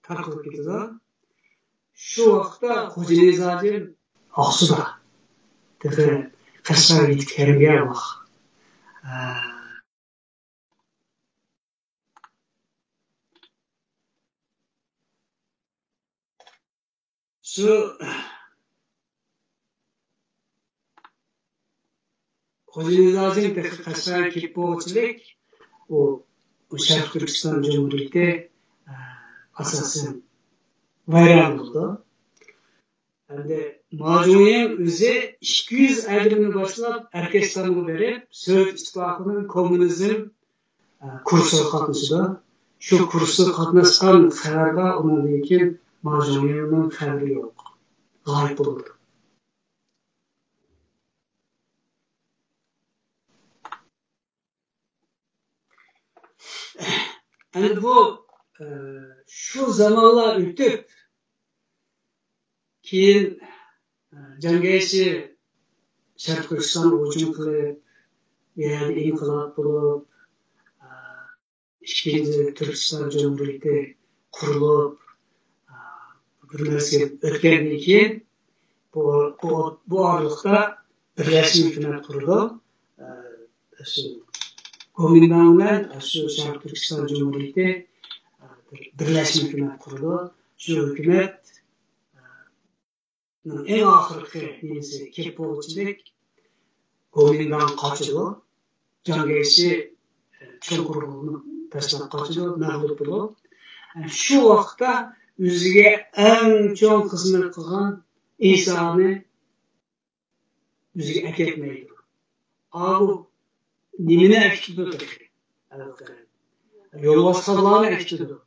تارقىلىپ كېتىدۇ. شۇ ۋاقىتتا خوجا نىزامىدىن ئاقسۇدا تېخى قەشقەرگە يېتىپ كەلمىگەن ۋاقىت. شۇ خوجا نىزامىدىن تېخى قەشقەرگە كېلىپ بولغۇچىلىك ئۇ، ئۇ شەرقىي تۈركىستان جۇمھۇرىيىتى، ئە، ئاساسەن ۋەيران بولىدۇ. ئەمدى ما جۇڭيىڭ ئۆزى ئىككى يۈز ئادىمىنى باشلاپ ئەركەستانغا بېرىپ، سوۋېت ئىتتىپاقىنىڭ كوممۇنىزم، ئە، كۇرسىغا قاتنىشىدۇ. شۇ كۇرسىغا قاتناشقان خەۋەر بار، ئۇنىڭدىن كېيىن ما جۇڭيىڭنىڭ خەۋىرى يوق. غايىب بولىدۇ. ئەمدى بۇ، ئە، شۇ زامانلار ئۆتۈپ، كېيىن، ئە، جياڭ كايشى شەرقىي تۈركىستانغا ھۇجۇم قىلىپ، بۇ يەردە ئىنقىلاب بولۇپ، ئە، ئىككىنچى تۈركىستان جۇمھۇرىيىتى قۇرۇلۇپ، ئە، بىر مەزگىل ئۆتكەندىن كېيىن، بۇ، بۇ، بۇ ئارىلىقتا بىرلەشمە ھۆكۈمەت قۇرىدۇ. ئە، شۇ گومىنداڭ بىلەن شۇ شەرقىي تۈركىستان جۇمھۇرىيىتى، ئە، بىر، بىرلەشمە ھۆكۈمەت قۇرىدۇ. شۇ ھۆكۈمەت، ئە، ئەڭ ئاخىرقى نېمىسى كېلىپ بولغۇچىلىك گومىنداڭ قاچىدۇ. جياڭ كايشى چوڭقۇرغا تاشلاپ قاچىدۇ، مەغلۇپ بولۇپ. شۇ ۋاقىتتا ئۆزىگە ئەڭ چوڭ خىزمەت قىلغان ئىسانى ئۆزىگە ئەكەتمەيدۇ. ئاۋۇ نېمىنى ئەكېتىدۇ تېخى؟ يولۋاسخانلارنى ئەكېتىدۇ.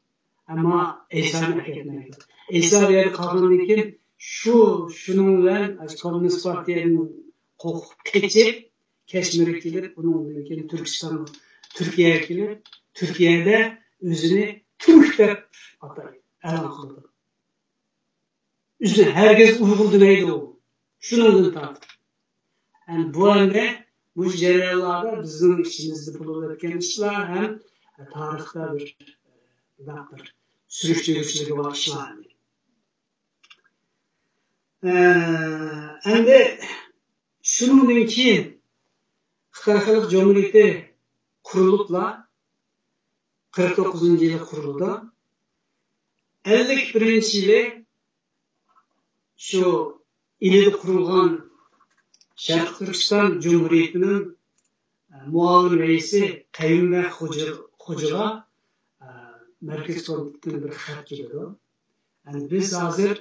ئەمما ئەيسانى ئەكەتمەيدۇ. ئەيسا بۇ يەردە قالغاندىن كېيىن شۇ، شۇنىڭ بىلەن كوممۇنىست پارتىيەدىن قورقۇپ قېچىپ، كەشمىرگە كېلىپ، ئۇنىڭدىن كېيىن تۈركىستان، تۈركىيەگە كېلىپ، تۈركىيەدە ئۆزىنى تۈرك دەپ ئاتايدۇ، ئېلان قىلىدۇ. ئۆزىنى ھەرگىز ئۇيغۇر دېمەيدۇ. شۇنىڭدىن تارتىپ. ئەمدى بۇ ئەمدى مۇشۇ جەريانلاردا بىزنىڭ ئىچىمىزدە بولۇپ ئۆتكەن ئىشلار ھەم تارىختا بىر، بىر سۈرۈشتۈرۈشلۈكى بار ئىشلار. ئە، ئەمدى شۇنىڭدىن كېيىن خىتاي خەلق جۇمھۇرىيىتى قۇرۇلۇپلا، قىرىق توققۇزىنچى يىلى قۇرۇلىدۇ. ئەللىك بىرىنچى يىلى شۇ ئىلىدە قۇرۇلغان شەرقىي تۈركىستان جۇمھۇرىيىتىنىڭ مۇئاۋىن رەئىسى قەييۇم بەگ خوجا، خوجىغا، ئە، مەركىزىي كومىتېتتىن بىر خەت كېلىدۇ. يەنى بىز ھازىر،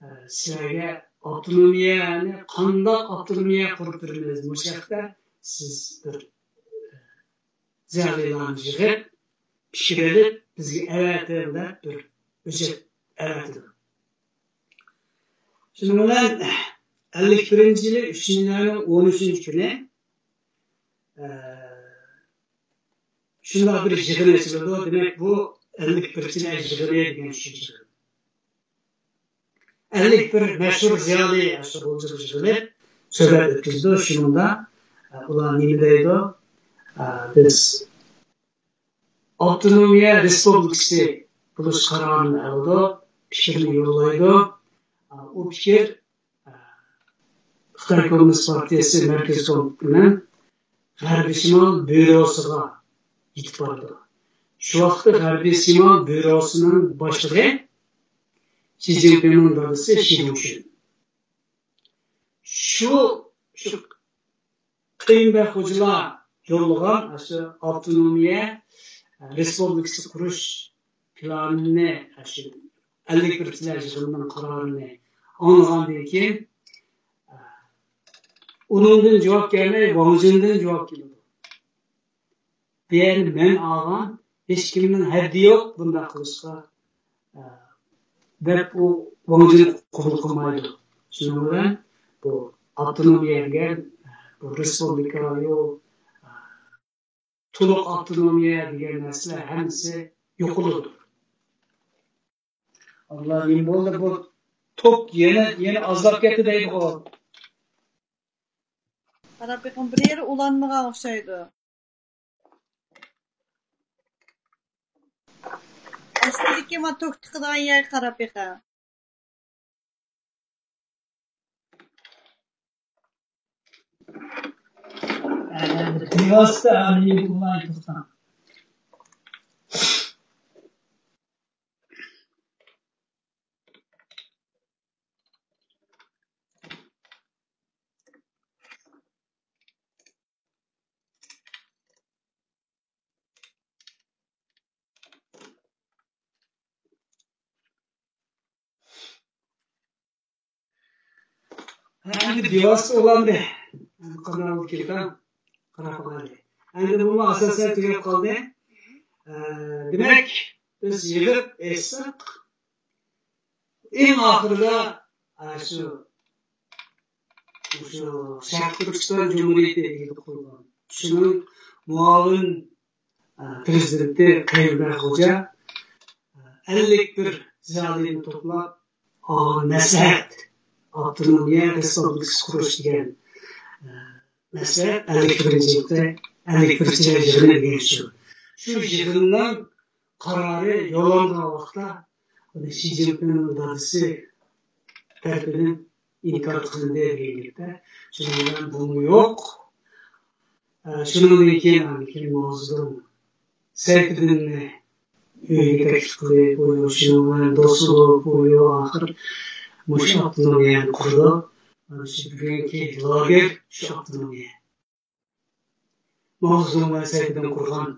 ئە، سىلەرگە ئاپتونومىيەنى، قانداق ئاپتونومىيە قۇرۇپ بېرىمىز، مۇشۇ ھەقتە سىز بىر، ئە، زىيالىيلارنى يىغىپ، پىكىر ئېلىپ، بىزگە ئەۋەتىڭ دەپ بىر ھۆججەت ئەۋەتىدۇ. شۇنىڭ بىلەن ئەللىك بىرىنچى يىلى ئۈچىنچى ئاينىڭ ئون ئۈچىنچى كۈنى، ئە، شۇنداق بىر يىغىن ئېچىلىدۇ. دېمەك، بۇ ئەللىك بىرىنچى يىلى يىغىنى دېگەن شۇ يىغىن. ئەللىك بىر مەشھۇر زىيالىي ئاشۇ غۇلجىغا يىغىلىپ سۆھبەت ئۆتكۈزىدۇ. شۇنىڭدا، ئە، ئۇلار نېمە دەيدۇ؟ ئە، بىز ئاپتونومىيە رېسپۇبلىكىسى بولۇش قارارىنى ئالىدۇ، پىكىرنى يوللايدۇ. ئە، ئۇ پىكىر، ئە، خىتاي كوممۇنىست پارتىيەسى مەركىزىي كومىتېتى بىلەن غەربىي شىمال بيۇروسىغا يېتىپ بارىدۇ. شۇ ۋاقىتتا غەربىي شىمال بيۇروسىنىڭ باشلىقى شى جىنپىڭنىڭ دادىسى شى رۇڭشۈن. شۇ، شۇ قەييۇم بەگ خوجىلار يوللىغان ئاشۇ ئاپتونومىيە رېسپۇبلىكىسى قۇرۇش پىلانىنى، ئاشۇ ئەللىك بىرىنچى يىلى يىغىننىڭ قارارىنى ئاڭلىغاندىن كېيىن، ئۇنىڭدىن جاۋاب كەلمەي، ۋاڭ جىندىن جاۋاب كېلىدۇ. بۇ يەرنى مەن ئالغان، ھېچكىمنىڭ ھەددى يوق بۇنداق قىلىشقا، دەپ ئۇ ۋاڭ جىن قوبۇل قىلمايدۇ. شۇنىڭ بىلەن بۇ ئاپتونومىيە دېگەن، بۇ رېسپۇبلىكا يوق، تولۇق ئاپتونومىيە دېگەن نەرسىلەر ھەممىسى يوقىلىدۇ. ئاللا، نېمە بولدى؟ بۇ توك يەنە، يەنە ئازلاپ كەتتى دەيدىغۇ. قاراپ بېقىڭ، بىر يېرى ئۇلانمىغان ئوخشايدۇ. ئاستىدىكى ما توك تىقىدىغان يەرگە قاراپ بېقىڭ. بىۋاسىتە ئالىيىنى ئۇلاي توختاڭ. ئەمدى بىۋاسىتە ئۇلاندى. ئەمدى قانداق بولىدىكىن؟ قاراپ باقايلى. ئەمدى بۇمۇ ئاساسەن تۈگەپ قالدى. ئە، دېمەك، بىز يىغىپ ئېيتساق، ئەڭ ئاخىرىدا، ئە، شۇ، شۇ شەرقىي تۈركىستان جۇمھۇرىيىتى ئىگىلىك قىلغان. شۇنىڭ مۇئاۋىن، ئە، پىرېزىدېنتى قەيۇمبەگ خوجا، ئە، ئەللىك بىر زىيالىينى توپلاپ، ئالغان مەسلىھەت، ئاپتونومىيە رېسپۇبلىكىسى قۇرۇش دېگەن، ئە، مەسىلەن، ئەللىك بىرىنچى يىلقى، ئەللىك بىرىنچى يىل يىغىنى دېگەن شۇ. شۇ يىغىننىڭ قارارى يوللانغان ۋاقىتتا، ئۇنى شى جىنپىڭنىڭ دادىسى تەرىپىدىن ئىنكار قىلىندى دېگەن گەپتە. شۇنىڭ بىلەن بۇمۇ يوق. ئە، شۇنىڭدىن كېيىن، ئاندىن كېيىن ماۋزېدۇڭ سەيپىدىننى ئۆيىگە تەكلىپ قىلدى. ئۇ شۇنىڭ بىلەن دوست بولۇپ، ئۇ ئاخىر مۇشۇ ئاپتونومىيەنى قۇردى. مانا شۇ بۈگۈنكى لاگېر شۇ ئاپتونومىيە. ماۋزېدۇڭ ۋە سەيپىدىن قۇرغان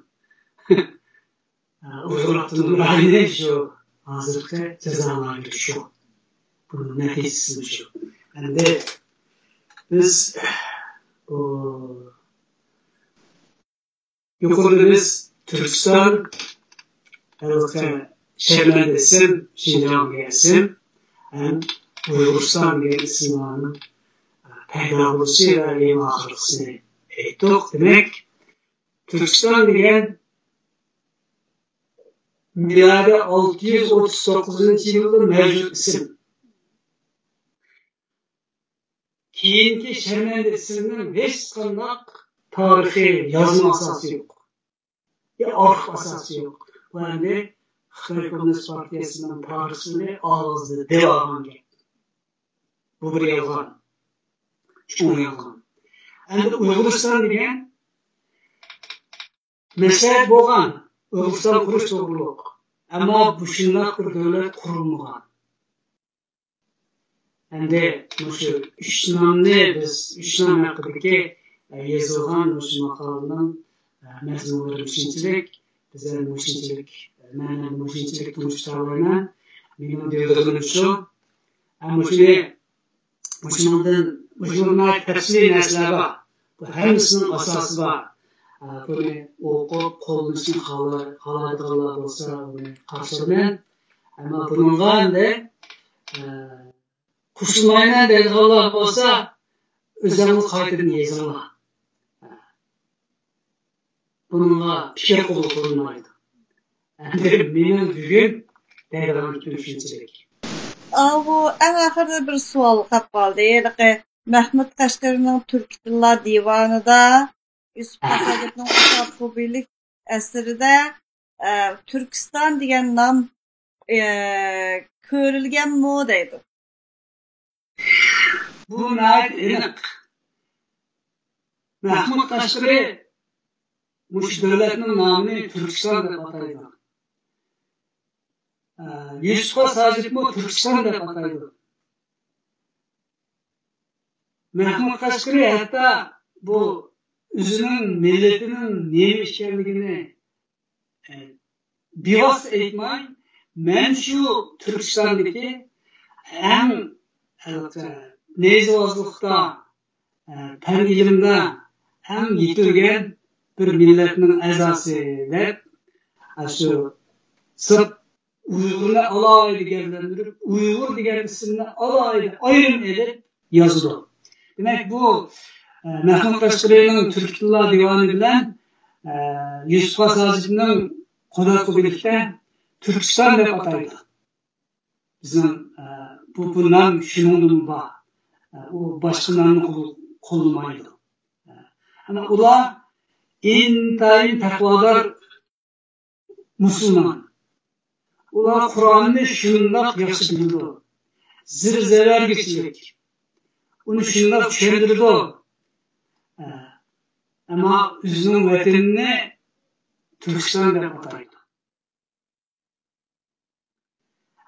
ئۇيغۇر ئاپتونوم رايونى شۇ ھازىرقى جازا لاگېرى شۇ. بۇنىڭ نەتىجىسى شۇ. ئەمدى بىز بۇ يۇقىرىدا بىز تۈركىستان، ھېلىقى شەرمەندە ئىسىم، شىنجاڭ دېگەن ئىسىم، ھەم ئۇيغۇرىستان دېگەن ئىسىملارنىڭ پەيدا بولۇشى ۋە ئەڭ ئاخىرقىسىنى ئېيتتۇق. دېمەك، تۈركىستان دېگەن مىلادىي ئالتە يۈز ئوتتۇز توققۇزىنچى يىلدا مەۋجۇت ئىسىم. كېيىنكى شەرمەندە ئىسىمنىڭ ھېچقانداق تارىخىي يازما ئاساسى يوق. يا ئارخىپ ئاساسى يوق. بۇ ئەمدى خىتاي كوممۇنىست پارتىيەسىنىڭ تارىخچىلىرى ئاغزىدا دەۋالغان گەپ. بۇ بىر يالغان. چوڭ يالغان. ئەمدى ئۇيغۇرىستان دېگەن مەسلىھەت بولغان، ئۇيغۇرىستان قۇرۇش توغرۇلۇق. ئەمما بۇ شۇنداق بىر دۆلەت قۇرۇلمىغان. ئەمدى مۇشۇ ئۈچ نامنى بىز، ئۈچ نام ھەققىدىكى، ئە، يېزىلغان مۇشۇ ماقالىنىڭ، ئە، مەزمۇنلىرى مۇشۇنچىلىك، بىز ھەم مۇشۇنچىلىك، مەن ھەم مۇشۇنچىلىك تونۇشتۇرالايمەن. مېنىڭ دېيىدىغىنىم شۇ. ھەم مۇشۇنى، مۇشۇنىڭدىن، مۇشۇنىڭدا ناھايىتى تەپسىلىي نەرسىلەر بار. بۇ ھەممىسىنىڭ ئاساسى بار. ئە، بۇنى ئوقۇپ، قوللىنىشنى خالا-، خالايدىغانلار بولسا، ئۇنى قارشى ئالىمەن. ئەمما بۇنىڭغا ئەمدى، ئە، قوشۇلمايمەن دەيدىغانلار بولسا، ئۆزۈڭلار قايتىدىن يېزىڭلار. بۇنىڭغا پىكىر قوبۇل قىلىنمايدۇ. ئەمدى مېنىڭ بۈگۈن دەيدىغان گېپىم شۇنچىلىك. ئاۋۇ ئەڭ ئاخىرىدا بىر سوئال قاپ قالدى. ھېلىقى مەھمۇد قەشقىرىنىڭ تۈركىي تىللار دىۋانىدا يۈسۈپ قاساجىپنىڭ ئۇستاد قۇبىيلىك ئەسىرىدە، ئە، تۈركىستان دېگەن نام، ئە، كۆرۈلگەنمۇ دەيدۇ. بۇ ناھايىتى ئېنىق. مەھمۇد قەشقىرى مۇشۇ دۆلەتنىڭ نامىنى تۈركىستان دەپ ئاتايدۇ. ئە، يۈسۈپ خاس ھاجىپمۇ تۈركىستان دەپ ئاتايدۇ. مەھمۇد قەشقىرى ھەتتا بۇ ئۆزىنىڭ مىللىتىنىڭ نېمە ئىكەنلىكىنى، ئە، بىۋاسىتە ئېيتماي، مەن شۇ تۈركىستاندىكى ئەڭ، ئە، نەيزىۋازلىقتا، ئە، پەن ئىلىمدا ئەڭ يېتىلگەن بىر مىللەتنىڭ ئەزاسى دەپ، ئە، شۇ سىرت ئۇيغۇرنى ئالاھىدە گەۋدىلەندۈرۈپ، ئۇيغۇر دېگەن ئىسىمنى ئالاھىدە ئايرىم ئېلىپ يازىدۇ. دېمەك، بۇ، ئە، مەھمۇد قەشقىرىنىڭ تۈركىي تىللار دىۋانى بىلەن، ئە، يۈسۈپ خاس ھاجىپنىڭ قۇدرەت قۇبىيلىكتە تۈركىستان دەپ ئاتايدۇ. بىزنىڭ، ئە، بۇ، بۇ نام شۇنىڭدىمۇ بار. ئە، ئۇ باشقا نامنى قول-، قوللىمايدۇ. ئە، ئەنە ئۇلار ئىنتايىن تەقۋادار مۇسۇلمان. ئۇلار قۇرئاننى شۇنداق ياخشى بىلىدۇ. زىر-زەبەرگىچىلىك. ئۇنى شۇنداق چۈشەندۈرىدۇ. ئە، ئەمما ئۆزىنىڭ ۋەتىنىنى تۈركىستان دەپ ئاتايدۇ.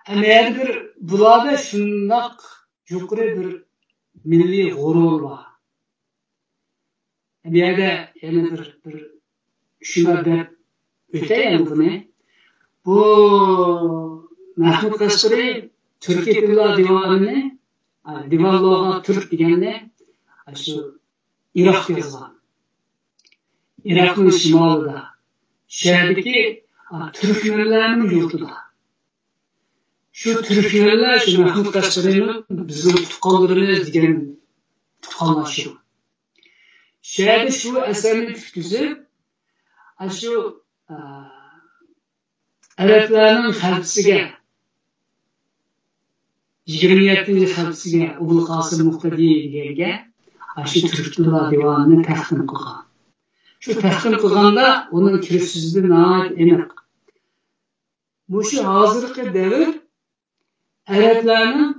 ئەمما يەنە بىر بۇلاردا شۇنداق يۇقىرى بىر مىللىي غۇرۇر بار. ئەمما يەنە بىر، بىر شۇنداق دەپ ئۆتەي ئەمدى بۇنى. بۇ مەھمۇد قەشقىرى تۈركىي تىللار دىۋانىنى، ئا، دىۋان لۇغات تۈرك دېگەننى، ئا، شۇ ئىراقتا يازغان. ئىراقنىڭ شىمالىدا، شەھەردىكى، ئا، تۈركمەنلەرنىڭ يۇرتىدا. شۇ تۈركمەنلەر شۇ مەھمۇد قەشقىرىنىڭ بىزنىڭ تۇغقانلىرىمىز دېگەن تۇغقانلار شۇ. شۇ يەردە شۇ ئەسەرنى پۈتكۈزۈپ، ئاشۇ، ئە، ئەرەبلەرنىڭ خەلپىسىگە، يىگىرمە يەتتىنچى خەلپىسىگە، ئوبۇلقاسىم مۇقتەدى دېگەنگە ئاشۇ تۈركلەر دىۋانىنى تەقدىم قىلغان. شۇ تەقدىم قىلغاندا ئۇنىڭ كىرىش سۆزى ناھايىتى ئېنىق. مۇشۇ ھازىرقى دەۋر ئەرەبلەرنىڭ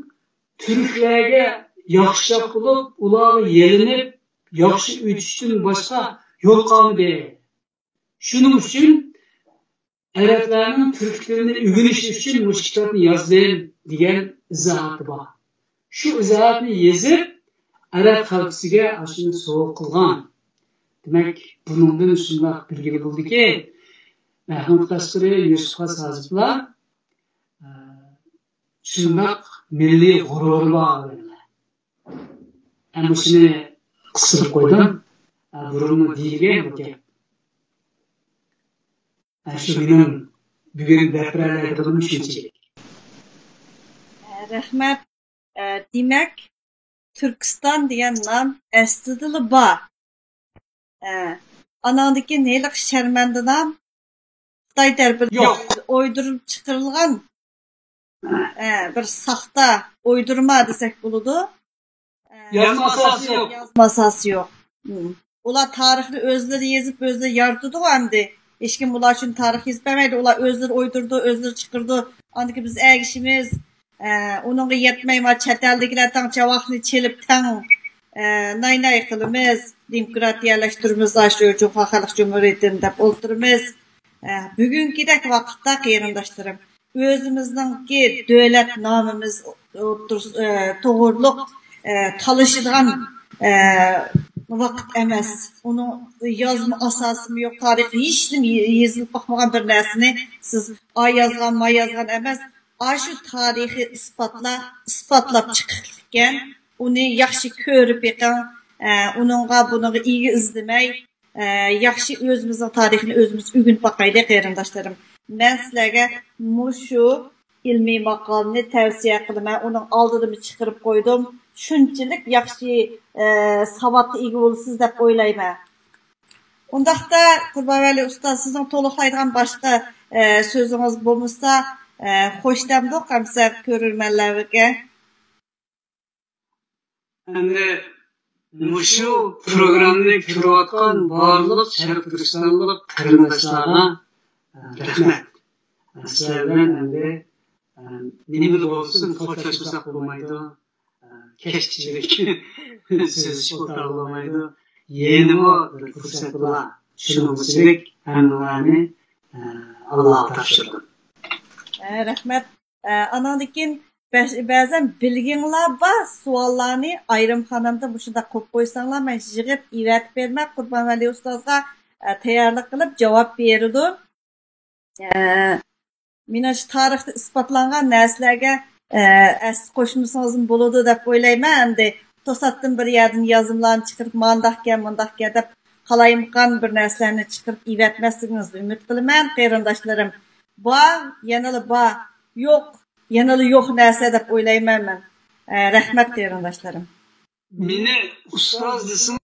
تۈركلەرگە ياخشىراق بولۇپ، ئۇلارغا يېلىنىپ، ياخشى ئۆتۈشتىن باشقا يول قالمىدى. شۇنىڭ ئۈچۈن ئەرەبلەرنىڭ تۈرك تىلىنى ئۆگىنىشى ئۈچۈن مۇشۇ كىتابنى يازدىم، دېگەن ئىزاھاتى بار. شۇ ئىزاھاتنى يېزىپ، ئەرەب خەلقىگە ئاشۇنى سوۋغا قىلغان. دېمەك، بۇنىڭدىن شۇنداق بىلگىلى بولىدۇكى، مەھمۇد قەشقىرى، يۈسۈپ خاس ھاجىپلار، ئە، شۇنداق مىللىي غۇرۇرى بار ئادەملەر. ئە، مۇشۇنى قىستۇرۇپ قويدۇم. ئە، بۇرۇنمۇ دېيىلگەن بۇ گەپ. ئە، شۇ مېنىڭ بۈگۈن دەپ بېرەلەيدىغىنىم شۇنچىلىك. ئە، رەھمەت. ئە، دېمەك، تۈركىستان دېگەن نام ئەسلىدىلا بار. ئە، ئاناندىن كېيىن ھېلىقى شەرمەندە نام خىتاي تەرىپىدىن يوق. ئويدۇرۇلۇپ چىقىرىلغان، ئە، بىر ساختا ئويدۇرما دېسەك بولىدۇ. ئە، يازما ئاساسى يوق. يازما ئاساسى يوق. ھىم. ئۇلار تارىخنى ئۆزلىرى يېزىپ، ئۆزلىرى يارىتىدۇغۇ ئەمدى. ھېچكىم ئۇلار ئۈچۈن تارىخ يېزىپ بەرمەيدۇ. ئۇلار ئۆزلىرى ئويدۇرىدۇ، ئۆزلىرى چىقىرىدۇ. ئاندىن كېيىن بىز ئەگىشىمىز. ئە، ئۇنىڭغا يەتمەي، ما چەت ئەلدىكىلەر تەڭ جاۋاقنى چېلىپ، تەڭ، ئە، ناي-ناي قىلىمىز، دېموكراتىيەلەشتۈرىمىز، ئاشۇ جۇڭخۇا خەلق جۇمھۇرىيىتىنى دەپ ئولتۇرىمىز. ئە، بۈگۈنكىدەك ۋاقىتتا، قېرىنداشلىرىم، ئۆزىمىزنىڭكى دۆلەت نامىمىز ئوتتۇرىسى، ئە، توغرۇلۇق، ئە، تالىشىدىغان، ئە، ۋاقىت ئەمەس. ئۇنىڭ يازما ئاساسىمۇ يوق، تارىخ ھېچنېمە يېزىلىپ باقمىغان بىر نەرسىنى سىز ئا يازغان، ما يازغان ئەمەس، ئاشۇ تارىخىي ئىسپاتلار، ئىسپاتلاپ چىقىپتىكەن. ئۇنى ياخشى كۆرۈپ بېقىڭ. ئە، ئۇنىڭغا، بۇنىڭغا ئىگە ئىزدىمەي، ئە، ياخشى ئۆزىمىزنىڭ تارىخىنى ئۆزىمىز ئۆگىنىپ باقايلى، قېرىنداشلىرىم. مەن سىلەرگە مۇشۇ ئىلمىي ماقالىنى تەۋسىيە قىلىمەن. ئۇنىڭ ئالدىدىمۇ چىقىرىپ قويدۇم. شۇنچىلىك ياخشى، ئە، ساۋاتقا ئىگە بولىسىز دەپ ئويلايمەن. ئۇنداقتا، قۇربانۋەلى ئۇستاز، سىزنىڭ تولۇقلايدىغان باشقا، ئە، سۆزىڭىز بولمىسا، ئە، خوش دەمدۇق ئەمسە كۆرۈرمەنلەرگە. ئەمدى مۇشۇ پروگراممىنى كۆرۈۋاتقان بارلىق شەرقىي تۈركىستانلىق قېرىنداشلارغا، ئە، رەھمەت. سىلەر بىلەن ئەمدى، ئە، نېمىلا بولسۇن، خوشلاشمىساق بولمايدۇ. كەچكىچىلىك سۆزلىشىپ ئولتۇرغىلى بولمايدۇ. يەنىمۇ بىر پۇرسەت بولار. شۇنىڭغا سېلىپ ھەممىڭلارنى، ئە، ئاللاغا تاپشۇردۇم. ئە، رەھمەت. ئە، ئاناندىن كېيىن بەش-، بەزەن بىلگىڭلار بار سوئاللارنى ئايرىم خانامدا مۇشۇنداق قويۇپ قويساڭلار، مەن يىغىپ ئېۋەتىپ بېرىمەن قۇربانۋەلى ئۇستازغا، ئە، تەييارلىق قىلىپ جاۋاب بېرىدۇ. ئە، مېنىڭچە تارىختا ئىسپاتلانغان نەرسىلەرگە، ئە، ئەس قوشمىسىڭىزمۇ بولىدۇ دەپ ئويلايمەن. ئەمدى توساتتىن بىر يەردىن يازمىلارنى چىقىرىپ، مانداقكەن، مۇنداقكەن دەپ قالايمىقان بىر نەرسىلەرنى چىقىرىپ ئېۋەتمەسلىكىڭىزنى ئۈمىد قىلىمەن، قېرىنداشلىرىم. بار، يەنىلا بار. يوق، يەنىلا يوق نەرسە دەپ ئويلايمەن مەن. ئە، رەھمەت، قېرىنداشلىرىم. مېنى ئۇستاز دېسىڭىز